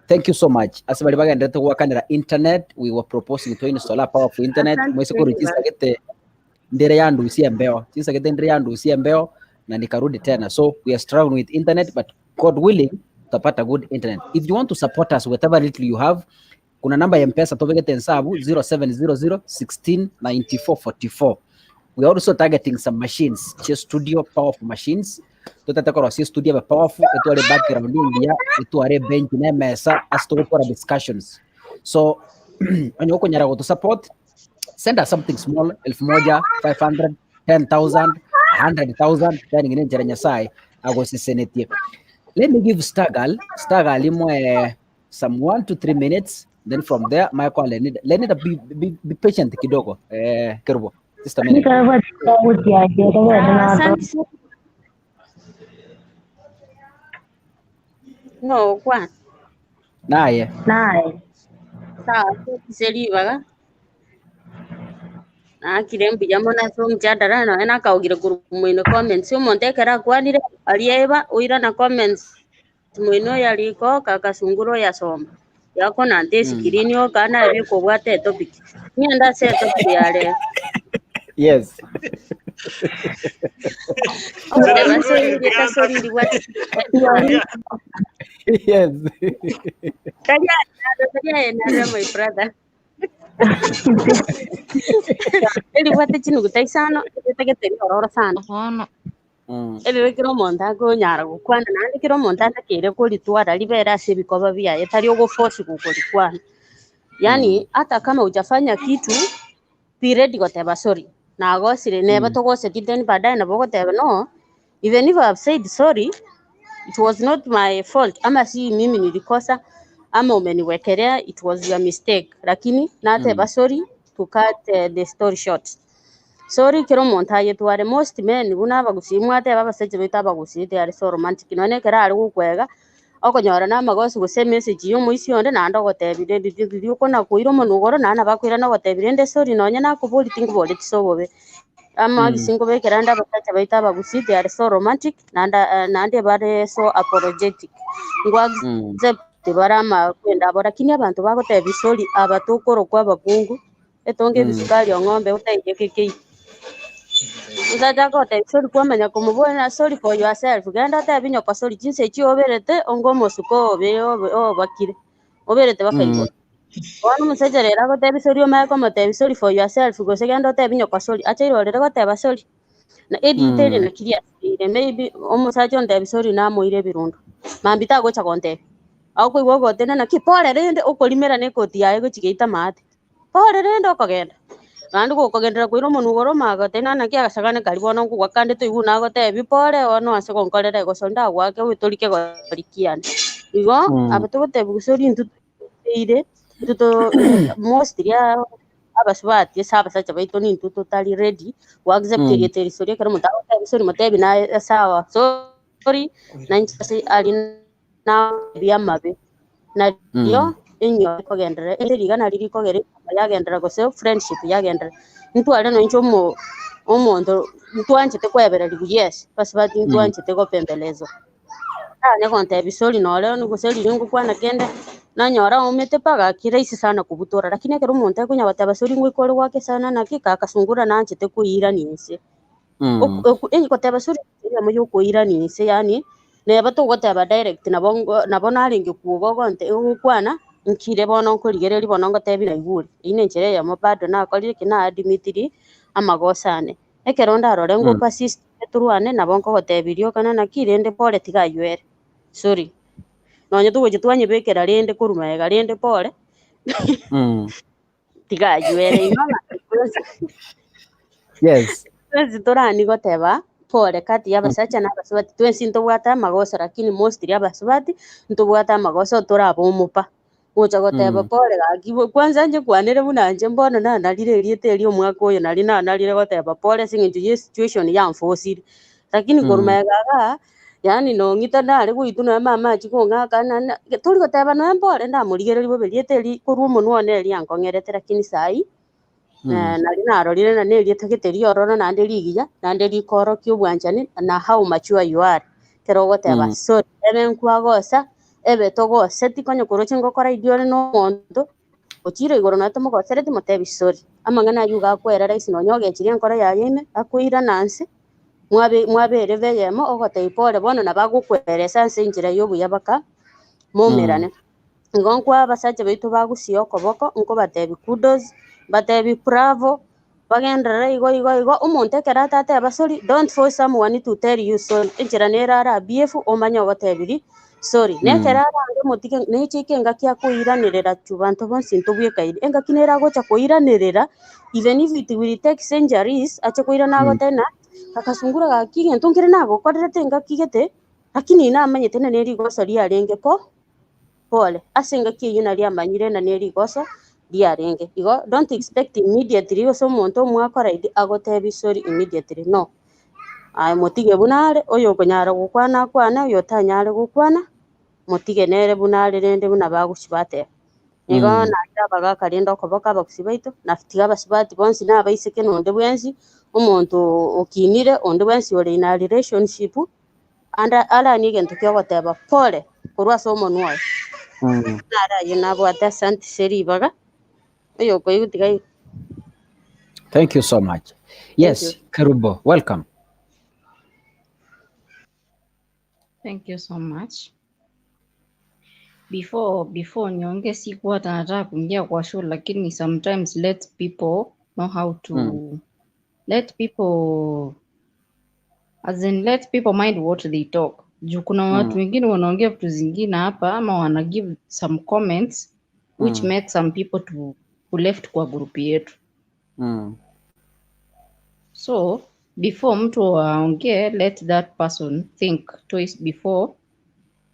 thank you so much ase bari bagenderete gwakanera internet we were proposing to install a powerful internet Asante mwese koregister gete ndire yandusia embeo chinsagete ndire yandusia embeo na nikarudi tena so we are struggling with internet but god willing tutapata good internet if you want to support us whatever little you have kuna namba ya mpesa tobegete ensabu 0700 16 94 44 we are also targeting some machines chia studio powerful machines totete korosia studio ebe powerful etware background engiya etware bench na emesa ase togokora discussions so onye okonyara gotosupport send us something small elfu moja 500 10000 100000 yani ngine njera nyasaye agosesenetie let me give stargal stargal imwe some 1 to 3 minutes then from there michael lenida lenida be, be, be patient kidogo eh kerubo just a minute Asante sana. No, kwa naye Naye. sawa ase ribaga nakire mbuya mono ase omochandara nonya nakaogire korwa moino comments omonto ekero akwanire aria eba oirana comments moino oyo ariko kakasungura oyasoma yakonanta esikirini oka naye bikobwata etopic ng'ende ase etopic ya rero yes ogoteba ase erieta sorry ndibwate yes tari aye tari aye nare my brother eribwate chinuguta isano erietagete riororo sana Bono Ebibe kera omonto akonyara gokwana naende kera omonto atakeire koritwara ribere ase ebikoba biaye tari ogoforce gokorikwana. Yaani hata kama hujafanya kitu be ready goteba sorry nagosire neba togoseti then baadaye nabo ogoteba no even if I have said sorry it was not my fault ama si mimi nilikosa ama umeniwekelea it was your mistake lakini nateba sorry to cut eh, the story short sorry kero omonto ayetware most men buna abagusii mwateba abasacha baito abagusii they are so romantic nonye ekero are gokwega okonyora na amagoso gose emessage ya omoisia onde naende ogotebi rende riria okona koira omonwe igoro naende nabo akoirana ogotebi rende sorry nonye nakobori tinkoboreti ase obobe. Amagisi nkobekera ande abasacha baito abagusii they are so romantic naende naende bare so apologetic. Ngwa accept bare amakwenda abo lakini abanto bagotebi sorry aba tokorokwa abakungu etonge ebisukari ong'ombe otaiyeke kei. Omosacha agotebi sorry kwamanya komoboria ng'a sorry for yourself, genda otebi nyoko sorry chinsa echio oberete onge omosuko obe obe obakire, oberete bakaigwa. Bono omosacha rero agotebi sorry omanye komotebi sorry for yourself gose genda otebi nyoko sorry, ache irorere goteba sorry. Na erita eri naki riabeire maybe omosacha ontebi sorry namoire ebirondo, mambia tagocha gontebia. Akoigwa ogotena naki pore rende okorimera na ekoti yaye gochia geita maate. Pore rende okogenda, naende gokogenderera koira omonwa igoro omanye goteba naki agasagane karia bono nkogwa kande toigwe buna agotebia pore bono ase gonkorera egoso ndagoake oetori kegori kiane. Igo aba togotebiwa gose oria intwe toeire, intwe to mostly abasubati ase abasacha baito nintwe totari ready go accept erieta eri sorry ekero omonto agotebia sorry motebi naye sawa sorry nainche ase aria nabi amabe. Nario enyiomo ekogenderera, erinde rigana riria rikogera enyiomo yagenderera gose friendship yagenderera. Ntware noinche omo omonto ntwanchete koebererigwa yes, basubati ntwanchete gopembelezwa. Tanya gontebia sorry nore gose riria ngokwana kende, nanyora aomete mpaka gaki rahisi sana kobutora lakini ekero omonto akonya goteba sorry ngoika ore goake sana naki kakasungura nanchete koirania inse. Goteba sorry eyemo ya okoirania inse yaani neba togoteba direct nabo ngo nabo narenge kwoga ogonte ogokwana, nkire bono nkorigereria bono ngotebi naigure. Eywo na enchera eyemo bado nakorire ki na admitiri amagoso ane. Ekero ndarore ngo persist torwane nabo nkogotebi rioka na naki rende pore tiga aywo ere, sorry. Nonye togochia twanyebekera rende korwa magega rende pore, tiga aywo ere. Inwe abanto twensi Yes. twensi torani goteba pore kati ya abasacha na abasubati twensi ntobwate amagoso lakini mostly abasubati ntobwate amagoso torabe omopa. Gocha goteba pole gaki bo kwanza inche nkwanere buna inche mbono nanarire erieta erio omwaka oyo nari nanarire goteba pole ase eng'encho ya esituation yanfosire. Lakini korwa magega igaa, yaani nong'ita nare goitwa nonya mama achia kong'aka na na tori goteba nonya mpore ndamorigereria bobe erieta eri korwa omonwa one riankong'erete lakini saii. Nari narorire ng'a nerieta gete riororo naende rigiya, naende rikoorokia obwanchani na how mature you are. Ekero ogoteba sorry, ebe nkwagosa, ebe togoseti konya koroche ngokora idea ore na omonto, ochire igoro nonya tomogosereti motebi sorry. Amang'ana aywo iga akoera rahisi nonya ogechire enkoro yaye ime, akoirana nse, mwabe mwabere be eyemo ogotebi pole bono nabo agokweresa ase enchera ya obuya baka moumerane. Igo nkwa abasacha baito bagusia okoboko, nkobatebia kudos, mbatebie bravo, bagenderere igo igo igo, omonto ekero atateba sorry, don't force someone to tell you sorry, enchera nere ara behave omanye ogotebirie sorry. Na ekero arange motige neche ike engaki akoiranerera chu banto bonsi ntobwekaine, engaki nere agocha koiranerera, even if it will take centuries, ache koirana agotebe ng'a, akasungura gaki egento nkere nagokorerete engaki gete, lakini namanyete ng'a nerigoso riarenge ko. Pole, ase engaki eyio naria amanyire ng'a nerigoso riarenge. Igo don't expect immediately gose omonto omwakora id agotebi sorry immediately, no. Aye motige buna are, oyokonyara gokwana akwane, oyotanyare gokwana, motige nere buna are rende buna bagochi bateba. Igo naende abagaka rende okoboka abagusii baito, na tiga abasubati bonsi na abaiseke na onde bwensi, omonto okinire, onde bwensi ore in a relationship, Ande aranie egento ki'ogoteba pole korwa ase omonwa oye. Naro ayio nabwate asante ase ribaga, oyokoigwa tiga aigwe. Thank you so much. Thank Yes, you. Kerubo, welcome. Thank you so much. Before before niongee sikuwa hata nataka kuingia kwa show lakini sometimes let people know how to let people as in let people mind what they talk. Juu kuna watu wengine wanaongea vitu zingine hapa ama wana give some comments which make some people to, to left kwa group yetu. So before mtu aongee, let that person think twice before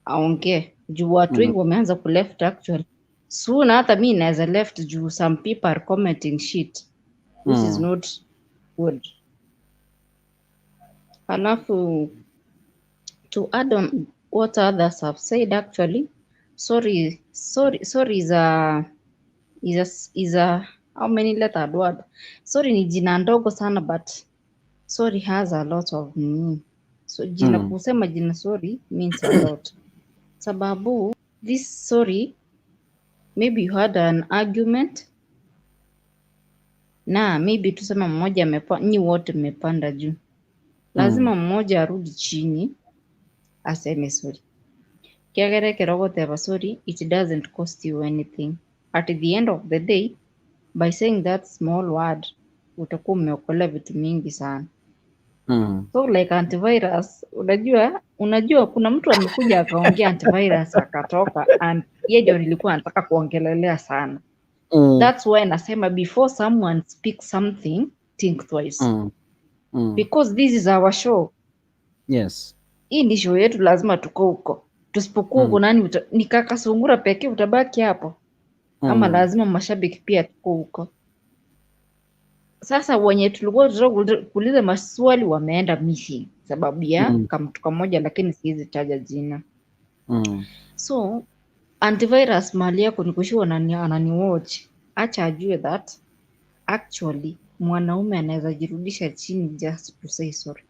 aongee. Juu watu wengi wameanza ku left actually. Soon hata mi naweza left juu some people are commenting shit which is not good. Halafu to add on what others have said actually, sorry, sorry, sorry is a is a is a how many lettered word? Sorry ni jina ndogo sana but sorry has a lot of nini. So jina kusema jina sorry means a lot. Sababu this sorry maybe you had an argument na maybe tuseme mmoja amepa, nyi wote mmepanda juu, lazima mmoja arudi chini aseme sorry. Kiagere ekero ogoteba sorry it doesn't cost you anything. At the end of the day by saying that small word utakuwa umeokolea vitu mingi sana. So like antivirus, unajua unajua kuna mtu amekuja akaongea antivirus akatoka and yeye ndio nilikuwa nataka kuongelelea sana. That's why nasema before someone speaks something think twice. Because this is our show. Hii ni show yetu, lazima tuko huko. Tusipokuwa huko nani uta, ni kaka sungura pekee utabaki hapo ama lazima mashabiki pia tuko huko. Sasa wenye tulikuwa tunataka kuuliza maswali wameenda missing sababu ya kamtu kamoja, lakini siwezi taja jina. So antivirus mali yako ni kushua anani, anani watch, acha ajue that actually mwanaume anaweza jirudisha chini just to say sorry.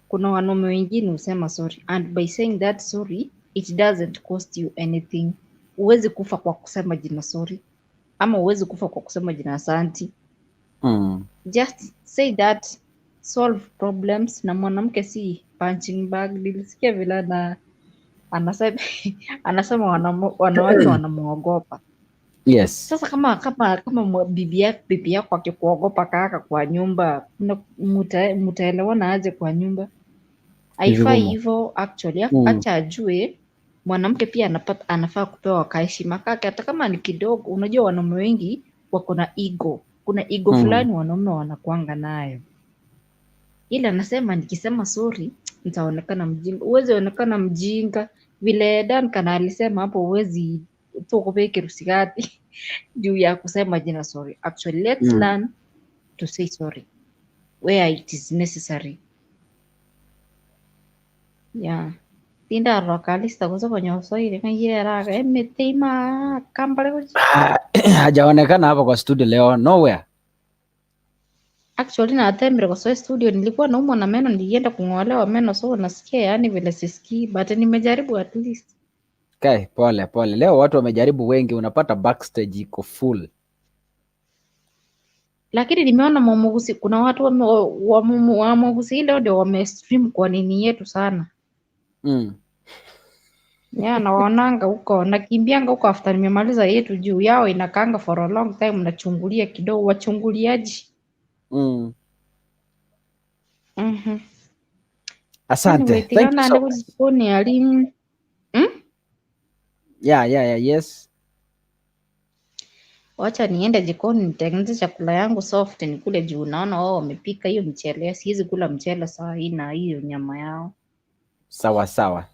Kuna wanaume wengine husema sorry and by saying that sorry it doesn't cost you anything. Huwezi kufa kwa kusema jina sorry ama huwezi kufa kwa kusema jina asanti. Just say that, solve problems. Na mwanamke si punching bag. Nilisikia vile ana anasema anasema wanawake wanamuogopa. Sasa kama kama kama bibi yako akikuogopa kaka kwa nyumba, mutaelewana aje kwa nyumba? Ni Haifai vigumu. hivyo actually. Acha ajue mwanamke pia anapata, anafaa kupewa kaheshima kake hata kama ni kidogo. Unajua wanaume wengi wako na ego, kuna ego fulani wanaume wanakuanga nayo, ila anasema nikisema sorry nitaonekana mjinga. Huwezi onekana mjinga vile Duncan alisema hapo, huwezi tokobekerwa sigati juu ya kusema jina sorry. Actually let's learn to say sorry where it is necessary. Yeah. Tindarora Kalista gose konyosoire ng'ai ere aga emete ime aa akambare gochia. Hajaonekana hapo kwa studio leo nowhere. Actually natemire gosoa studio nilikuwa naumwa na meno nilienda kung'olewa meno so nasikia yani vile sisikii but nimejaribu at least. Okay, pole pole. Leo watu wamejaribu wengi, unapata backstage iko full. Lakini nimeona Mwamugusi kuna watu wame, wa, wa Mwamugusi leo ndio wame stream kwa nini yetu sana. Yeah, nawaonanga huko nakimbianga huko after nimemaliza yetu juu yao inakaanga for a long time nachungulia kidogo wachunguliaji. Asante. Anyway, Thank you tigana so ande much. gujikoni ali Yeah, yes. Wacha niende jikoni nitengeneze chakula yangu soft nikule juu naona wao wamepika hiyo mchele. Siwezi kula mchele saa hii na hiyo nyama yao. Sawa sawa.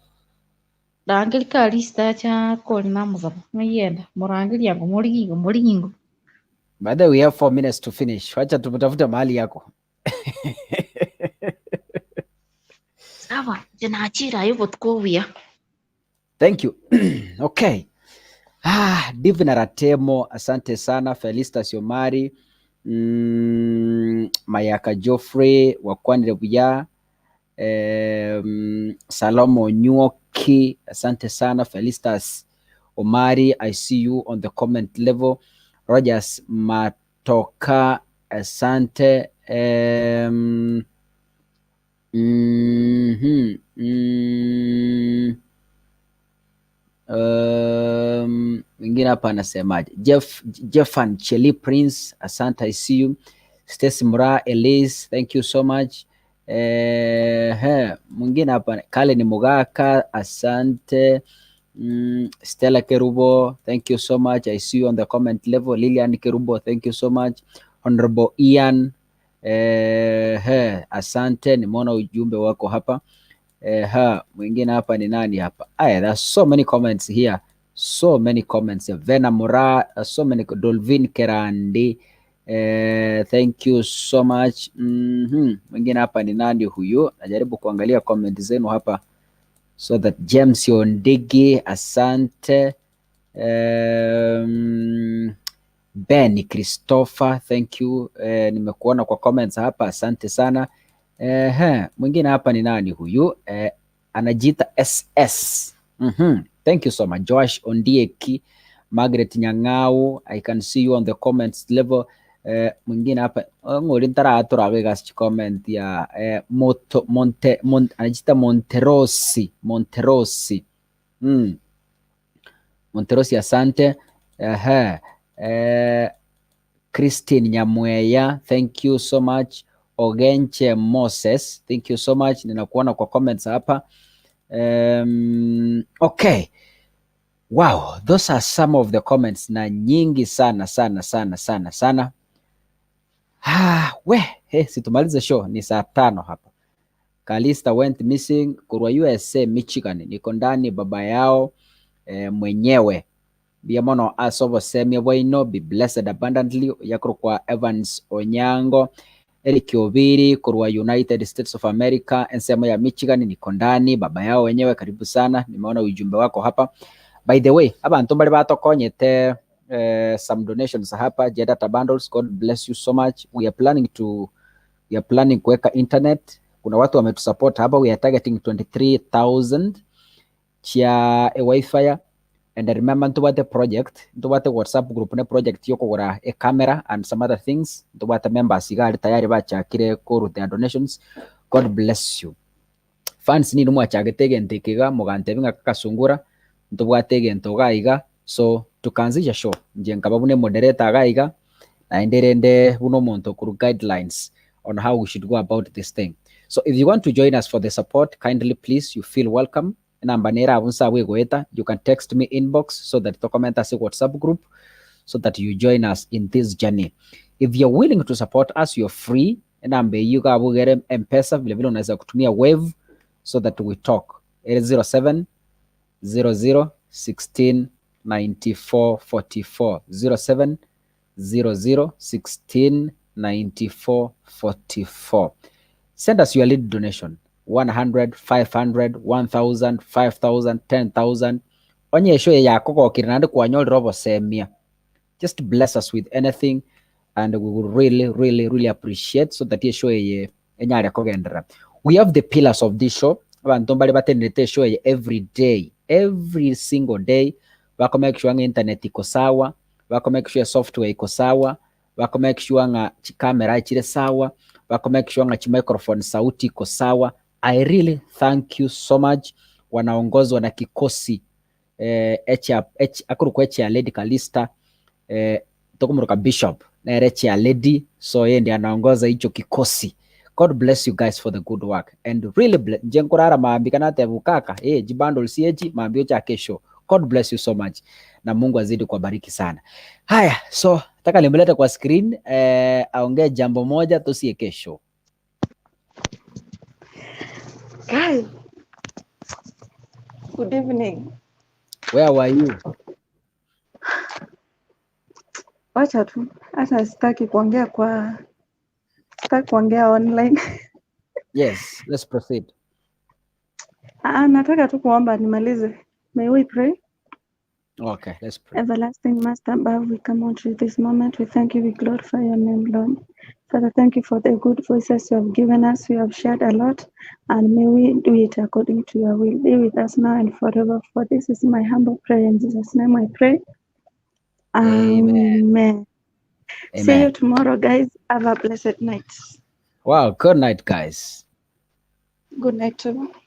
Rangeri Kalista cha kori namusaba ng'aienda murangeri yangu murigingo murigingo. By the way, we have 4 minutes to finish. Wacha tumtafute mahali yako. Sawa, jinachira yuko tukubuya. Thank you. Okay. Ah, Divina Ratemo, asante sana. Felista Omari, Mayaka Geoffrey, Wakwanire Buya, Salomo Nyoki, asante sana. Felistas Omari, I see you on the comment level. Rogers Matoka, asante. Mwingine hapa anasemaje? Jeff Jeffan Cheli Prince, asante, I see you. Stacy Mura Elise, thank you so much. Mwingine hapa Kale ni Mugaka, asante. Stella Kerubo, thank you so much. I see you on the comment level. Lilian Kerubo, thank you so much. Honorable Ian, asante, nimeona ujumbe wako hapa. Mwingine hapa ni nani hapa? Aya, there are so many comments here. So many comments. Vena Mura, so many. Dolvin Kerandi, thank you so much. Mwingine hapa ni nani huyu? Najaribu kuangalia comment zenu hapa so that James Ondigi, asante. Ben Christopher, thank you. Nimekuona kwa comments hapa, asante sana. Mwingine hapa ni nani huyu? Anajiita SS. Thank you so much. Josh Ondieki, Margaret Nyang'au, I can see you on the comments level. Mwingine hapa ng'ori ntaratura gas comment ya Moto, Monte, Mon, anajiita Monterosi, Monterosi. Monterosi asante. Christine Nyamweya, thank you so much. Ogenche Moses, thank you so much. Ninakuona kwa comments hapa. Okay. Wow, those are some of the comments na nyingi sana sana sana sana sana. Ah, we, hey, situmalize show ni saa 5 hapa. Kalista went missing kurwa USA Michigan. Niko ndani baba yao mwenyewe. Biamono asobo semia bwaino be blessed abundantly yakuru kwa Evans Onyango Eric Obiri kurwa United States of America ensemo ya Michigan niko ndani baba yao wenyewe karibu sana nimeona ujumbe wako hapa by the way abantu bali batokonyete some donations hapa Jedata bundles God bless you so much we are planning to we are planning kuweka internet kuna watu wametusupport hapa we are targeting 23000 chia e wifi and remember ntubwate project ntubwate WhatsApp group ne project yokogora a camera and some other things ntubwate members igari tayari bachakire koru their donations God bless you fans nini mwachagete egento ekiga mugantebi ng'a kakasungura ntubwate egento iga iga so tukaanzisha show nje nkaba buna moderator iga iga naende rende buna omonto okuru guidelines on how we should go about this thing so if you want to join us for the support kindly please you feel welcome namba nera abunsa bwegoeta you can text me inbox so that to ase WhatsApp group so that you join us in this journey if you're willing to support us you're free namba hiyo kabugere M-Pesa vile vile unaweza kutumia Wave so that we talk 07 00 16. 94 44 07 00 16 94 44 Send us your lead donation 100, 500, 1000, 5000, 10000 onye esho eye yakogokire naende kwanyorire obosemia just bless us with anything and we will really really really appreciate so that eshow eye enyare kogenderera. We have the pillars of this show abanto mbare batenerete eshow eye every day every single day bako make sure ng'a internet iko sawa bako make sure software iko sawa bako make sure ng'a chikamera chire sawa bako make sure ng'a chimicrophone sauti iko sawa I really thank you so much wanaongozwa na kikosi eh, echa ech, akorokwa echa Lady Calista eh, tokomoroka Bishop nere echa Lady so yeye ndiye anaongoza hicho kikosi God bless you guys for the good work and really ble, nje nkorara maambi kana tebu kaka eh jibundle sieji maambi ochake show God bless you so much na Mungu azidi kuwabariki sana. Haya, so nataka nimlete kwa screen eh, aongee jambo moja tusie kesho. Guy, good evening. Where were you? Wacha tu, hata sitaki kuongea kwa sitaki kuongea online. Yes, let's proceed. Ah, nataka tu kuomba nimalize. May we pray? Okay, let's pray. Everlasting Master above, we come on to this moment. We thank you, we glorify your name, Lord. Father, thank you for the good voices you have given us. You have shared a lot, and may we do it according to your will. Be with us now and forever. For this is my humble prayer. In Jesus' name I pray. Amen. Amen. See Amen. you tomorrow, guys. Have a blessed night. Wow, good night, guys. Good night, too.